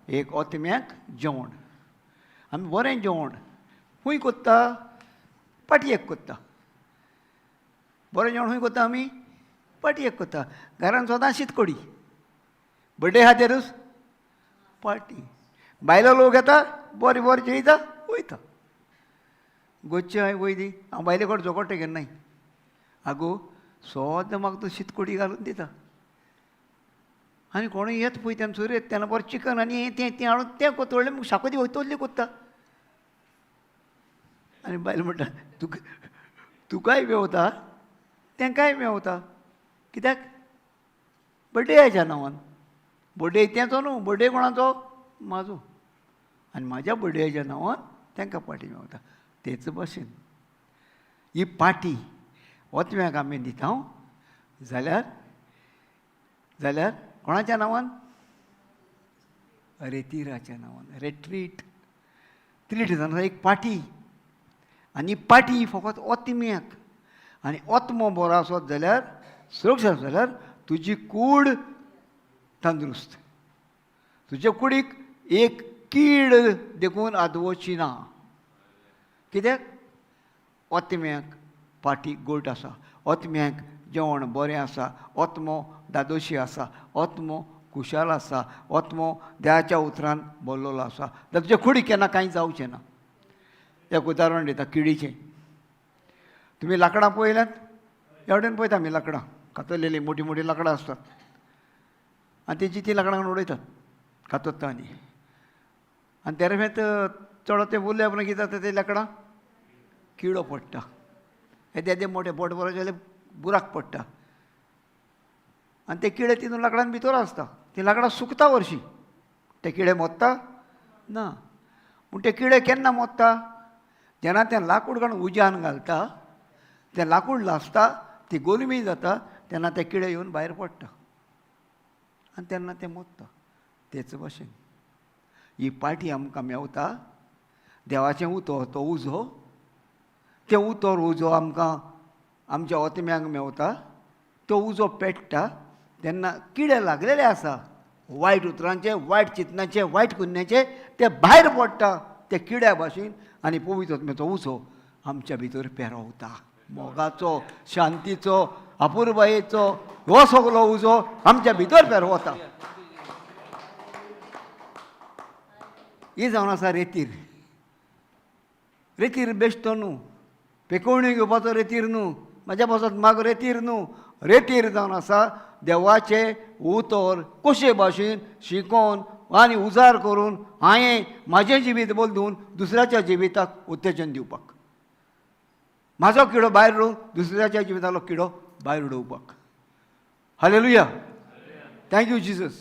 एक ओतम्याक जेवण, आमी बरें जेवण खूंय कोत्ता? पाटयेक कोत्ता. बरें जेवण खूंय कोत्ता आमी? पाटयेक कोत्ता. घरान सदां शीतकोडी, बड्डे खातीरूच पार्टी. बायलो लोक येता, बरें बरें जेयता वयता. गोच्चे हांवें वयली, हांव बायले कडेन झगडटा केन्नाय. आगो सद्दां म्हाका तूं शीतकोडी घालून दिता आनी कोणूय येता पळय तेन्ना सुरू येता तेन्ना बरें चिकन आनी हें तें तें हाडून तें कोत्ता, मग शाकोती वयतली कोत्ता. आनी बायल म्हणटा तुका तुकाय मेवता तेंकाय मेवता. कित्याक? बड्डेयाच्या नांवान. बड्डे तेंचो न्हू, बड्डे कोणाचो? म्हाजो. आनी म्हाज्या बड्डेयाच्या नांवान तेंकां पार्टी मेवता. तेच भाशेन ही पार्टी ओतम्याक आमी दिता जाल्यार जाल्यार कोणाच्या नांवान? रेतिराच्या नांवान. रेट्रीट, त्रीट जावन एक पार्टी. आनी पार्टी फकत ओतम्याक. आनी ओत्मो बरो आसत जाल्यार, सुरक्षा आसत जाल्यार तुजी कूड तंदुरुस्त. तुजे कुडीक एक कीड देखून आदवची ना. कित्याक? ओतम्याक पाटी गोट आसा, ओतम्याक जेवण बरें आसा, ओत्मो दादोशी आसा, ओत्मो खुशाल आसा, ओत्मो देवाच्या उतरान बोल्लोलो आसा. जाल्यार तुजे कुडीक केन्ना कांय जावचें ना. एक उदाहरण दिता किडीचें. तुमी लांकडां पळयल्यात? ह्या वटेन पळयता आमी लांकडां कातरलेलीं, मोटीं मोटीं लांकडां आसतात आनी तेजी तीं लांकडां उडयतात कातरता. आनी आनी तेरेफेंत चड तें उरल्या उपरांत कितें जाता? ते लांकडां किडो पडटा. हे तेदे मोटे बोट बरो जाल्यार बुराक पडटा आनी ते किडे तितून लांकडान भितर आसता. तीं लांकडां सुकता वर्शी. ते किडे मोत्ता ना. पूण ते किडे केन्ना मोत्ता? जेन्ना तें लांकूड काडून उज्यान घालता, तें लांकूड लासता, ती गोलमी जाता, तेन्ना ते किडे येवन भायर पडटा आनी तेन्ना तें मोत्ता. तेच भाशेन ही पार्टी आमकां मेवता. देवाचें उतर तो उजो, तें उतर उजो आमकां आमच्या ओतम्यांक मेवता. तो उजो पेट्टा तेन्ना किडे लागलेले आसा वायट उतरांचे, वायट चिंतनाचे, वायट कुन्न्याचे, ते भायर पडटा ते किड्या भाशेन. आनी पवित्र आत्म्याचो उजो आमच्या भितर पेरवता. मोगाचो, शांतीचो, अपुरबायेचो हो सगलो उजो आमच्या भितर पेरवता. ही जावन आसा रेतीर. रेतीर बेश्टो न्हू, पेकोवणी घेवपाचो रेतीर न्हू, म्हाज्या पासत माग रेतीर न्हू. रेतीर जावन आसा देवाचें उतर कशे भाशेन शिकोवन आनी उजार करून हांवें म्हाजें जिवीत बदलून दुसऱ्याच्या जिविताक उत्तेजन दिवपाक, म्हाजो किडो भायर उडोवन दुसऱ्याच्या जिवितांतलो किडो भायर उडोवपाक. Hallelujah, thank you Jesus.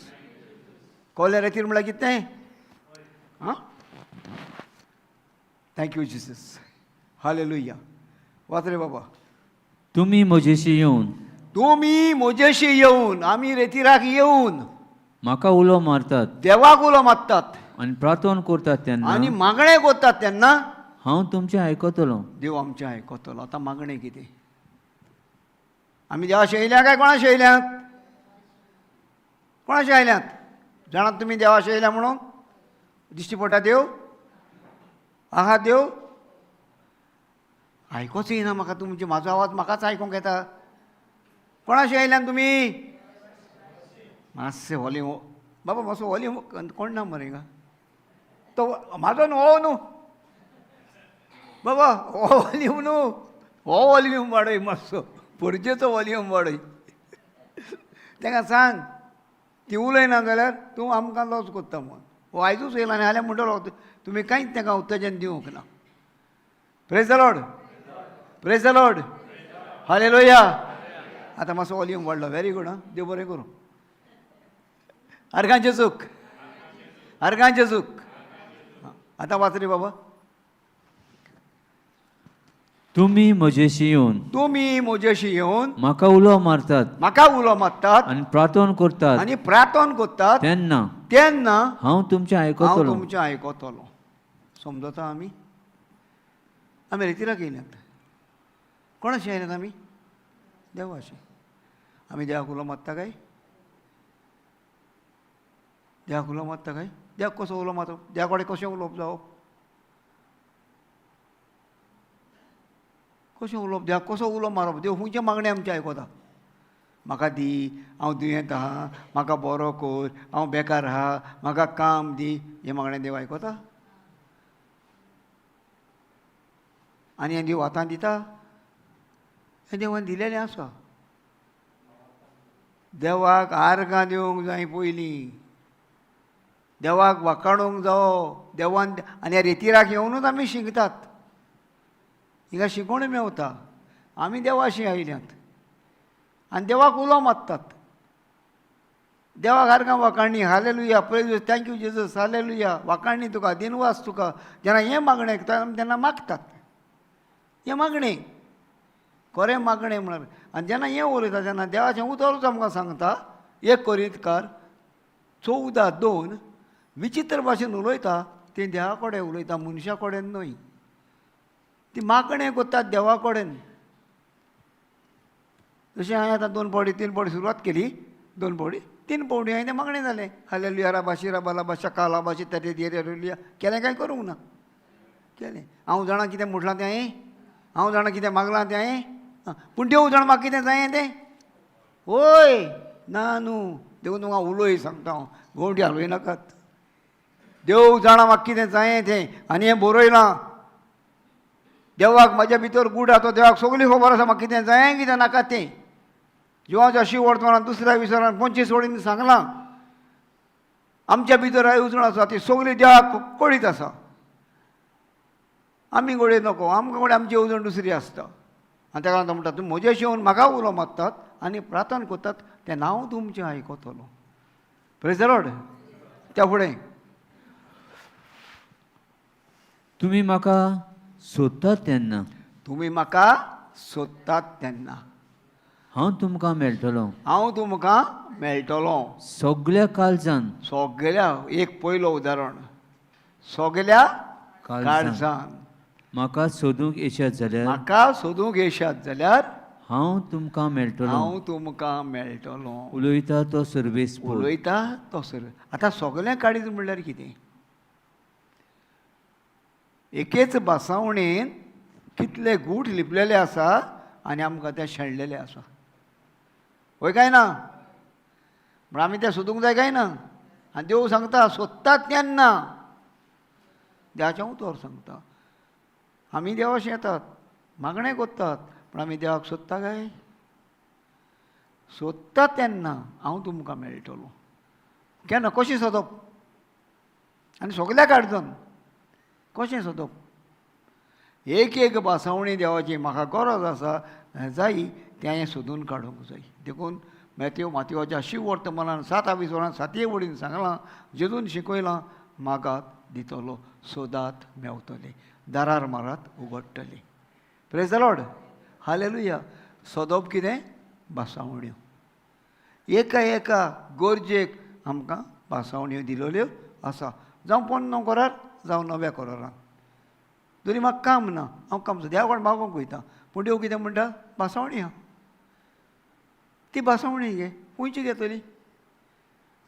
कोल्या रेतीर म्हणल्यार कितें? आं, thank you Jesus. Hallelujah. वाच रे बाबा. तुमी म्हजेशी येवन, तुमी म्हजेशी येवन, आमी रेतिराक येवन म्हाका उलो मारतात देवाक उलो मारतात आनी प्रार्थना करतात तेन्ना आनी मागणें करतात तेन्ना हांव तुमचें आयकतलो. देव आमचें आयकतलो. आतां मागणें कितें? आमी देवाशी येयल्या काय कोणाशी येयल्यात? कोणाशी आयल्यात? जाणात तुमी देवाशी येयल्या म्हणून? दिश्टी पडटा देव आहा? देव आयकोच येयना म्हाका. तुमचे म्हाजो आवाज म्हाकाच आयकूंक येता. कोणाशी आयल्यान तुमी? मातशें वॉल्यूम बाबा, मातसो वॉल्यूम कोण ना मरे हिंगा. तो म्हाजो न्हू, हो न्हू बाबा, हो वॉल्यूम न्हू, हो वॉल्यूम वाडय मातसो, परजेचो वॉल्यूम वाडय. तांकां सांग ती उलयना जाल्यार तूं आमकां लॉस करता म्हूण. हो आयजूच येयला आनी हाल्यार म्हणटलो तुमी कांयच तांकां उत्तेजन दिवंक ना. Praise the Lord, praise the Lord, hallelujah. आतां मातसो वॉल्यूम वाडलो. Very good. आं, देव बरें करूं. आर्गांचें चूक, आर्गांचें चूक. आतां वाच रे बाबा. तुमी म्हजेशी येवन तुमी म्हजेशी येवन म्हाका उलो मारतात म्हाका उलो मारतात आनी प्रार्थना करतात आनी प्रार्थना करतात तेन्ना तेन्ना हांव तुमचें हांव आयकतलो. तुमचें आयकतलो. समजता आमी? आमी रेतिराक येयल्यात. कोणाशी आयल्यात आमी? देवाशी. आमी देवाक उलो मारता काय? देवाक उलो मारता काय? देवाक कसो उलो मारप? देवा कडेन कशें उलोवप जावप? कशें उलोवप? देवाक कसो उलो मारप? देव खंयचे मागणें आमचें आयकता? म्हाका दी, हांव दुयेंत आहा, म्हाका बरो कर, हांव बेकार आहा, म्हाका काम दी, हें मागणें देव आयकता? आनी हें देव आतां दिता? हें देवान दिलेलें आसा. देवाक आर्गां दिवंक जाय पयलीं, देवाक वाखाणूंक जावो देवान. आनी ह्या रेतिराक येवनूच आमी शिकतात, हिंगा शिकोवणी मेवता. आमी देवाशी आयल्यात आनी देवाक उलो मारतात. देवाक आर्गां वाखाणणी, hallelujah, praise, thank you Jesus, hallelujah, वाखाणणी तुका, दिनवास तुका. जेन्ना हें मागणें तेन्ना मागतात, हें मागणें खरें मागणें म्हळ्यार. आनी जेन्ना हें उलयता तेन्ना देवाचें उतरूच आमकां सांगता. 1 कोरिंतकार 14:2 विचित्र भाशेन उलयता तें देवा कडेन उलयता, मनशा कडेन न्हय. ती मागणें करतात देवा कडेन. जशें हांवें आतां 2 पावटी 3 पावटी सुरवात केली, 2 पावटी 3 पावटी हांवें तें मागणें जालें. हालेलुया, राबाशी राबालाबा शकालाबाशी तरे देरे केलें काय करूंक ना केलें. हांव जाणां कितें म्हटलां तें हांवें, हांव जाणां कितें मागलां तें हांवें, पूण देव जाणां म्हाका कितें जायें तें? वय ना न्हू. देखून तुमकां उलोय सांगता हांव, गोंवटी हालय नाकात. देव जाणां म्हाका कितें जायें तें. आनी हें बरयलां, देवाक म्हाज्या भितर गूढ आहा तो देवाक सगळी खबर आसा म्हाका कितें जायें कितें नाका तें. जिवाच्या शिवड दुसऱ्या विसरान 25 वडीन सांगलां, आमच्या भितर येवजण आसा ती सगळी देवाक कळीत आसा. आमी घडये नको, आमकां घडये आमची येवजण दुसरी आसता. आनी ताका लागून म्हणटा, तुमी म्हजेशी येवन म्हाका उलो मारतात आनी प्रार्थना करतात तें हांव तुमचें आयकतलो. Praise the Lord. त्या फुडें तुमी म्हाका सोदतात तेन्ना, तुमी म्हाका सोदतात तेन्ना हांव तुमकां मेळटलो, हांव तुमकां मेळटलो. सगल्या काळजान, सगल्या, एक पयलो उदाहरण, सगल्या काळजान म्हाका सोदूंक येशात जाल्यार, म्हाका सोदूंक येशात जाल्यार हांव तुमकां मेळटलो, हांव तुमकां मेळटलो. उलयता तो सर्वेस्पोर, उलयता तो सर्व. आतां सगळें काळीज म्हणल्यार कितें? एकेच भासावणेन कितले गूट लिपलेले आसा आनी आमकां ते शेणलेले आसा. वय काय ना? म्हण आमी तें सोदूंक जाय काय ना? आनी देव सांगता सोदतात तेन्ना, देवाचें उतर सांगता. आमी देवाशी येतात, मागणें करतात, पूण आमी देवाक सोदता काय? सोदता तेन्ना हांव तुमकां मेळटलो. केन्ना कशें सोदप? आनी सगल्या काळजान कशें सोदप? एक एक भासावणी देवाची म्हाका गरज आसा जायी तें हांवें सोदून काडूंक जाय. देखून मॅथ्यू माथ्युवाच्या शिवर्तमानान 7 वरान 7 वडीन सांगलां, जेजून शिकयलां, मागात दितलो, सोदात मेवतले, दारार मारात उगडटले. Praise the Lord, hallelujah. सोदप कितें? भासावण्यो. एका एका गरजेक आमकां भासावण्यो दिलेल्यो आसा. जावं पोन्नो करार, जावं नव्या करारान. तरी म्हाका काम ना, हांव काम देवा कडेन मागूंक वयता, पूण देव कितें म्हणटा? भासावणी आहा ती, भासावणी घे. खंयची घेतली?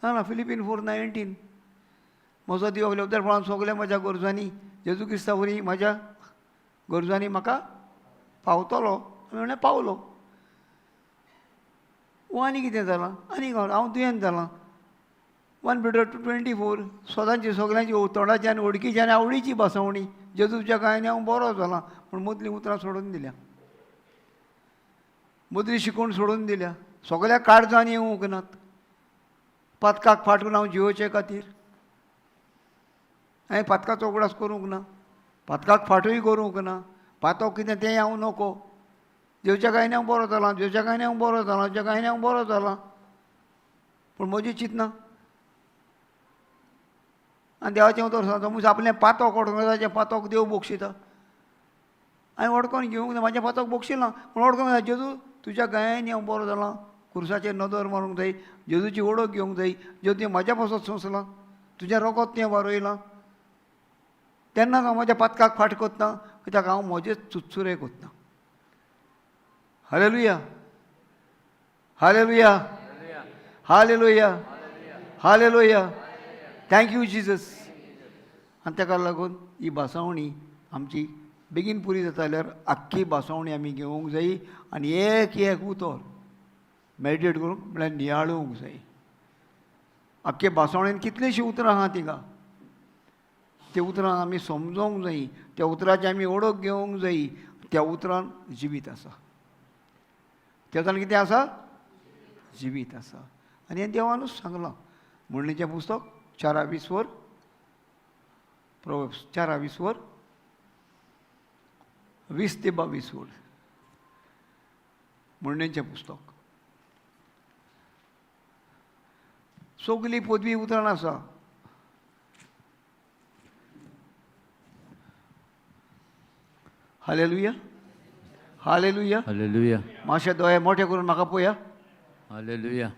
ना ना, फिलिपीन 4:19, म्हजो देव लवदरपणान सगल्या म्हज्या गरजांनी जेजू क्रिस्ता वरी म्हज्या गरजांनी म्हाका पावतलो. म्हणल्यार पावलो. वो आनी कितें जालां? आनी हांव दुयेंत जालां. 1 Peter 2:24, सदांची सगल्यांची तोंडाची आनी वळखीची आनी आवडीची भासावणी, जेजूच्या कांय हांव बरो जालां, पूण मदलीं उतरां सोडून दिल्या, मदली शिकोवण सोडून दिल्या. सगल्या काळजान येवंक नात. पातकाक फाटून हांव जियोचे खातीर हांवें पातकाचो उगडास करूंक ना, पातकाक फाटूय करूंक ना, पातक कितें तें हांव नको. जेवच्या कांय हांव बरो जालां, जेवच्या कांय हांव बरो जालां, जेवच्या कांय हांव बरो जालां, पूण म्हजी चिंतना आनी देवाचें उतर सांगता मनीस आपलें पातोक वडकोन ताचें पातोक देव बक्षिता. हांवें वडकोन घेवंक ना, म्हाजें पातोक बक्षिलां, पूण वडकोन घेवंक जेजू तुज्या गायांनी हांव बरो जालां. खुर्साचेर नदर मारूंक जाय, जेजूची वळख घेवंक जाय, जेजू तुवें म्हाज्या पासत सोंसलां, तुजें रोगत तुवें वारयलां, तेन्नाच हांव म्हज्या पातकाक फाट करता, कित्याक हांव म्हजेच चुचुरे करता. Hallelujah, hallelujah, hallelujah, hallelujah. Thank you Jesus. आनी ताका लागून ही भासावणी आमची बेगीन पुरी जाता जाल्यार आख्खी भासावणी आमी घेवंक जायी आनी एक एक उतर मेडिटेट करूंक म्हळ्यार नियाळूंक जाय. आख्खे भासावणेन कितलींशीं उतरां आहा तिका, त्या उतरां आमी समजोंक जायी, त्या उतराची आमी वळख घेवंक जायी. त्या उतरान जिवीत आसा, त्या उतरान कितें आसा? जिवीत आसा. आनी हें देवानूच सांगलां. म्हणणेचें पुस्तक 4:20, प्रोवर्ब्स 4:20, 20 ते 22 वर, म्हणणेचें पुस्तक. सगली पदवी उतरान आसा. Hallelujah, hallelujah, hallelujah. मातशे दोळे मोठे करून म्हाका पळया. हालेलुया.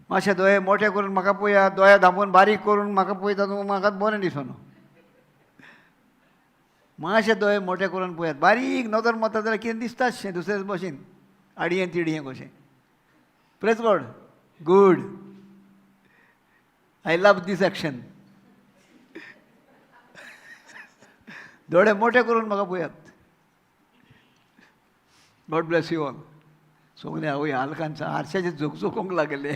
मातशे दोळे मोठे करून म्हाका पळया. दोळे धांपून बारीक करून म्हाका पळयता तूं, म्हाका बरें दिसना. मातशे दोळे मोठे करून पळयात. बारीक नदर मारता जाल्यार कितें दिसताशें दुसरेच भशेन, आडयें तिडयें कशें. Praise God. Good, I love this action. दोळे मोठे करून म्हाका पळयात. God bless you all. सगळे आवय आलकांचा आरशाचे झोकझोकोंक लागले.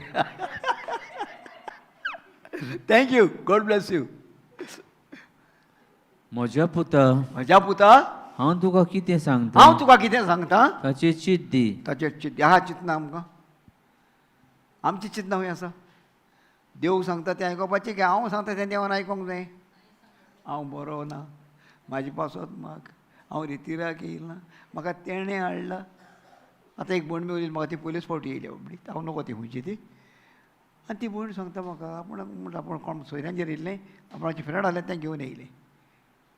Thank you. God bless you. म्हज्या पुता, म्हज्या पुता, हांव तुका कितें सांगता, हांव तुका कितें सांगता, ताचेर चिंत दी. ताचेर चिंत. आहा चिंतना आमकां, आमची चिंतना खंय आसा? देव सांगता तें आयकोपाचें की हांव सांगता तें देवान आयकोंक जाय? हांव बरो ना, म्हाजे पासत म्हाक, हांव रितिराक येयला, म्हाका तेणें हाडला. आतां एक भयण मेवली म्हाका, ती पयलीच फावटी येयल्या बाबडी, हांव नको ती खंयची ती. आनी ती भयण सांगता म्हाका, आपूण म्हणटा आपूण कोण सोयऱ्यांचेर येयल्लें, आपणाचे फ्रेंड आहलें तें घेवन येयलें,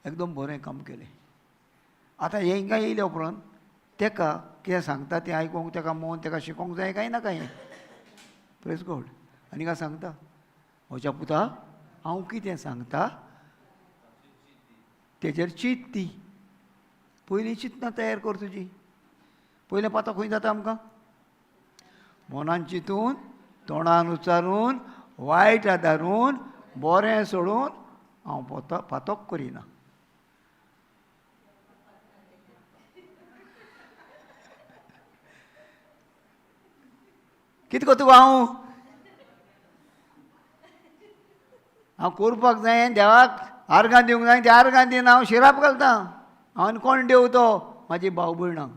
एकदम बरें काम केलें. आतां हेंकां येयल्या उपरांत तेका कितें सांगता तें आयकोंक, तेका मन तेका शिकोंक जाय काय नाका हें? Praise God. आनी काय सांगता, म्हज्या पुता हांव कितें सांगता तेजेर चिंत ती. पयलीं चिंतना तयार कर तुजी. पयलें पातो खंय जाता आमकां? मनान चिंतून, तोंडान उच्चारून, वायट आदारून, बरें सोडून हांव पातोक करिना. कितें करता तुका हांव? हांव करपाक जाय, देवाक आर्गां दिवंक जाय, त्या आर्गां दिवन हांव शिराप घालता. हांव आनी कोण देव तो? म्हाजी भाव भयणां.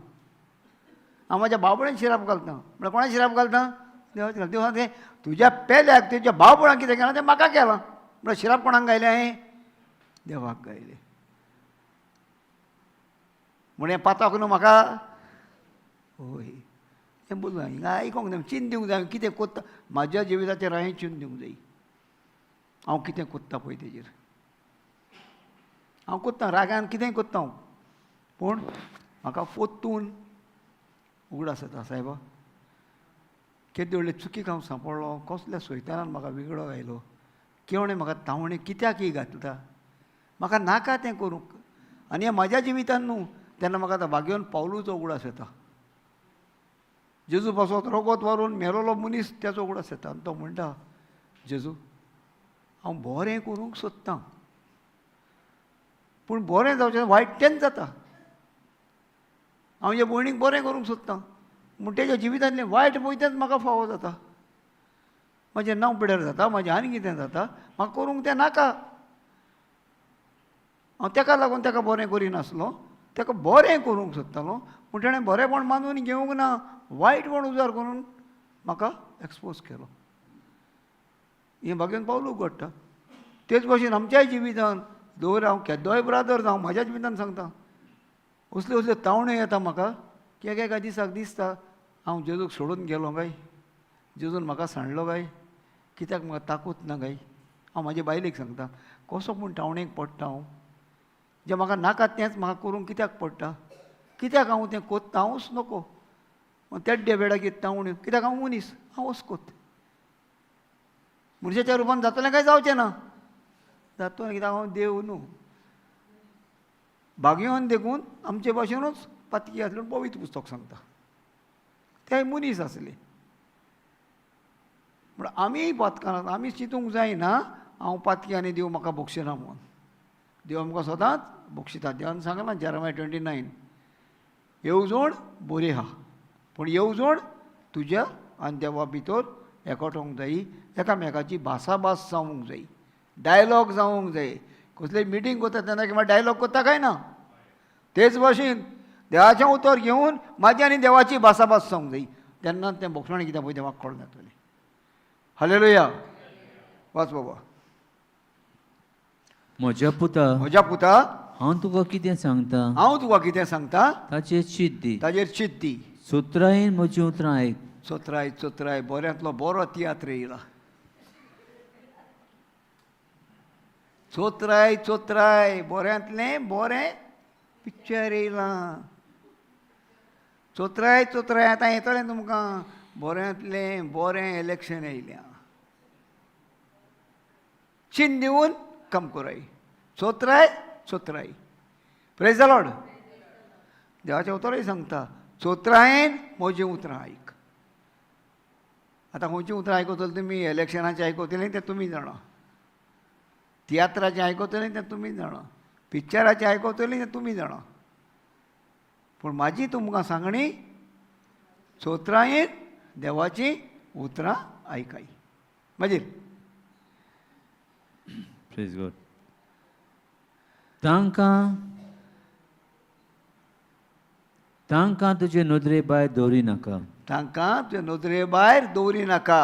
हांव म्हाज्या भाव भयणांक शिराप घालता. म्हळ्यार कोणा शिराप घालता? देवाक घालता. देव सांगता तुज्या पेल्याक तुज्या भाव भयणांक कितें केलां तें म्हाका केलां. म्हळ्यार शिराप कोणाक घायलें हांवें? देवाक घायलें. म्हण हें पातक न्हू म्हाका? हय, हें बोलूं हिंगा आयकोंक जाय, चिंत दिवंक जाय कितें कोत्ता म्हाज्या जिविताचेर. हांवें चिंत दिवंक जाय हांव कितें कोत्ता पळय तेजेर. हांव कोत्ता रागान कितेंय कोत्ता हांव, पूण म्हाका पोत्तून उगडास येता, सायबा केदे व्हडले चुकीक हांव सांपडलो, कसल्या सोयतानान म्हाका विगडो घायलो, केवणें म्हाका तावणें कित्याक घातता, म्हाका नाका तें करूंक. आनी हें म्हाज्या जिवितान न्हू, तेन्ना म्हाका आतां भाग्योन पावलूचो उगडास येता. जेजू पासत रोगोत व्हरून मेलोलो मनीस तेचो उगडास येता. आनी तो म्हणटा, जेजू हांव बरें करूंक सोदतां, पूण बरें जावचें वायट तेंच जाता. हांव म्हज्या भयणीक बरें करूंक सोदतां, पूण तेज्या जिवितांतलें वायट पळय तेंच म्हाका फावो जाता. म्हजें नांव पिड्यार जाता, म्हजें आनी कितें जाता, म्हाका करूंक तें नाका. हांव तेका लागून तेका बरें करिनासलो, तेका बरें करूंक सोदतालो, पूण तेणें बरेंपण मानून घेवंक ना, वायटपण उजार करून म्हाका एक्सपोज केलो. हें भाग्यान पावलूक घडटा. तेच भशेन आमच्याय जिवितान दवर हांव केदोय ब्रादर जावं, म्हाज्या जिवितान सांगता, असल्यो असल्यो तावण्यो येता म्हाका की कित्याक एका दिसाक दिसता हांव जेजूक सोडून गेलो काय, जेजून म्हाका सांडलो काय, कित्याक म्हाका ताकूत ना काय. हांव म्हाजे बायलेक सांगता कसो पूण टावणेक पडटा हांव, जें म्हाका नाका तेंच म्हाका करूंक कित्याक पडटा, कित्याक हांव तें कोत्ता, हांवूच नको तेड्डे वेळाक येता तावण्यो, कित्याक हांव मनीस, हांवूच कोत्ता. मनशाच्या रुपान जातलें काय जावचें ना, जातलें कित्याक हांव देव न्हू. भाग्यवान देखून आमचे भाशेनूच पातकी आसले म्हूण पवित्र पुस्तक सांगता, ते मनीस आसले. म्हण आमीय पातकां, आमी चिंतूंक जायना हांव पातकी आनी देव म्हाका बक्षिना म्हणून. देव आमकां सदांच बक्षिता. देवान सांगलां जेरमाय 29, येवजण बरी आहा पूण येवजण तुज्या आनी देवा भितर एकवटोंक जायी, एकामेकाची भासाभास जावंक जायी, डायलॉग जावंक जाय. कसली मिटींग करता तेन्ना किंवा डायलॉग करता काय ना, तेच भाशेन देवाचें उतर घेवन म्हाजी आनी देवाची भासाभास जावंक जायी, तेन्ना तें बोक्षण कितें पळय देवाक कळून येतलें. हालेलुया. वाच बाबा. म्हज्या पुता, म्हज्या पुता, हांव तुका कितें सांगता, हांव तुका कितें सांगता ताचेर चिंत दी, ताजेर चिंत दी. चोत्रायेन म्हजीं उतरां आयक. चोत्राय चोत्राय बऱ्यांतलो बरो तियात्र येयला. चोत्राय चोत्राय बऱ्यांतलें बरें पिक्चर येयलां. चोत्राय चोत्राय आतां येतलें तुमकां बऱ्यांतलें बरें इलेक्शन येयल्या. चिंत दिवन काम कराय. चोत्राय चोत्राय. Praise the Lord. देवाचें उतरूय सांगता चोत्रायेन म्हजीं उतरां आयक. आतां खंयचीं उतरां आयकतले तुमी, इलेक्शनाचें आयकतलें तें तुमी जाणा, तियात्राचें आयकतलें तें तुमी जाणा, पिक्चराचें आयकतलें तें तुमी जाणा, पूण म्हाजी तुमकां सांगणी चोत्रायेन देवाचीं उतरां आयकाय. मागीर प्रेज गॉड. तांकां तांकां तुजे नदरे भायर दवरी नाका, तांकां तुजे नदरे भायर दवरी नाका,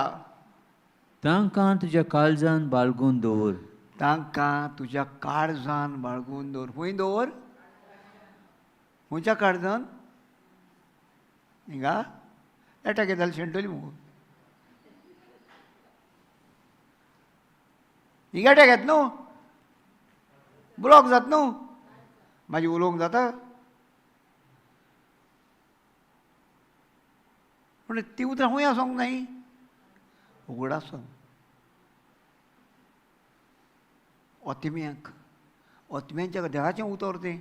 तांकां तुज्या काळजान बाळगून दवर, तांकां तुज्या काळजान बाळगून दवर. खंय दवर? खंयच्या काळजान? हिंगा एटाक येताले शेणटली मुगो, हिंगा एटाक येत न्हू, ब्लॉक जात न्हू, मागीर उलोवंक जाता. पूण ती उतरां खंय आसोंक जाय? उगडासन ओतम्याक, ओतम्यांच्या देवाचें उतर तें,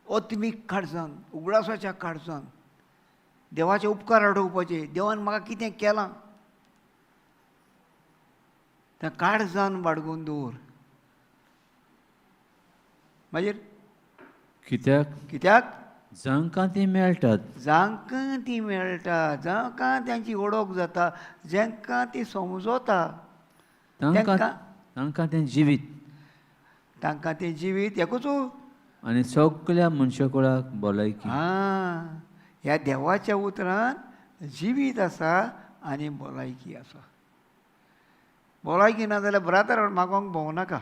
ओतमीक काळजान, उगडासाच्या काळजान देवाचे उपकार आठोवपाचे, देवान म्हाका कितें केलां त्या काळजान बाळगून दवर. मागीर कित्याक कित्याक जांकां ती मेळटात, जांकां ती मेळटा, जांकां तांची ओळख जाता, जांकां ती समजता, तांकां तांकां तें जिवीत, तांकां तें जिवीत एकूच आनी सगल्या मनशाकुळाक भलायकी. आं, ह्या देवाच्या उतरान जिवीत आसा आनी भलायकी आसा. भलायकी ना जाल्यार ब्रादर मागोंक भोंवनाका,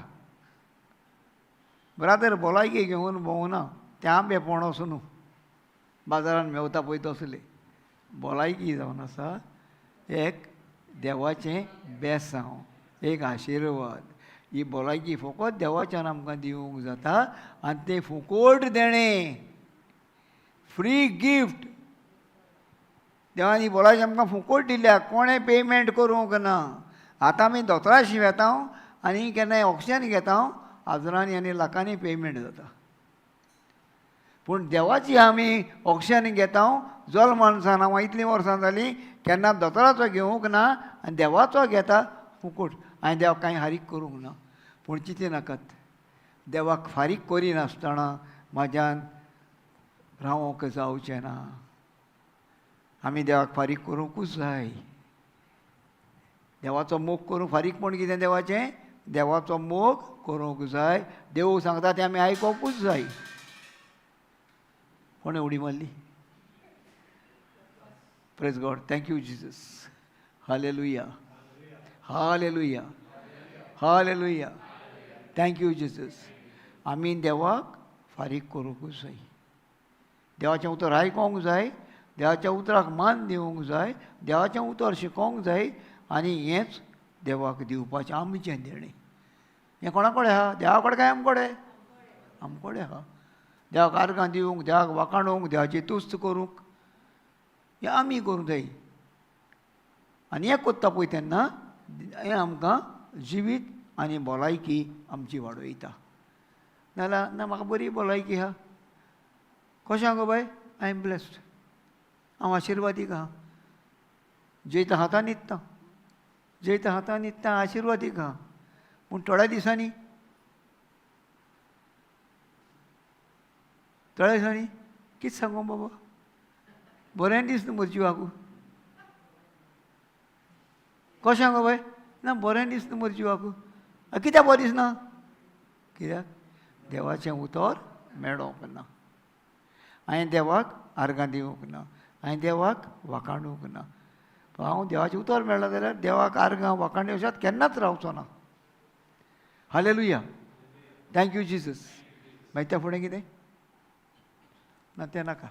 ब्रादर भलायकी घेवन भोंवना, ते आंबे पणस न्हू बाजारान मेवता पळय तसले. भलायकी जावन आसा एक देवाचें बेसांव, एक आशिर्वाद. ही भलायकी फकत देवाच्यान आमकां दिवंक जाता आनी तें फुकोट देणें, फ्री गिफ्ट. देवान ही भलायकी आमकां फुकोट दिल्या, कोणें पेमेंट करूंक ना. आतां आमी दोतोराशी वेता आनी केन्नाय ऑक्सिजन घेता, हजारांनी आनी लाखांनी पेमेंट जाता. पूण देवाची आमी ऑक्सिजन घेता, जल्मान सान हांव इतलीं वर्सां जालीं केन्ना दोतोराचो घेवंक ना आनी देवाचो घेता फुकट. हांवें देवाक कांय फारीक करूंक ना, पूण चिंती नाकात, देवाक फारीक करिनासतना म्हाज्यान रावोंक जावचें ना. आमी देवाक फारीक करूंकूच जाय. देवाचो मोग करूंक फारीकपण कितें देवाचें? देवाचो मोग करूंक जाय. देव सांगता तें आमी आयकोंकूच जाय. कोणें उडी मारली? Praise God. Thank you Jesus. Hallelujah, hallelujah, hallelujah. Thank you Jesus. आमी देवाक फारीक करूंकूच जाय. देवाचें उतर आयकोंक जाय, देवाच्या उतराक मान दिवंक जाय, देवाचें उतर शिकोवंक जाय आनी हेंच देवाक दिवपाचें आमचें देणें. हें कोणा कडेन आहा? देवा कडेन काय आमकोडे? आमकोडे आहा. देवाक आर्गां दिवंक, देवाक वाखाणूंक, देवाची तुस्त करूंक, हें आमी करूंक जाय. आनी हें कोत्ता पळय तेन्ना हें आमकां जिवीत आनी भलायकी आमची वाडयता. नाजाल्यार ना म्हाका बरी भलायकी आहा, कशें गो बाय, I am blessed, हांव आशिर्वादीक आहा, जैता हातान न्हिदता, जैता हातान न्हिदता, आशिर्वादीक आहा. पूण थोड्या दिसांनी, थोड्या दिसांनी कितें सांगू बाबा, बरें दिसना म्हज्या जिवाक. कशें गो बाय, ना बरें दिसना म्हज्या जिवाक. कित्याक बरें दिसना? कित्याक देवाचें उतर मेळोंक ना, हांवें देवाक आर्गां दिवंक ना, हांवें देवाक वाखाणूंक ना. हांव देवाचें उतर मेळ्ळां जाल्यार देवाक आर्गां वाखाण अशात केन्नाच रावचो ना. Hallelujah, thank you Jesus. मागीर त्या फुडें कितें ना तें नाका.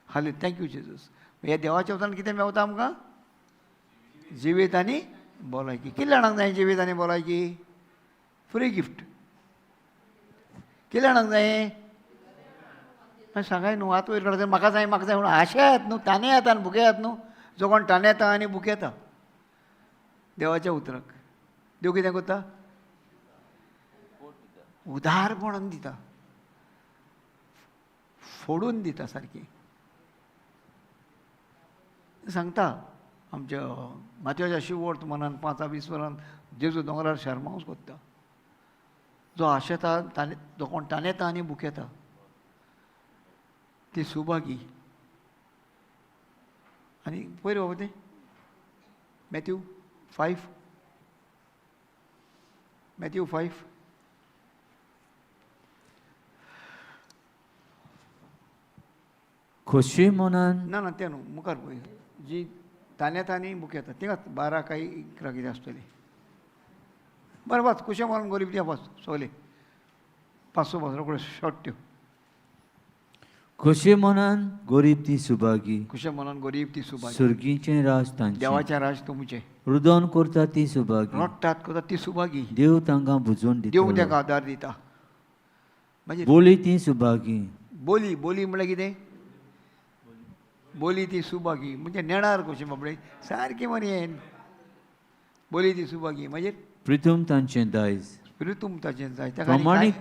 हाले, thank you Jesus. ह्या देवाच्या उतरान कितें मेवता आमकां? जिवीत आनी भलायकी. कितल्या जाणांक जाय जिवीत आनी भलायकी? Free gift. कितल्या जाणांक जाय? मागीर सांगाय न्हू, हात वयर काडटा, म्हाका जाय म्हाका जाय म्हणून आशेत न्हू, ताणें येता आनी भुकेयात न्हू. जो कोण ताणें येता आनी भुकेता देवाच्या उतराक, देव कितें करता? उदारपणान दिता, फोडून दिता सारकी. सांगता आमच्या माथ्याच्या शिवोर्त मनान 5-20 वरान जेजू दोंगरार शर्मावच कोत्ता. जो आशेता ताणें, जो कोण ताणेता आनी भुकेता ती सुभागी. आनी पयर बाबा तें मॅथ्यू 5, मॅथ्यू 5. खोशी मनान ना ना तें न्हू, मुखार पळय जी तानेता आनी भुकेता थिंगाच 12 काय 11 कितें आसतलें. बरें वाच, खुशे मनान गरीब दी वाच सगळें 5-6 वाच रोखड्यो शॉर्ट त्यो. खोशी मनान गरीब ती सुभागी, खुशे मनान गरीब ती सुभागी, सुर्गीचें राज तांचें, देवाचें राज तुमचें, रुदन करता ती सुभागी, रडटात करता ती सुभागी, देव तांकां बुजोवन देव दितलो, तांकां आदार दिता. मागीर बोली ती सुभागी. बोली, बोली म्हणल्यार कितें? बोली ती सुभागी म्हणजे नेणार कशी बाबडे सारकी मरे हें. बोली ती सुभागी मागीर प्रितूम तांचें दायज, प्रितूम ताचें जाय. प्रमाणीक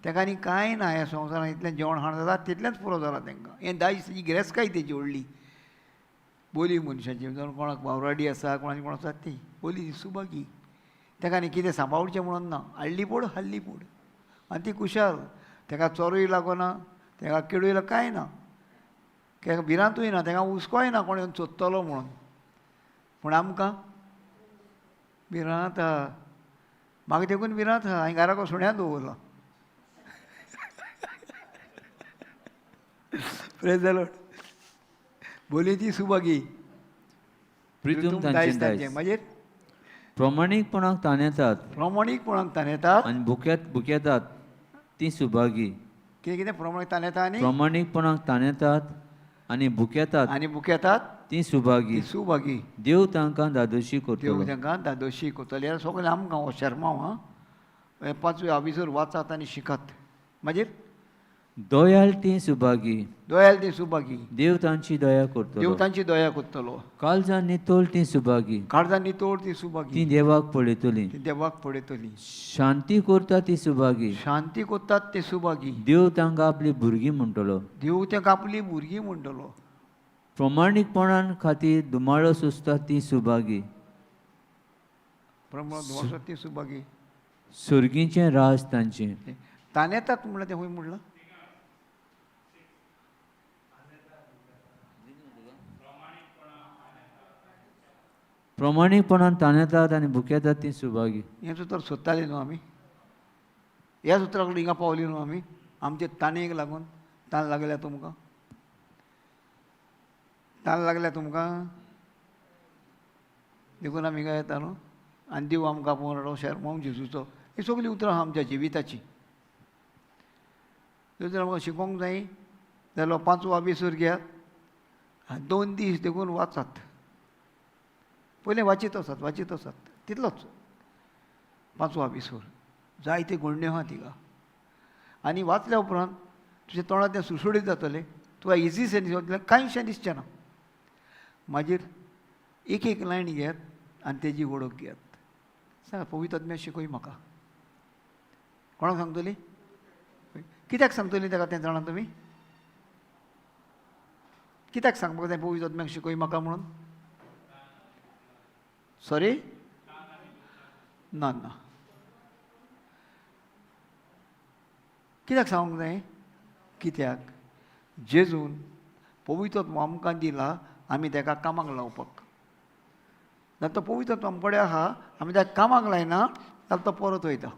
ताका आनी कांय ना ह्या संवसारांत, इतलें जेवण खाण जाता तितलेंच पुरो जालां तांकां. हें दायज ही गिरेस्तकाय तेजी व्हडली बोली मनशाची. जावं कोणाक वावराडी आसा, कोणाक कोण आसा, ती बोली ती सुभागी. ताका आनी कितें सांबाळचें म्हणून ना, हाडली पोड हाडली पोड आनी ती खुशाल. ताका चोरूय लागना, ताका किडूय लाग कांय ना, ताका भिरांतूय ना, ताका हुस्कोय ना कोण येवन चोदतलो म्हणून. पूण आमकां भिरांत आहा, म्हाका देखून भिरांत आहा, हांवें घराक सुण्या दवरला. Praise the Lord. बोली ती सुभागी, प्रितूम तांचें दायज. मागीर प्रमाणीकपणाक तानेतात प्रमाणीकपणाक तानेतात आनी भुकेतात ती सुभागी. कितें कितें प्रमाणीक तानेता आनी प्रमाणीकपणाक तानेतात आनी भुकेतात आनी भुकेतात ती सुभागी, ती सुभागी. देव तांकां धादोशी करतलो, देव तांकां धादोशी करतलो. हें सगळें आमकां हो शेर्मांव आं, हें 5 आविसर वाचात आनी शिकात. मागीर दयाळ ती सुभागी, दयाळ ती सुभागी, देव तांची दया करतलो, देव तांची दया करतलो. काळजां नितळ ती सुभागी, काळजां नितळ ती सुभागी, ती देवाक पळयतली, ती देवाक पळयतली. शांती करता ती सुभागी, शांती करतात ती सुभागी, देव तांकां आपली भुरगीं म्हणटलो, देव तांकां आपली भुरगीं म्हणटलो. प्रमाणीकपणान खातीर धुमाळो सोंसता ती सुभागी, प्रमाण धुमाळो ती सुभागी, सुर्गीचें राज तांचें. तानेतात म्हणल्यार तें खंय म्हणलां? प्रमाणीकपणान तानेतात आनी भुकेतात ती सुभागी. हें सुत्र सोदतालीं न्हू आमी, ह्या सुत्राक हिंगा पावली न्हू आमी, आमचे ताणेक लागून. तान लागल्या तुमकां, तान लागल्या तुमकां, देखून आमी हिंगा येता न्हू. आनी देव आमकां आपोवन हाडलो शेर्मांव जेजूचो. ही सगळीं उतरां आहा आमच्या जिविताचीं. जर आमकां शिकोवंक जाय, जालो पांचवो आबिसूर घेयात, 2 दीस देखून वाचात. पयलें वाचीत वचात, वाचीत वचात, तितलोच पांचवो आबिसूर. जायते गोडण्यो आहा तिका. आनी वाचल्या उपरांत तुज्या तोंडांत तें सुडसुडीत जातलें, तुका इजी शें दिसतलें, कांयशें दिसचें ना. मागीर एक एक लायन घेयात आनी तेजी वळख घेयात. सांगा पवित्र आत्म्या शिकय म्हाका. कोणाक सांगतली? कित्याक सांगतली ताका तें जाणा तुमी? कित्याक सांगपाक जाय पवित्र आत्म्याक शिकय म्हाका म्हणून? सॉरी, ना ना, कित्याक सांगूंक जाय? कित्याक जेजून पवित्र आत्मो आमकां दिला आमी ताका कामाक लावपाक. जाल्यार तो पवित्र आत्मो आमचे कडेन आहा, आमी ताका कामाक लायना जाल्यार तो परत वयता.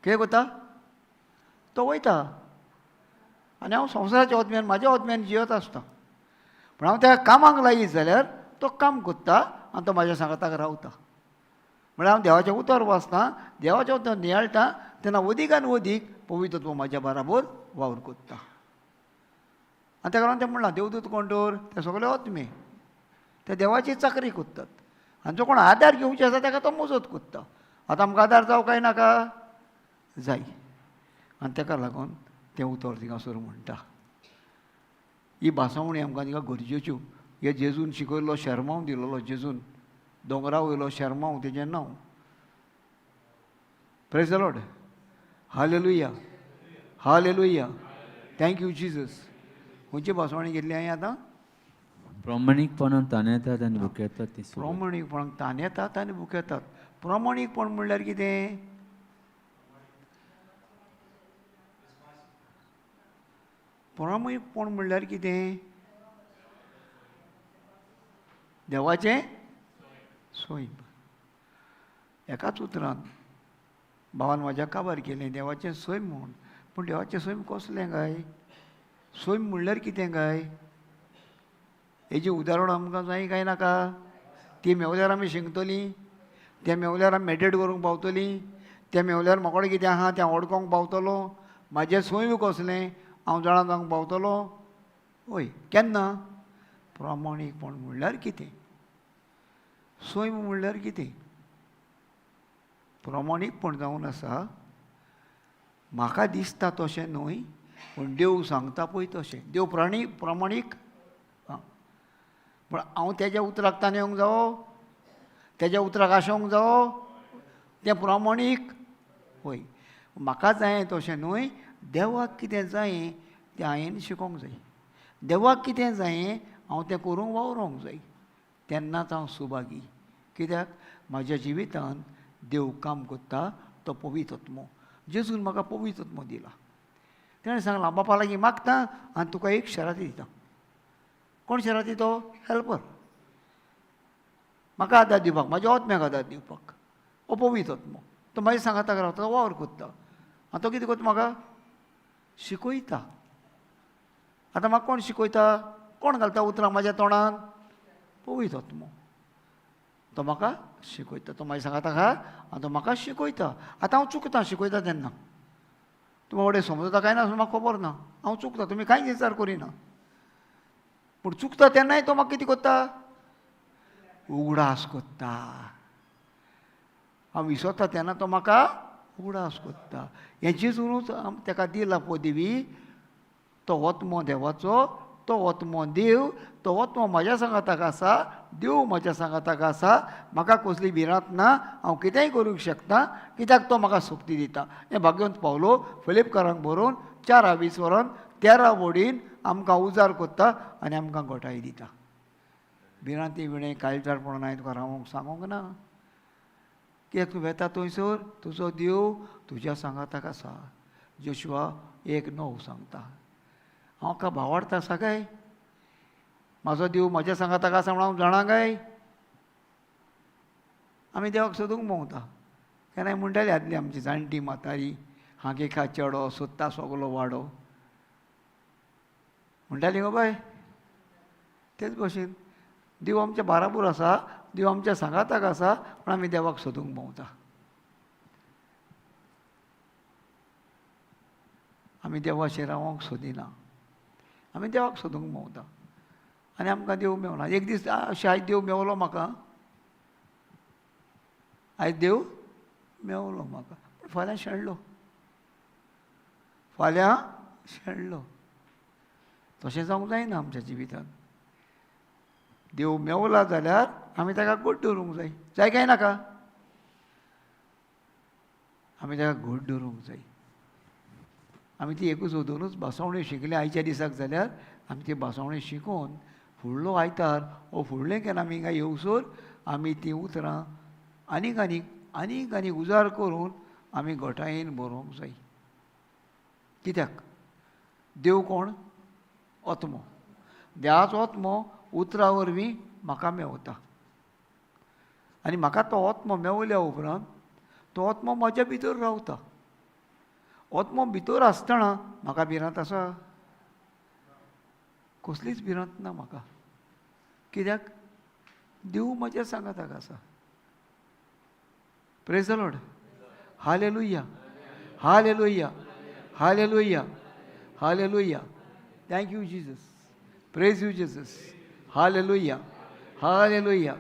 कितें करता? तो वयता. आनी हांव संवसाराच्या आत्म्यान, म्हाज्या आत्म्यान जियत आसता. पूण हांव ताका कामाक लायत जाल्यार तो काम करता आनी तो म्हाज्या सांगाताक रावता. म्हळ्यार हांव देवाचें उतर वाचता, देवाचें उतर नियाळटा, तेन्ना अदीक आनी अदीक पवित्र आत्मो म्हाज्या बराबर वावर करता. आनी ताका लागून तें म्हणलां देवदूत कोण तर ते सगळे आत्मे, ते देवाची चाकरी करतात. आनी जो कोण आदार घेवचे आसा ताका तो मजत करता. आतां आमकां आदार जावं काय नाका? जाय. आनी ताका लागून तें उतर थिंगासर म्हणटा. ही भासावणी आमकां थिंगा गरजेच्यो. हे जेजून शिकयल्लो शेरमांव दिलोलो, जेजून दोंगरा वयलो शेरमांव तेजें नांव. Praise the Lord, hallelujah, hallelujah, thank you Jesus. खंयची भासवणी घेतली हांवें आतां? प्रामाणीकपणान ताणेतात आनी भुकेतात ती सुगत. प्रामाणीकपणान ताणेतात आनी भुकेतात. प्रामाणीकपण म्हणल्यार कितें? प्रामाणीकपण म्हणल्यार कितें? देवाचें सैम. एकाच उतरान भावान म्हाज्या काबार केलें देवाचें सैम म्हूण. पूण देवाचें सैम कसलें काय? सैम म्हणल्यार कितें काय? हेजी उदाहरण आमकां जाय काय नाका? ती मेवल्यार आमी शिंकतलीं, तें मेवल्यार आमी मेडिटेट करूंक पावतलीं, तें मेवल्यार म्हाका कितें आहा तें वळखोंक पावतलो, म्हाजें सैम कसलें हांव जाणा जावंक पावतलो. हय, केन्ना? प्रामाणीकपण म्हणल्यार कितें? सैम म्हणल्यार कितें? प्रामाणीकपण जावन आसा म्हाका दिसता तशें न्हय, पूण देव सांगता पळय तशें. देव प्राणी प्रामाणीक, पूण हांव तेज्या उतराक ताणें जावो, तेज्या उतराक आशोवंक जावो, तें प्रामाणीक. हय, म्हाका जाय तशें न्हय, देवाक कितें जाय तें हांवें शिकोंक जाय. देवाक कितें जाय हांव तें करूंक वावरोंक जाय. तेन्नाच हांव सुभागी. कित्याक? म्हाज्या जिवितांत देव काम करता, तो पवित्र आत्मो. जेजून म्हाका पवित्र आत्मो दिला. तेणें सांगलां बापा लागीं मागता आनी तुका एक शराती दिता. कोण शराती? तो हेल्पर. म्हाका आदार दिवपाक, म्हाज्या आत्म्याक आदार दिवपाक हो पवित्र आत्मो. तो म्हाज्या सांगाताक रावता, तो वावर करता. आनी तो कितें करता? म्हाका शिकयता. आतां म्हाका कोण शिकयता? कोण घालता उतरां म्हाज्या तोंडान? पवित्र आत्मो. तो म्हाका शिकयता, तो म्हाज्या सांगाताक आहा आनी तो म्हाका शिकयता. आतां हांव चुकता शिकयता तेन्ना, तुमी वडे समजता काय ना म्हाका खबर ना, हांव चुकता, तुमी कांयच विचार करिना. पूण चुकता तेन्नाय तो म्हाका कितें करता? उगडास करता. हांव विसरता तेन्ना तो म्हाका उगडास करता. हें जेजूनच ताका दिला पदवी. तो आत्मो देवाचो, तो आत्मो देव, तो आत्मो म्हाज्या सांगाताक आसा, देव म्हाज्या सांगाताक आसा, म्हाका कसली भिरांत ना, हांव कितेंय करूंक शकता, कित्याक तो म्हाका शक्ती दिता. हें भाग्यवंत पावलो फिलिपकारांक बरोवन 4 वरान 13 वडीन आमकां उजार करता आनी आमकां गोठाय दिता. भिरांती विणें काळजारपण हांवें तुका रावोंक सांगूंक ना. कित्याक तूं वेता थंयसर तुजो देव तुज्या सांगाताक आसा. जोशुआ 1:9 सांगता. हांव का भावार्थ आसा काय? म्हाजो देव म्हज्या सांगाताक आसा म्हणून हांव जाणा काय? आमी देवाक सोदूंक भोंवता. केन्नाय म्हणटाली आदली आमची जाणटी म्हातारी, हांगे खा चेडो सोदता सगलो वाडो म्हणटाली गो बाय. तेच भशेन देव आमच्या बाराबोर आसा, देव आमच्या सांगाताक आसा, पूण आमी देवाक सोदूंक भोंवता. आमी देवाचें रावंक सोदिना, आमी देवाक सोदूंक भोंवता आनी आमकां देव मेवना. एक दीस अशें आयज देव मेवलो म्हाका, आयज देव मेवलो म्हाका, पूण फाल्यां शेणलो, फाल्यां शेणलो. तशें जावंक जायना आमच्या जिवितांत. देव मेवला जाल्यार आमी ताका घट दवरूंक जाय. जाय काय नाका? आमी ताका घट दवरूंक जाय. आमी ती एकूच दोनूच भासवण्यो शिकले आयच्या दिसाक जाल्यार आमी ती भासवण्यो शिकोवन फुडलो आयतार ओ फुडलें केन्ना आमी हिंगा येवसर आमी तीं उतरां आनीक आनीक आनीक आनीक उजार करून आमी घटायेन बरोवंक जाय. कित्याक? देव कोण? आत्मो. देवाचो आत्मो उतरां वरवीं म्हाका मेवता आनी म्हाका तो आत्मो मेवल्या उपरांत तो आत्मो म्हज्या भितर रावता. आत्मो भितर आसतना म्हाका भिरांत आसा? कसलीच भिरांत ना म्हाका. कित्याक? देव म्हज्या सांगाताक आसा. Praise the Lord. Hallelujah, hallelujah, hallelujah, hallelujah. Thank you Jesus. Praise you Jesus. Hallelujah, hallelujah,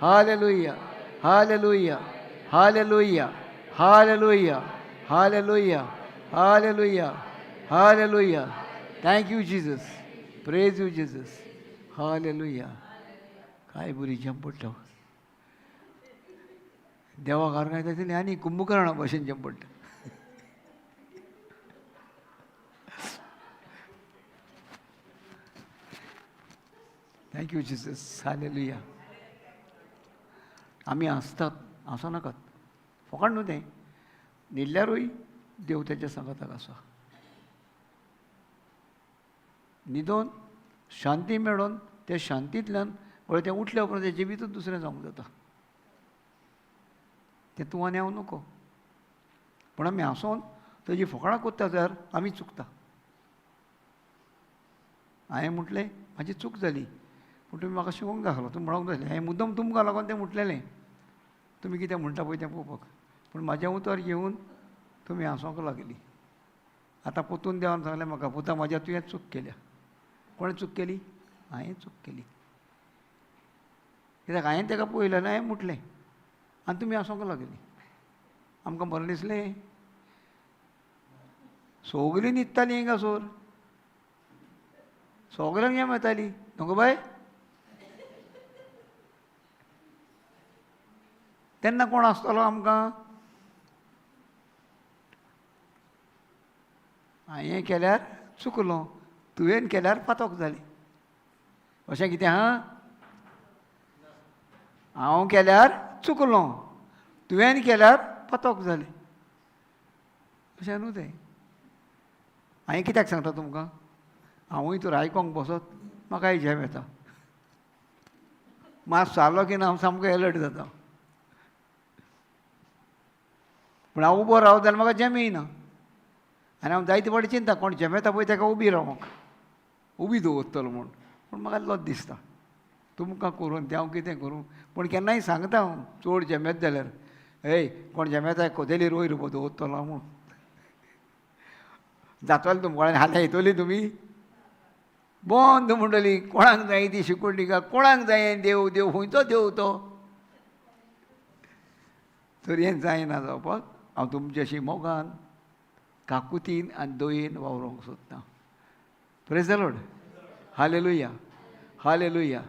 hallelujah, hallelujah, hallelujah, hallelujah, hallelujah, hallelujah, hallelujah. Thank you Jesus. Praise you Jesus. Hallelujah. काय बरी जम पडटा देवा घालून येता तितलें आनी कुंभकर्णा भशेन जम पडटा. Thank you Jesus. Hallelujah. आमी हांसतात, हांसो नाकात, फकाण न्हू तें. न्हिदल्यारूय देव तेच्या सांगाताक आसा. न्हिदोन शांती मेळोन त्या शांतींतल्यान पळय तें उठल्या उपरांत तें जिवीतूच दुसरें जावंक जाता. तें तूं आनी हांव नको. पूण आमी हांसोन तेजी फकाणां कोत्ता जाल्यार आमी चुकता. हांवें म्हटलें म्हाजी चूक जाली, पूण तुमी म्हाका शिकोवंक दाखलो. तुमी म्हणूंक जाय हांवें मुद्दम तुमकां लागून तें म्हटलेलें, तुमी कितें म्हणटा पळय तें पळोवपाक. पूण म्हाजें उतर घेवन तुमी हांसोंक लागली. आतां पोतून देवान सांगलें म्हाका, पुता म्हाज्या तुवें चूक केल्या. कोणें चूक केली? हांवें चूक केली. कित्याक हांवें ताका पळयलें आनी हांवें म्हटलें आनी तुमी हांसोंक लागली. आमकां बरें दिसलें? सगळीं न्हिदतालीं हिंगासर, सगळ्यांक येम येताली न्हू बाय. तेन्ना कोण आसतलो आमकां? हांवें केल्यार चुकलो, तुवें केल्यार पातोक जाली. अशें कितें आहा? हांव केल्यार चुकलो, तुवें केल्यार पातोक जाली, अशें न्हू तें. हांवें कित्याक सांगता तुमकां? हांवूय तर आयकोंक बसत म्हाकाय झेम येता. मात जालो की ना हांव सामको एलर्ट जाता. पूण हांव उबो रावत जाल्यार म्हाका झेम येयना. आनी हांव जायते फावटी चिंता कोण झेमेता पळय ताका उबी रावंक, उबी दवरतलो म्हूण. पूण म्हाका लज दिसता तुमकां करून तें हांव कितें करूं. पूण केन्नाय सांगता हांव चड झेमेत जाल्यार, ए कोण झेमेता कोदेलीर वयर उबो दवरतलो म्हूण. जातलें तुमकां हाल्यां येतली तुमी बंद म्हणटली. कोणाक जाय ती शिकोवणी का? कोणाक जाय देव? देव खंयचो देव तो? तर हें जायना जावपाक हांव तुमच्याशी मोगान, काकुतीन आनी दयेन वावरोंक सोदतां. Praise the Lord. Hallelujah, hallelujah.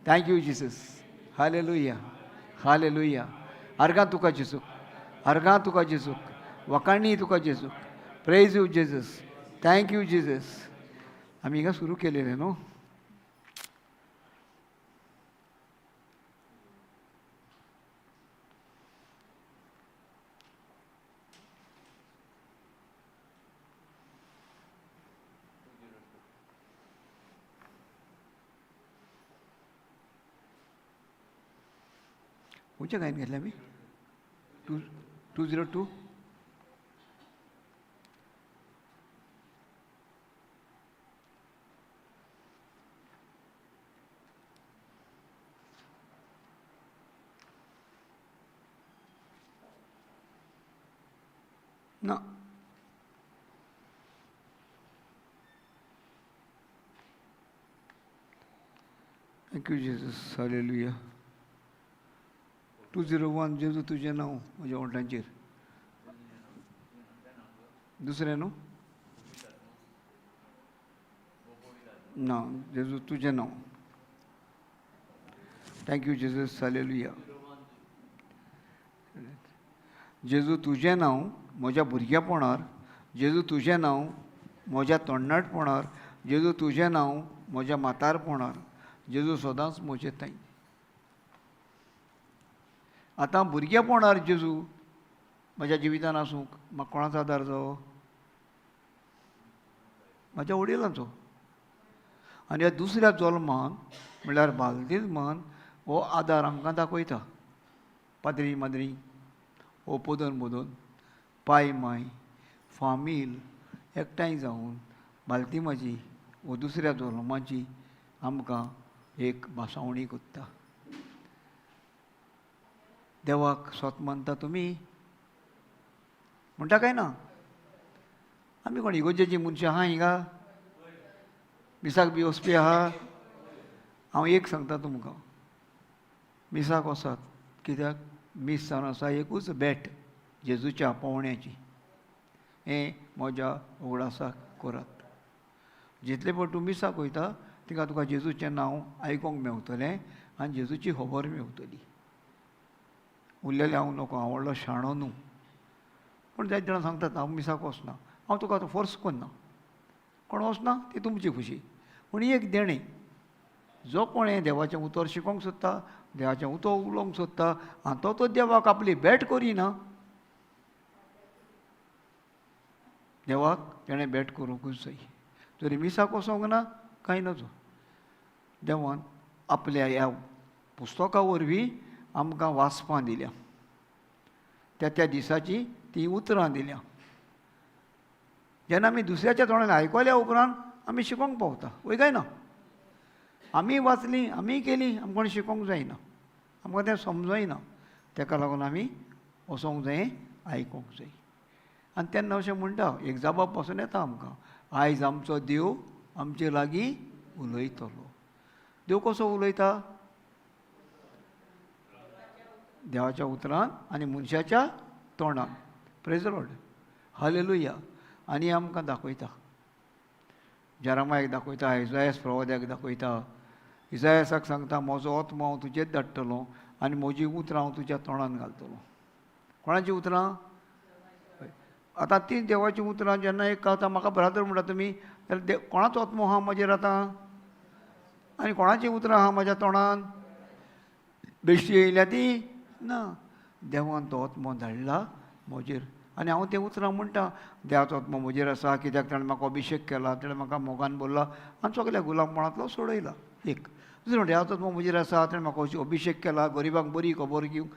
Thank you Jesus. Hallelujah, hallelujah. अर्गां तुका जेजूक, अर्गां तुका जेजूक, वखाणी तुका जेजूक. Praise you Jesus. Thank you Jesus. आमी हिंगा सुरू केलेलें न्हू. खंयच्या गायन घेतलें आमी? 202. ना, Thank you Jesus, hallelujah. 201 जेजू तुजें नांव म्हज्या ओंठांचेर. दुसरें न्हू? ना, जेजू तुजें नांव. Thank you Jesus, hallelujah. जेजू तुजें नांव म्हज्या भुरगेपणार, जेजू तुजें नांव म्हज्या तोंडणाटपणार, जेजू तुजें नांव म्हज्या म्हातारपणार, जेजू सदांच म्हजें थंय. आतां भुरगेपणार जेजू म्हज्या जिवितान आसूंक म्हाका कोणाचो आदार जावो? म्हज्या वडिलांचो. आनी ह्या दुसऱ्या जल्मान म्हणल्यार बालदिजमान हो आदार आमकां दाखयता. पाद्री माद्री हो पोदन बोदोन पाय माय फामील एकठांय जावन बालतिमाची वो दुसऱ्या जल्माची आमकां एक भासावणी कोत्ता. देवाक सोत मानता तुमी म्हणटा काय ना? आमी कोण इगोजेची मनशां आहा हिंगा? मिसाक बी वचपी आहा? हांव एक सांगता तुमकां, मिसाक वचात. कित्याक? मीस जावन आसा एकूच भेट जेजूच्या पावण्याची. हें म्हज्या उगडासाक करात. जितले पळ तूं मिसाक वयता तिका तुका जेजूचें नांव आयकूंक मेवतलें आनी जेजूची खबर मेवतली. उरलेलें हांव नको, हांव व्हडलो शाणो न्हू. पूण जायते जाणां सांगतात हांव मिसाक वचना. हांव तुका आतां फोर्स करना. कोण वचना ती तुमची खुशी. पूण एक देणें, जो कोणें देवाचें उतर शिकोवंक सोदता, देवाचें उतर उलोवंक सोदता आनी तो तो देवाक आपली भेट करिना, देवाक तेणें भेट करूंकूच जाय. तरी मिसाक वचोंक ना कांय नजो. देवान आपल्या ह्या पुस्तका वरवीं आमकां वाचपां दिल्या, त्या त्या दिसाची तीं उतरां दिल्या. जेन्ना आमी दुसऱ्याच्या तोंडान आयकल्या उपरांत आमी शिकोवंक पावता, वय काय ना? आमी वाचलीं, आमी केलीं, आमकां कोण शिकोवंक जायना, आमकां तें समजयना. तेका लागून आमी वचोंक जाय, आयकूंक जाय. आनी तेन्ना अशें म्हणटा, एक जाबाब पासून येता आमकां, आयज आमचो देव आमचे लागीं उलयतलो. देव कसो उलयता? देवाच्या उतरान आनी मनशाच्या तोंडान. Praise the Lord, hallelujah. आनी आमकां दाखयता, जेरामायक दाखयता, इजायस प्रवाद्याक दाखयता. इजायसाक सांगता, म्हजो आत्मो हांव तुजेच धाडटलो आनी म्हजी उतरां हांव तुज्या तोंडान घालतलो. कोणाचीं उतरां? आतां तीं देवाचीं उतरां जेन्ना एक आतां म्हाका ब्रादर म्हणटा तुमी, जाल्यार कोणाचो आत्मो आहा म्हजेर आतां आनी कोणाचीं उतरां आहा म्हज्या तोंडान? बेश्टी येयल्या ती ना. देवान तो आत्मो धाडला म्हजेर आनी हांव तें उतरां म्हणटा. देवाचो आत्मो म्हजेर आसा कित्याक ताणें म्हाका अभिशेक केला, ताणें म्हाका मोगान बोल्ला आनी सगल्या गुलामपणांतलो सोडयला. एक दुसरें, देवाचो आत्मो म्हजेर आसा, ताणें म्हाका अभिशेक केला गरिबांक बरी खबर घेवंक,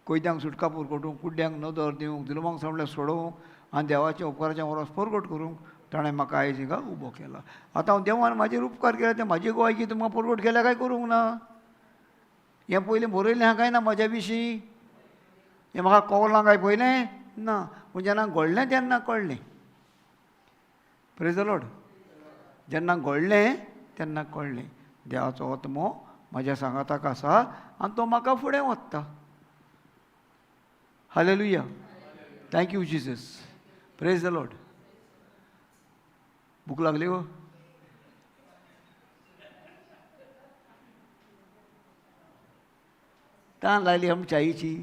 कैद्यांक सुटका पुरकटूंक, कुड्ड्यांक नदर दिवंक, जुलमांक सांगल्यार सोडोवंक आनी देवाच्या उपकाराचें वरस परगट करूंक ताणें म्हाका आयज हिंगा उबो केला. आतां हांव देवान म्हाजेर उपकार केला तें म्हाजी गोवायकी तुमकां परगट केल्या काय करूंक ना? हें पयलीं बरयलें आहा काय ना म्हज्या विशीं? हें म्हाका कवलां काय पयलें ना? पूण जेन्ना घडलें तेन्ना कळ्ळें. Praise the Lord. जेन्ना घडलें तेन्ना कळ्ळें देवाचो आत्मो म्हज्या सांगाताक आसा आनी तो म्हाका फुडें वता. Hallelujah, thank you Jesus, praise the Lord. भूक लागली गो? तान लागली आमच्या आईची.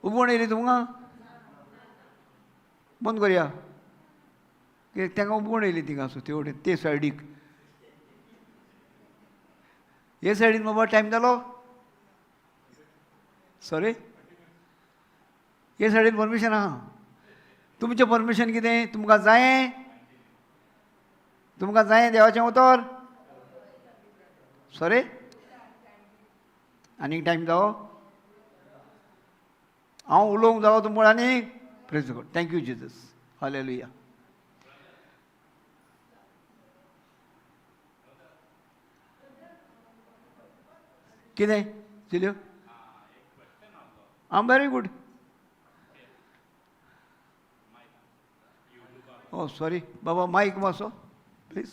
उबवण येयली तुमकां? बंद करया. कित्याक तांकां उबवण येयली थिंगा सो ते वटेन ते सायडीक. हे सायडीन बाबा टायम जालो? सॉरी, हे सायडीन परमिशन आहा. तुमचें परमिशन कितें? तुमकां जायें? तुमकां जायें देवाचें उतर? सॉरी, आनीक टायम जावो? हांव उलोवंक जावो तुमकां आनीक? Praise God, thank you Jesus, hallelujah. कितें चिल्यो? आं, व्हेरी गूड. ओ सॉरी बाबा, मायक मातसो प्लीज.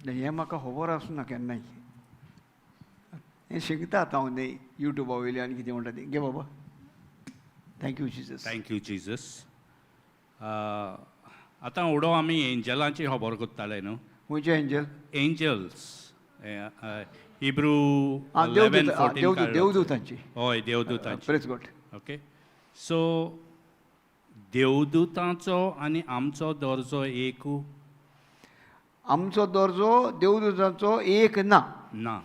हें म्हाका खबर आसना केन्नाय. हें शिकता आतां हांव न्ही युट्यूबा वयली आनी कितें म्हणटा तें. घे बाबा. Thank you Jesus. Thank you Jesus. आतां उडो आमी एंजलांची खबर करताले न्हू. खंयचे एंजल? एंजल्स, हिब्रू आं, 11 देवदूत, आं, 14. देवदूत, देवदूतांची. हय, देवदूतांची. Praise God. Okay, so देवदूतांचो आनी आमचो दर्जो एक? आमचो दर्जो देवदूतांचो एक ना. ना.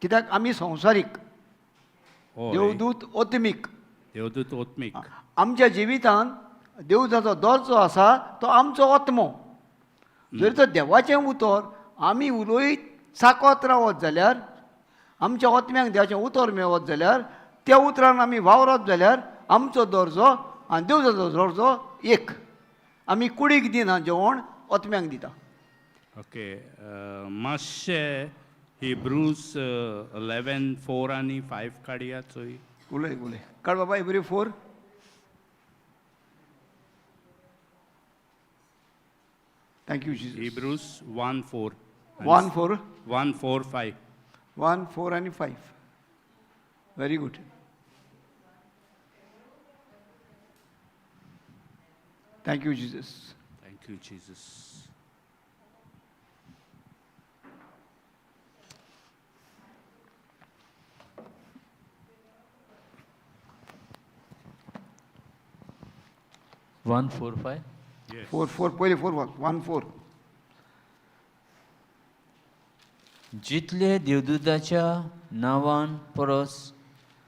कित्याक आमी संवसारीक. देवदूत ओत्मीक. देवदूत ओत्मीक. आमच्या जिवितांत देवताचो दर्जो आसा तो आमचो आत्मो. जर तर देवाचें उतर आमी उलयत साकत रावत जाल्यार, आमच्या आत्म्याक देवाचें उतर मेळत जाल्यार, त्या उतरान आमी वावरत जाल्यार, आमचो दर्जो आनी देवताचो दर्जो एक. आमी कुडीक दिना जेवण, आत्म्याक दिता. ओके, मातशे हिब्रूज 11:4 आनी 5 काडया चोय. उलय उलय, काड बाबा Hebrew 4. Thank you Jesus. Hebrews 1:4. 1:4. 1:4 5. 1 4 आनी 5. Very good. Thank you Jesus. Thank you Jesus. 1:4 5. 4 4, पयले 4, 1 4. जितले देवदूताच्या नांवान परस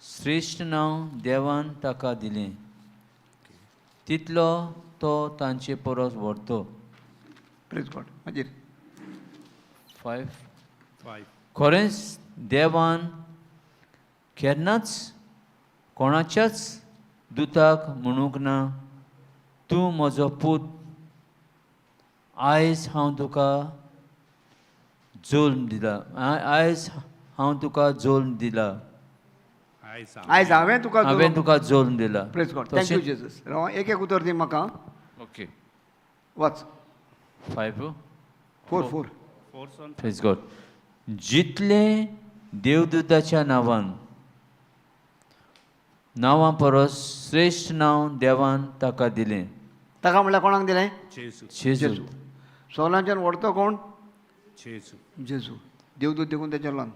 श्रेश्ठ नांव देवान ताका दिलें, तितलो तो तांचे परस व्हरतो. प्रेज गॉड. मागीर? 5. 5. खरेंच देवान केन्नाच कोणाच्याच दुताक म्हणूंक ना, तूं म्हजो पूत, आयज हांव तुका जल्म दिला. आयज हांव तुका जल्म दिला. आयज. आयज हांवें तुका हांवें तुका जल्म दिला. Praise God. Thank you Jesus. राव, एक एक उतर दी म्हाका. ओके. वाच. 5. 4 4. 4 सन. प्रेज गॉड. जितले देवदूताच्या नांवा परस श्रेश्ठ नांव देवान ताका दिलें. ताका म्हणल्यार कोणाक दिलें? जेजू. जेजू. सोलांच्यान व्हडतो कोण? जेजू. जेजू. देवदूत देखून तेच्या ल्हान.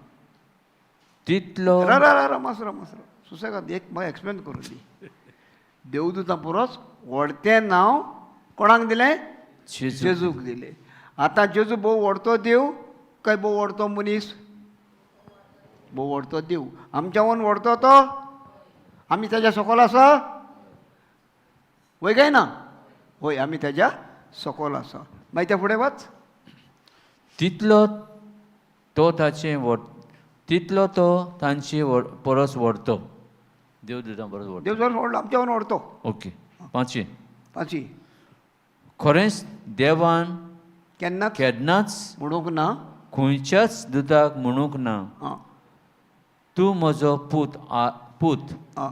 तितलो रा रा रा रा, मातसो रा, मातसो रा. सुसेगाद, एक म्हाका एक्सप्लेन करूं दी. देवदूतां परस व्हडतें नांव कोणाक दिलें? जेजू. जेजूक दिलें. आतां जेजू भोव व्हडतो देव काय भोव व्हडतो मनीस? भोव व्हडतो देव. आमच्याहून व्हडतो तो. आमी तेज्या सकयल आसा वय काय ना? वय, आमी तेज्या सकयल आसा. मागीर त्या फुडें वाच. तितलो तो ताचे व्हड तितलो तो तांचे परस व्हडतो, देवदूतां परस व्हडतो. देव जर व्हडलो, आमच्याहून व्हडतो. ओके, पांचवी. पांचवी. खरेंच देवान केन्नाच केन्नाच म्हणूंक ना खंयच्याच दुताक म्हणूंक ना, तूं म्हजो पूत, आं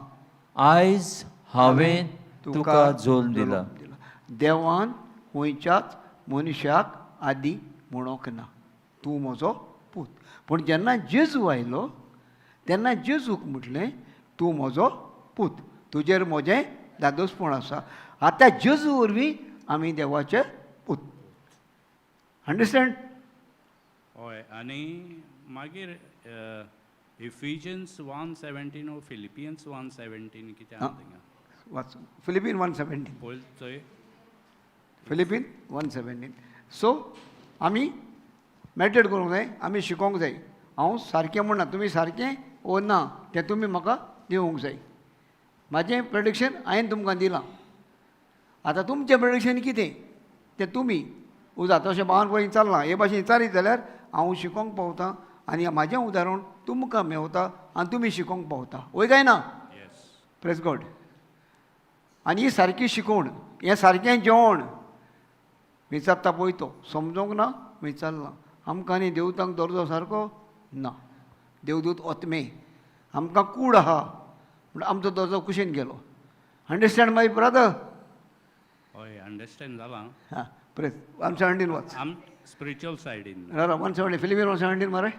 आयज हांवें तुका जल्म दिला. दिला. देवान खंयच्याच मनशाक आदी म्हणूंक ना तूं म्हजो पूत. पूण जेन्ना जेजू आयलो तेन्ना जेजूक म्हटलें, तूं म्हजो पूत, तुजेर म्हजें दादोसपण आसा. आतां जेजू वरवीं आमी देवाचे पूत. अंडरस्टँड? हय, आनी मागीर इफिजन्स 1:17 ओ फिलिपियन्स 1:17 कितें आहा थिंगा? वाच फिलिपीन 1:17. पळय चोय. फिलिपीन 1:17. सो आमी मेडिटेट करूंक जाय, आमी शिकोंक जाय. हांव सारकें म्हणना, तुमी सारकें ओ ना तें तुमी म्हाका दिवंक जाय. म्हाजें प्रेडिक्शन हांवें तुमकां दिलां. आतां तुमचें प्रेडिक्शन कितें तें तुमी उजा तशें भावान पळय चल्लां हे भाशेन विचारीत जाल्यार हांव शिकोंक पावता आनी म्हाजें उदाहरण तुमकां मेवता आनी तुमी शिकोंक पावता. वय काय ना? Yes. Praise God. आनी ही सारकी शिकवण, हें सारकें जेवण. विचारता पळय तो समजोंक ना, विचारलां. आमकां न्ही देवतांक दर्जो सारको ना. देवदूत ओतमे, आमकां कूड आहा म्हण आमचो दर्जो कुशीन गेलो. Understand my brother? हय, अंडरस्टँड जालां. हां, प्रेस 117 वाच. आम स्पिरिच्युअल सायडीन. 117, फिलिपियन 117 मरे.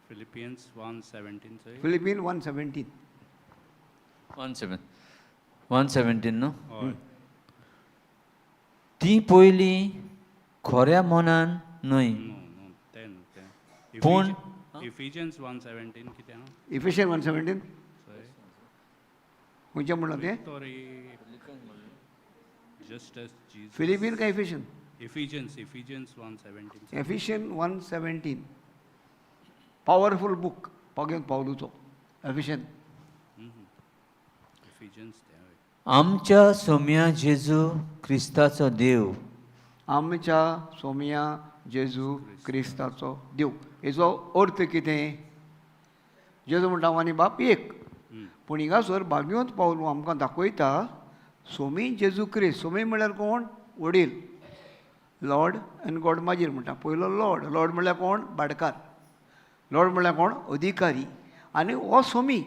फिलिपियन्स 1:17 चोय. फिलिपियन 1:17. 1:17 न्हू? हय. ती पयलीं खऱ्या मनान न्हय. न्हू न्हू, तें न्हू तें. पूण- इफिजन्स 1:17 कितें आहा? इफिशियन 1:17. चोय. खंयचें म्हणलां तें? तोरी जस्ट एज जीजस. फिलिपीन काय Ephesian? Ephesians, Ephesians 1:17. Ephesian 1:17, powerful book पागेवन पावलूचो एफिशियन. इफिजन्स तें, हय. आमच्या सोम्या जेजू क्रिस्ताचो देव. आमच्या सोमया जेजू क्रिस्ताचो देव. हेचो अर्थ कितें? जेजू म्हणटा हांव आनी बाप एक. पूण हिंगासर भाग्यवंत पावलू आमकां दाखयता सोमी जेजू क्रिस्त. सोमी म्हणल्यार कोण? वडील, लॉर्ड आनी गॉड. मागीर म्हणटा पयलो लॉर्ड. लॉर्ड म्हणल्यार कोण? भाटकार. लॉर्ड म्हणल्यार कोण? अधिकारी. आनी हो सोमी,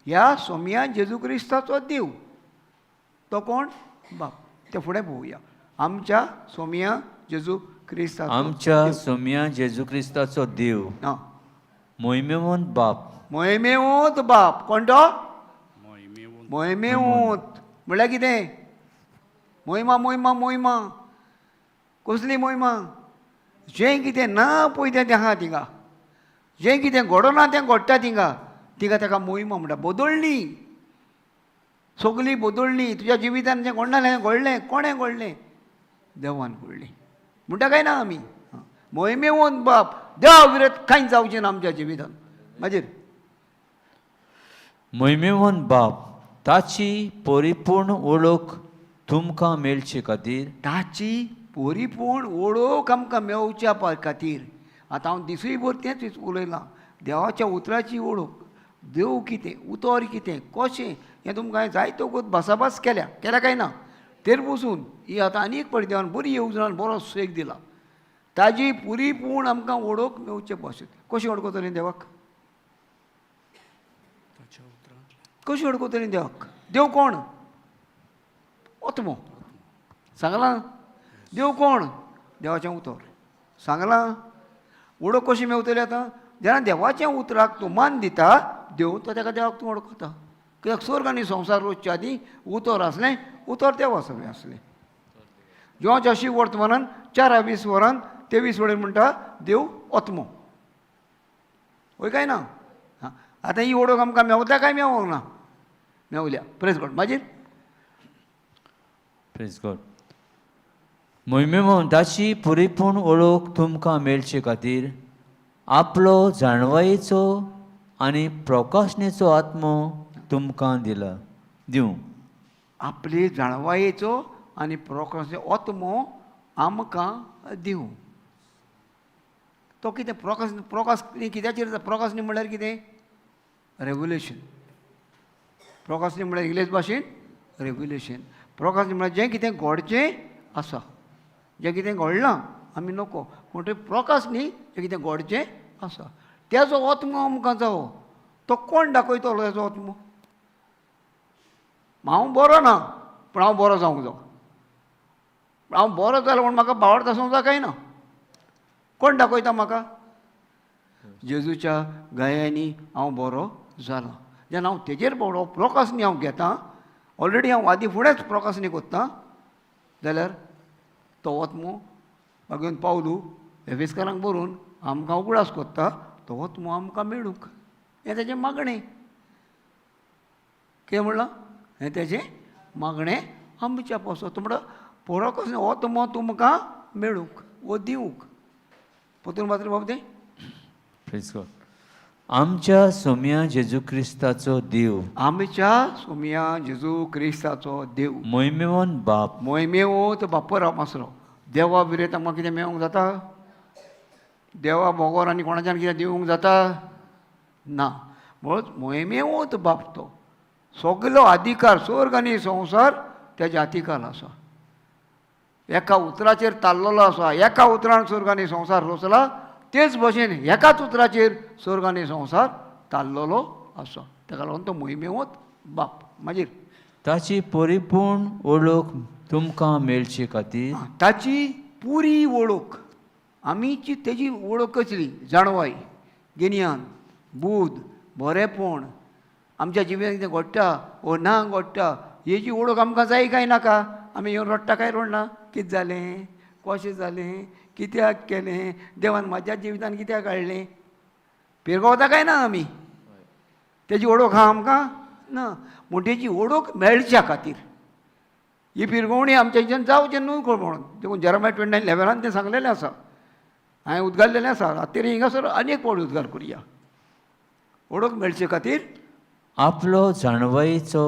ह्या सोमया जेजू क्रिस्ताचो देव तो कोण? बाप. ते फुडें पळोवया. आमच्या सोमया जेजू क्रिस्ताचो आमच्या सोम्या जेजू क्रिस्ताचो देव आं मोहिमेवंत बाप. मोहिमेवंत बाप कोण तो? मोहिमेवंत. मोहिमेवंत म्हणल्यार कितें? मोहिमा, मोहिमा, मोहिमा. कसली मोहिमा? जें कितें ना पळय तें आहा थिंगा, जें कितें घडना तें घडटा थिंगा. थिंगा ताका मोहिमा म्हणटा. बदलली सगली, बदलली. तुज्या जिवितान जें घडना तें घडलें. कोणें घडलें? देवान घडलें म्हणटा काय ना आमी? मोहिमेवंत बाप, देवा विरत कांय जावचें ना आमच्या जिवितान. मागीर मोहिमेवंत बाप ताची परिपूर्ण वळख तुमकां मेळचे खातीर. ताची परिपूर्ण वळख आमकां मेवच्या खातीर. आतां हांव दिसूय भर तेंच उलयलां, देवाच्या उतराची वळख, देव कितें, उतर कितें, कशें, हें तुमकां हांवें जायतो वगत भासाभास केल्या. केल्या काय ना? तेर बसून ही आतां आनी एक पळय देवान बरी येवजण, बरो सुशेग दिला. ताजी परिपूर्ण आमकां वळख मेवचे भाशेन. कशी वळखतली देवाक? कशी वळखतली देवाक? देव कोण? आत्मो सांगलां. देव कोण? देवाचें उतर सांगलां. वळख कशी मेवतली आतां? जेन्ना देवाच्या उतराक तूं मान दिता, देव तो ताका, देवाक तूं वळखता. कित्याक स्वर्ग आनी संवसार रोजच्या आदीं उतर आसलें, उतर देवा सवें आसलें. जेव्हा अशी वर्तमानान 4:20 वरान 23 वळीन म्हणटा देव आत्मो. हय काय ना? हां, आतां ही वळख आमकां मेवता काय मेवोंक ना? मेवल्या. Praise God. मागीर प्रेज गॉड. मोहिमेवंत ताची परिपूर्ण वळख तुमकां मेळचे खातीर आपलो जाणवायेचो आनी प्रकाशनेचो आत्मो तुमकां दिला दिवं. आपली जाणवायेचो आनी प्रोकासचो आत्मो आमकां दिवं. तो कितें प्रोकास? प्रोकास कित्याचेर? प्रोकासनी म्हणल्यार कितें? रेगुलेशन. प्रोकासनी म्हणल्यार इंग्लीश भाशेन रेगुलेशन. प्रोकासनी म्हणल्यार जें कितें घडचें आसा, जें कितें घडलां आमी नको म्हणटकीर प्रोकास न्ही, जें कितें घडचें आसा तेजो आत्मो आमकां जावो. तो कोण दाखयतलो तेजो आत्मो? हांव बरो ना, पूण हांव बरो जावंक जावं. हांव बरो जालो म्हूण म्हाका बावडत आसूंक जाय काय ना? कोण दाखयता म्हाका? जेजूच्या गायांनी हांव बरो जालां. जेन्ना हांव तेजेर बरो प्रोकासनी हांव घेतां, ऑलरेडी हांव आदीं फुडेंच प्रोकासनी कोत्ता जाल्यार तो आत्मो मागीर पावलू एफिस्कारांक बरोवन आमकां उगडास कोत्ता, तो आत्मो आमकां मेळूंक. हें तेजें मागणें. कितें म्हणलां? हें तेजें मागणें आमच्या पासत. म्हणटा पोरोकच आत्मो तुमकां मेळूंक वो दिवंक. पोतून मात्र बाब तें. प्रेज गॉड. आमच्या सोम्या जेजू क्रिस्ताचो देव. आमच्या सोमया जेजू क्रिस्ताचो देव. मोहिमेवंत बाप. मोहिमेवंत बापर मासरो. देवा विरयत आमकां कितें मेळोंक जाता? देवा बोगोर आनी कोणाच्यान कितें दिवंक जाता? ना. म्हणून मोहिमेवंत बाप तो सगलो अधिकार, स्वर्ग आनी संवसार तेज्या हातीखाल आसा. एका उतराचेर ताल्लोलो आसा. एका उतरान स्वर्ग आनी संवसार रचला, तेच भशेन एकाच उतराचेर स्वर्ग आनी संवसार ताल्लोलो आसा. ताका लागून तो मोहिमेवंत बाप. मागीर ताची परिपूर्ण ओळख तुमकां मेळचे खातीर ताची पुरी वळख आमीची तेजी वळख कसली जाणवाय गिन्यान बूद बरेंपण आमच्या जिवितांत कितें घडटा ओ ना घडटा हेजी वळख आमकां जाय काय नाका आमी येवन रडटा काय रडना कितें जालें कशें जालें कित्याक केलें देवान म्हाज्या जिवितान कित्याक हाडलें पिरगांवता काय ना आमी तेजी वळख आहा आमकां ना म्हूण तेजी वळख मेळच्या खातीर ही पिरगोवणी आमच्या हेच्यान जावचें न्हू म्हणून देखून जेरामाय 29 11 तें सांगलेलें आसा हांवें उद्गारलेलें आसा रातीर हिंगासर अनेक फावट उद्गार करुया वळख मेळचे खातीर आपलो जाणवायेचो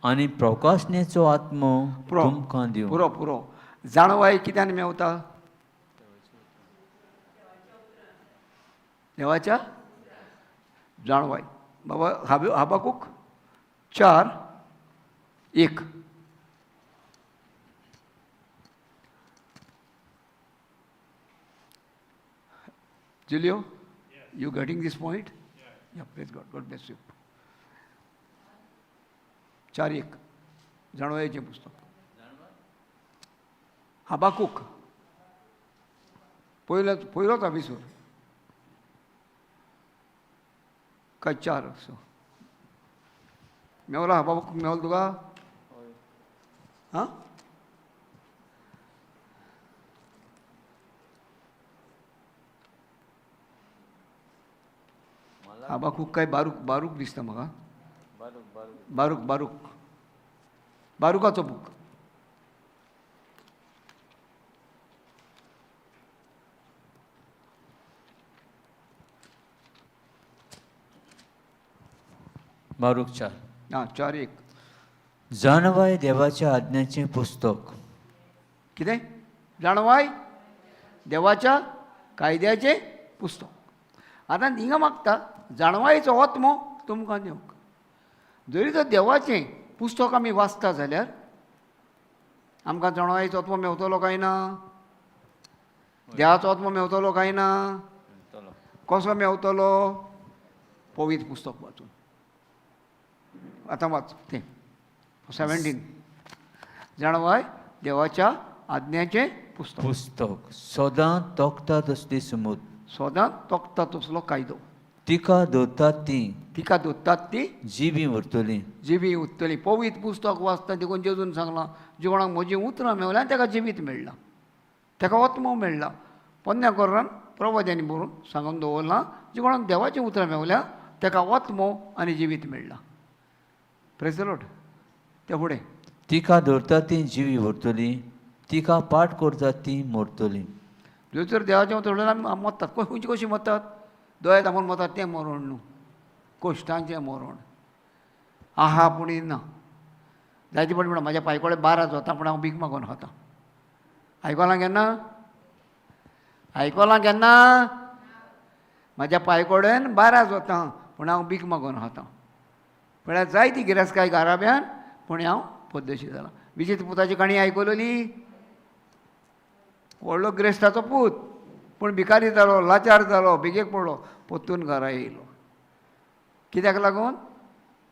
आनी प्रकाशनेचो आत्मो पुरो तुमकां दिवं. पुरो पुरो जाणवाय कित्यान मेवता देवाच्या जाणवाय बाबा हाबाकूक 4:1. Julio, you getting this point? Yeah, praise God. God bless you. 4:1 जाणवायेचें पुस्तक हाबाकूक पयलोच पयलोच आपिसोर काय 4 असो मेवला हाबाकूक मेवलो तुका हां हाबाकूक काय बारूक बारूक दिसता म्हाका बारूक बारूक बारुकाचो बूक बारूक 4. आं 4:1. जाणवाय देवाच्या आज्ञाचें पुस्तक. कितें जाणवाय देवाच्या कायद्याचें पुस्तक. आतां हिंगा मागता जाणवायेचो आत्मो तुमकां दिवंक. जरी तर देवाचें पुस्तक आमी वाचता जाल्यार आमकां जाणवायेचो आत्मो मेवतलो काय ना? देवाचो आत्मो मेवतलो काय ना? कसो मेवतलो? पवित्र पुस्तक वाचून. आतां वाच तें 17. जाणवाय देवाच्या आज्ञाचें पुस्तक. पुस्तक सदां तोखता तसली समूद. सदां तोखता तसलो कायदो. तिका धरतात ती तिका धरतात ती जिबी उरतली. जिवी उरतली. पवित्र पुस्तक वाचता देखून जेजून सांगलां जे कोणाक म्हजीं उतरां मेवल्यां ताका जिवीत मेळ्ळां, ताका आत्मो मेळ्ळा. पोन्न्या कोरान प्रवाद्यांनी बरोवन सांगून दवरलां जे कोणाक देवाचीं उतरां मेवल्या ताका आत्मो आनी जिवीत मेळ्ळां. Praise the Lord. त्या फुडें तिका धरतात ती जिवी उरतली, तिका पाठ करतात ती मरतली. जर तर देवाचें उतर आमी मरतात. खंयची कशीं मरतात? दोळे दामून मरतात तें मरण न्हू, कोश्टांचें मरण आहा पूण ना. जायते फावटी म्हणटा म्हाज्या पांयकोडे 12 जाता पूण हांव भीक मागून खाता. आयकलां केन्ना? आयकलां केन्ना? म्हाज्या पांयकोडेन 12 जाता पूण हांव भीक मागून खाता. म्हळ्यार जायती गिरेस्तकाय घराब्यान पूण हांव पद्दशी जाला. विचित्र पुताची काणी आयकलोली? व्हडलो गिरेस्ताचो पूत पूण भिकारी जालो, लाचार जालो, भिगेक पडलो, परतून घरा येयलो. कित्याक लागून?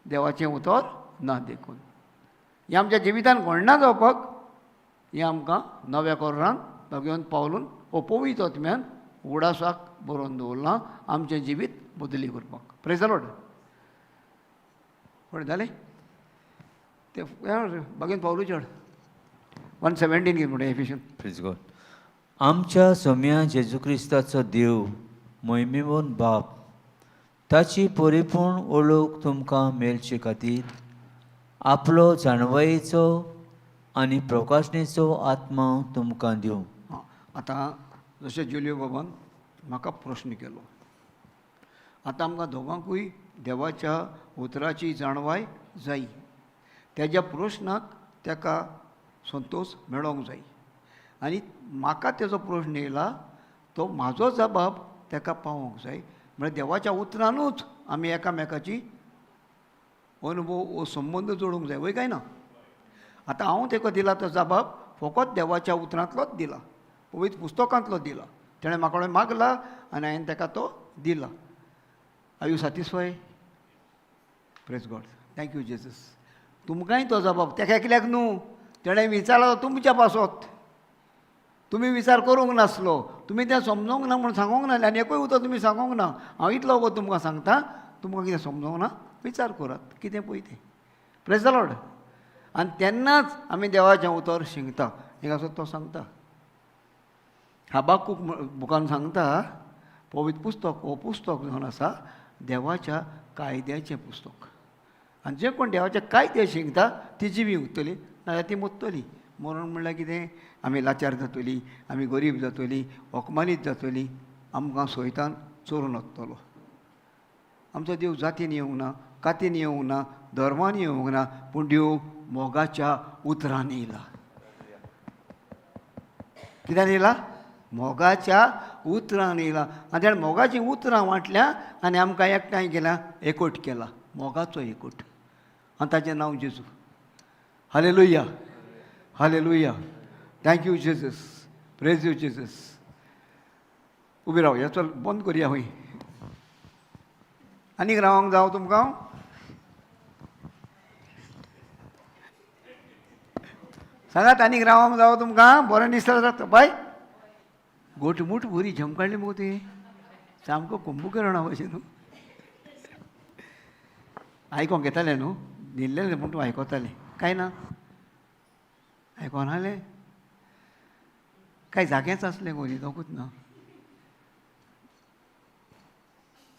देवाचें उतर ना देखून. हें आमच्या जिवितान घडना जावपाक हें आमकां नव्या कोरान भगवंत पावलून हो पवित्र आत्म्यान उडासाक बरोवन दवरलां आमचें जिवीत बदली करपाक. Praise the Lord. फुडें जालें तें बागेन पावलू चड 117 कितें म्हणटा एफिशन. Praise God. आमच्या सोम्या जेजू क्रिस्ताचो देव मोहिमेवन बाप ताची परिपूर्ण ओळख तुमकां मेळचे खातीर आपलो जाणवायेचो आनी प्रकाशनेचो आत्मा तुमकां दिवं. आतां जशें जुलियो बाबान म्हाका प्रश्न केलो, आतां आमकां दोगांकूय देवाच्या उतराची जाणवाय जाय. तेज्या प्रश्नाक ताका संतोश मेळोंक जाय. आनी म्हाका तेजो प्रश्न येयला तो म्हाजो जबाब ताका पावोंक जाय. म्हळ्यार देवाच्या उतरानूच आमी एकामेकाची अनुभव वो संबंद जोडूंक जाय, वय काय ना? आतां हांव ताका दिला तो जबाब फकत देवाच्या उतरांतलोच दिला, पवित्र पुस्तकांतलो दिला. तेणें म्हाका मागला आनी हांवें ताका तो दिला. Are you satisfy? Praise God. Thank you Jesus. तुमकांय तो जबाब तेका एकल्याक न्हू, तेणें विचारलो तुमच्या पासत. तुमी विचार करूंक नासलो, तुमी तें समजोंक ना म्हूण सांगोंक नासलें आनी एकूय उतर तुमी सांगोंक ना. हांव इतलो वगत तुमकां सांगता, तुमकां कितें समजोंक ना विचार करात कितें पळय तें. Praise the Lord. आनी तेन्नाच आमी देवाचें उतर शिंकता. हिंगासर तो सांगता, हाबाकूक बुकान सांगता, पवित्र पुस्तक हो पुस्तक जावन आसा देवाच्या कायद्याचें पुस्तक. आनी जे कोण देवाचे कायदे शिंकता ती जिवी उरतली, नाजाल्यार ती मोत्तली. मरण म्हणल्यार कितें? आमी लाचार जातली, आमी गरीब जातली, अपमानीत जातली, आमकां सोयतान चोरून वतलो. आमचो देव जातीन येवंक ना, कातीन येवंक ना, धर्मान येवंक ना, पूण देव मोगाच्या उतरान येयला. कित्यान येयला? मोगाच्या उतरान येयला. आनी तेणें मोगाचीं उतरां वांटल्या आनी आमकां एकठांय केल्या, एकवट केला, मोगाचो एकवट. आनी ताचें नांव जेजू. Hallelujah, hallelujah. Thank you Jesus, praise you Jesus. उबी रावया, चल बंद करुया. हूंय आनीक रावंक जावं तुमकां? सांगात, आनीक रावंक जावं तुमकां? बरें दिसता जाता बाय. गोटमूट बरी झम काडली मुगो तुवें, सामको कुंभकर्णा भशेन न्हू. आयकोंक येतालें न्हू, न्हिल्लें पूण तूं आयकोतालें काय ना? आयकोन आसलें काय जागेच आसलें गो, न्हिदोंकूच ना,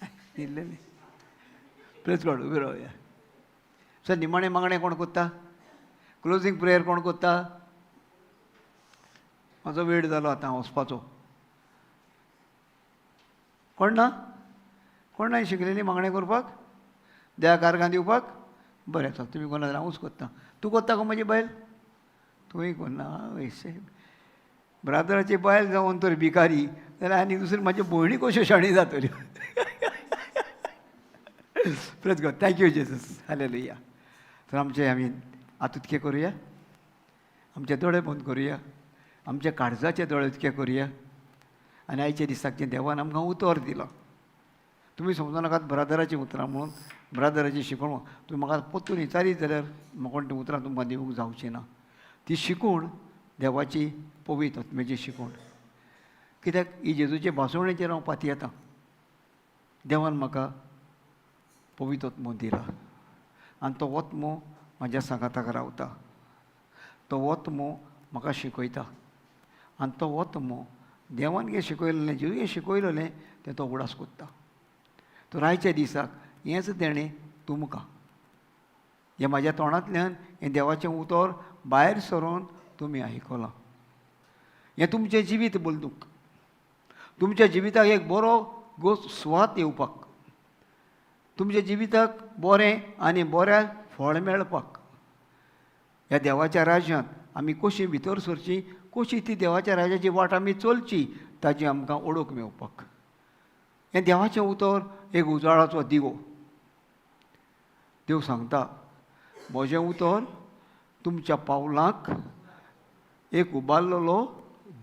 न्हिल्लेलें. प्रेज गॉड. उबी रावया. सर, निमाणें मागणें कोण कोत्ता? क्लोजींग प्रेयर कोण कोत्ता? म्हाजो वेळ जालो आतां वचपाचो. कोण ना? कोण ना शिकलेली मागणें करपाक, देवाक आर्गां दिवपाक? बरें चल, तुमी कोणा जाल्यार हांवूच कोत्ता. तूं कोत्ता गो म्हजी बायल? तुवें कोन्ना वयसे ब्रादराची बायल जावन तर भिकारी जाल्यार आनी दुसरी म्हाजी भयणी कश्यो शाणी जातल्यो. Praise God. Thank you Jesus. Hallelujah. तर आमचे आमी आतुतके करुया, आमचे दोळे बंद करुया, आमच्या काळजाचे दोळे उक्ते करुया. आनी आयच्या दिसाक जें देवान आमकां उतर दिलां, तुमी समजू नाकात ब्रादराचीं उतरां म्हणून, ब्रादराची शिकवण. तुमी म्हाका परतून विचारीत जाल्यार म्हाका कोण तीं उतरां तुमकां दिवंक जावचीं ना. ती शिकवण देवाची पवित्र आत्म्याची शिकवण. कित्याक ही जेजूचे भासवणेचेर हांव पातयेतां. देवान म्हाका पवित्र आत्मो दिला आनी तो आत्मो म्हाज्या सांगाताक रावता. तो आत्मो म्हाका शिकयता आनी तो आत्मो देवान कितें शिकयलें, जेजून शिकयलें तें तो उगडास कोत्ता. तर आयच्या दिसाक हेंच देणें तुमकां, हें म्हाज्या तोंडांतल्यान हें देवाचें उतर भायर सरोन तुमी आयकलां. हें तुमचें जिवीत बदलूंक, तुमच्या जिविताक एक बरो गोस सुवात येवपाक, तुमच्या जिविताक बरें आनी बरें फळ मेळपाक, ह्या देवाच्या राज्यांत आमी कशी भितर सरची, कशी ती देवाच्या राज्याची वाट आमी चलची, ताची आमकां ओळख मेळपाक हें देवाचें उतर एक उजवाडाचो दिवो. देव सांगता, म्हजें उतर तुमच्या पावलांक एक उबारलेलो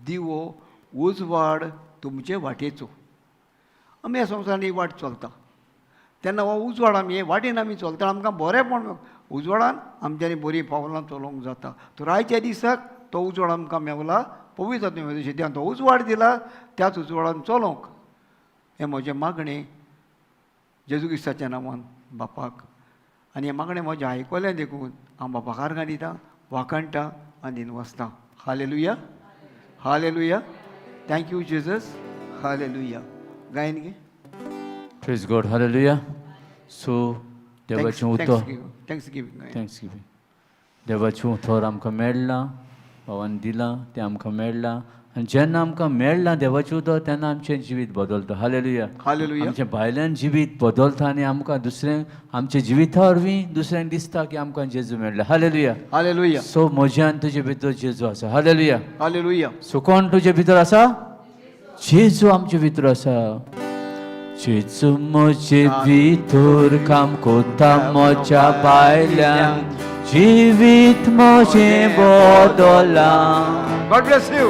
दिवो, उजवाड तुमचे वाटेचो. आमी ह्या संवसारांत ही वाट चलता तेन्ना हो उजवाड आमी हे वाटेन आमी चलता, आमकां बरेंपण उजवाडान आमच्यांनी बरीं पावलां चलोवंक जाता. तर आयच्या दिसाक तो उजवाड आमकां मेवला, पवित्र आत्म्या तो उजवाड दिला, त्याच उजवाडान चलोवंक हें म्हजें मागणें जेजू क्रिस्ताच्या नांवान बापाक. आनी हें मागणें म्हजें आयकलें देखून हांव बापाक आर्गां दितां, वाखाणटा आनी दिनवासतां. Hallelujah, hallelujah. Thank you Jesus. Hallelujah. गायन गे. Praise God. Hallelujah. So देवाचें उतर thanks giving. Thanks giving. देवाचें उतर आमकां मेळ्ळां, भावान दिलां तें आमकां मेळ्ळां. आनी जेन्ना आमकां मेळ्ळां देवाचें उतर तेन्ना आमचें जिवीत बदलता. हालेलुया. हालेलुया. आमचें भायल्यान जिवीत बदलता आनी आमकां दुसऱ्यांक आमच्या जिविता वरवीं दुसऱ्यांक दिसता की आमकां जेजू मेळ्ळा. हालेलुया. हालेलुया. सो म्हज्यान तुजे भितर जेजू आसा. हालेलुया. हालेलुया. सो कोण तुजे भितर आसा? जेजू आमचे भितर आसा. जेजू म्हजे भितर काम कोता, म्हज्या भायल्यान जिवीत म्हजें बदलां. God bless you.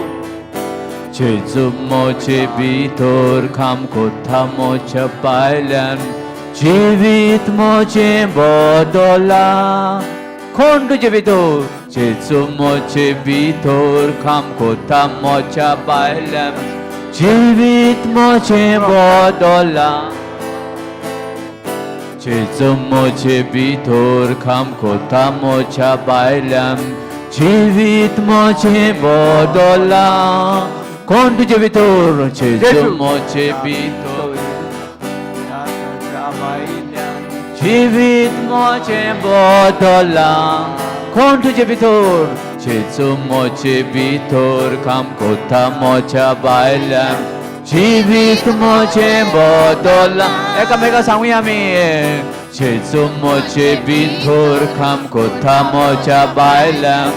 जेजू म्हजे भितर काम कोता, म्हज्या भायल्यान जिवीत म्हजें बदलां. कोण तुजे भितर जेजू म्हजे भितर काम कोता म्हज्या भायल्यान जिवीत म्हजें बदलां जेजू म्हजे भितर काम कोता म्हज्या भायल्यान जिवीत म्हजें बदलां कोण तुजे भितर जेजू म्हजे भितर जिवीत म्हजें बदलां कोण तुजे भितर जेजू म्हजे भितर काम कोता म्हज्या भायल्यान जिवीत म्हजें बदलां एकामेका सांगुया आमी जेजू म्हजे भितर काम कोता म्हज्या भायल्यान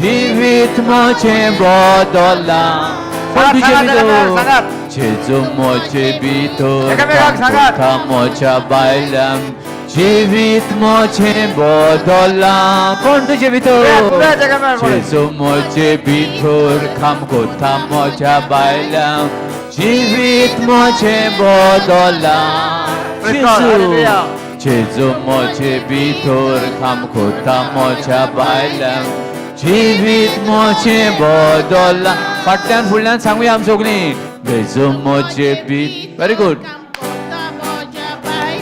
जिवीत म्हजें बदलां कोण तुजे भितर जेजू म्हजे भितर एकामेकाक काम सांगात. कोता म्हज्या भायल्यान जिवीत म्हजें बदलां कोण तुजे भितर पुराय एकामेकाक बोलाय. जेजू म्हजे भितर काम कोता म्हज्या भायल्यान जिवीत म्हजें बदलां Praise God, hallelujah. जेजू म्हजे भितर काम कोता म्हज्या भायल्यान जिवीत म्हजें बदलां फाटल्यान फुडल्यान सांगुया आमी सगळीं जेजू म्हजे भितर व्हेरी गुड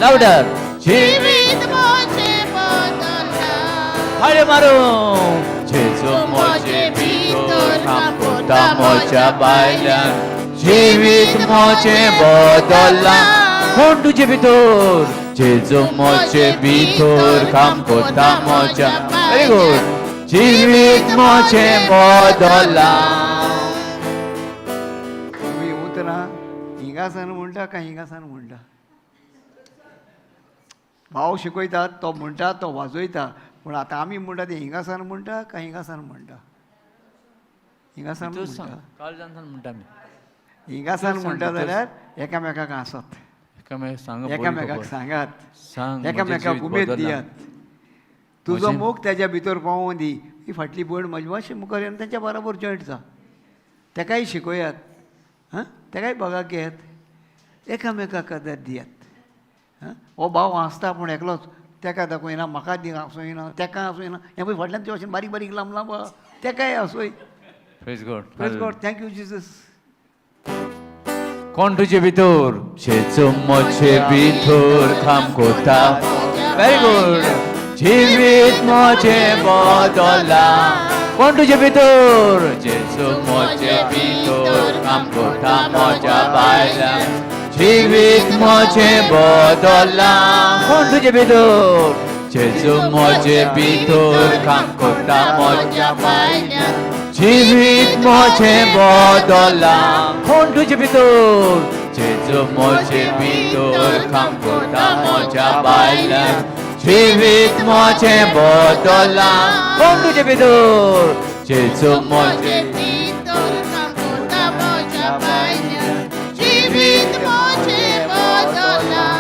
लावडर जिवीत जिवीत म्हजें बदलां हाडे मारू जेजू म्हजे भितर काम कोता म्हज्या भायल्यान जिवीत म्हजें बदलां कोण तुजे भितर जेजू म्हजे भितर काम कोता म्हज्या व्हेरी गुड जिवीत म्हजें बदलां तुमी उतरां हिंगासान म्हणटा काय हिंगासान म्हणटा भाव शिकयतात तो म्हणटा तो वाजयता पूण आतां आमी म्हणटा ते हिंगासान म्हणटा काय हिंगासान म्हणटा हिंगासान म्हणटा काळजान म्हणटा आमी हिंगासान म्हणटा जाल्यार एकामेकाक हांसत एकामेकाक सांग एकामेकाक सांगात सांग म्हजें एकामेकाक जिवीत उमेद बदल्लां. दियात तुजो म्हजें- मोग त्याच्या भितर पावोवन दी ही फाटली भयण म्हजी मातशी मुखार येवन तेंच्या बराबर जॉयंट जा तेकाय शिकयात हां तेकाय बघाक घेयात एकामेकाक आदार दियात हां हो भाव हांसता पूण एकलोच तेका दाखयना म्हाका दी हांसोयना तेका हांसोयना हें पळय फाटल्यान ते अशें बारीक बारीक लांब लांब आहा तेकाय हांसोय Praise God. Praise God thank you Jesus कोण तुजे भितर जेजू म्हजे भितर काम कोता व्हेरी गुड जिवीत म्हजें बदलां कोण तुजे भितर जेजू म्हजे भितर काम कोता म्हज्या भायल्यान जिवीत म्हजें बदलां कोण तुजे भितर जेजू म्हजे भितर काम कोता म्हज्या भायल्यान जिवीत म्हजें बदलां कोण तुजे भितर जेजू म्हजे भितर काम कोता म्हज्या भायल्यान जिवीत म्हजें बदलां कोण तुजे भितर जेजू म्हजे म्हजे भितर काम कोता म्हज्या भायल्यान जिवीत म्हजें बदलां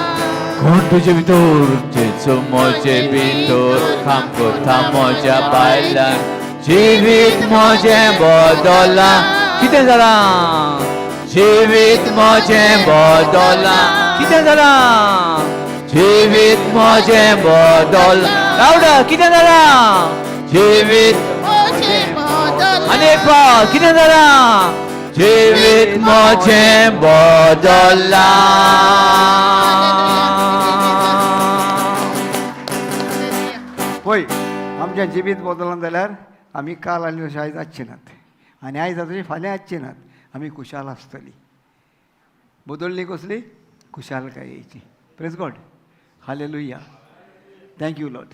कोण तुजे भितर जेजू म्हजे भितर काम कोता म्हज्या भायल्यान जिवीत म्हजें बदलां कितें जालां जिवीत म्हजें बदलां कितें जालां जिवीत म्हजें बदलां लावडा कितें जालां जिवीत म्हजें बदलां आनी एक फावट कितें जालां जिवीत म्हजें बदलां पळय आमचें जिवीत बदलना जाल्यार आमी काल आनी अशें आयज आसचे नात आनी आयज जाता फाल्यां आसचे नात आमी खुशाल आसतली बदलली कसली खुशालकायेची praise God hallelujah thank you Lord.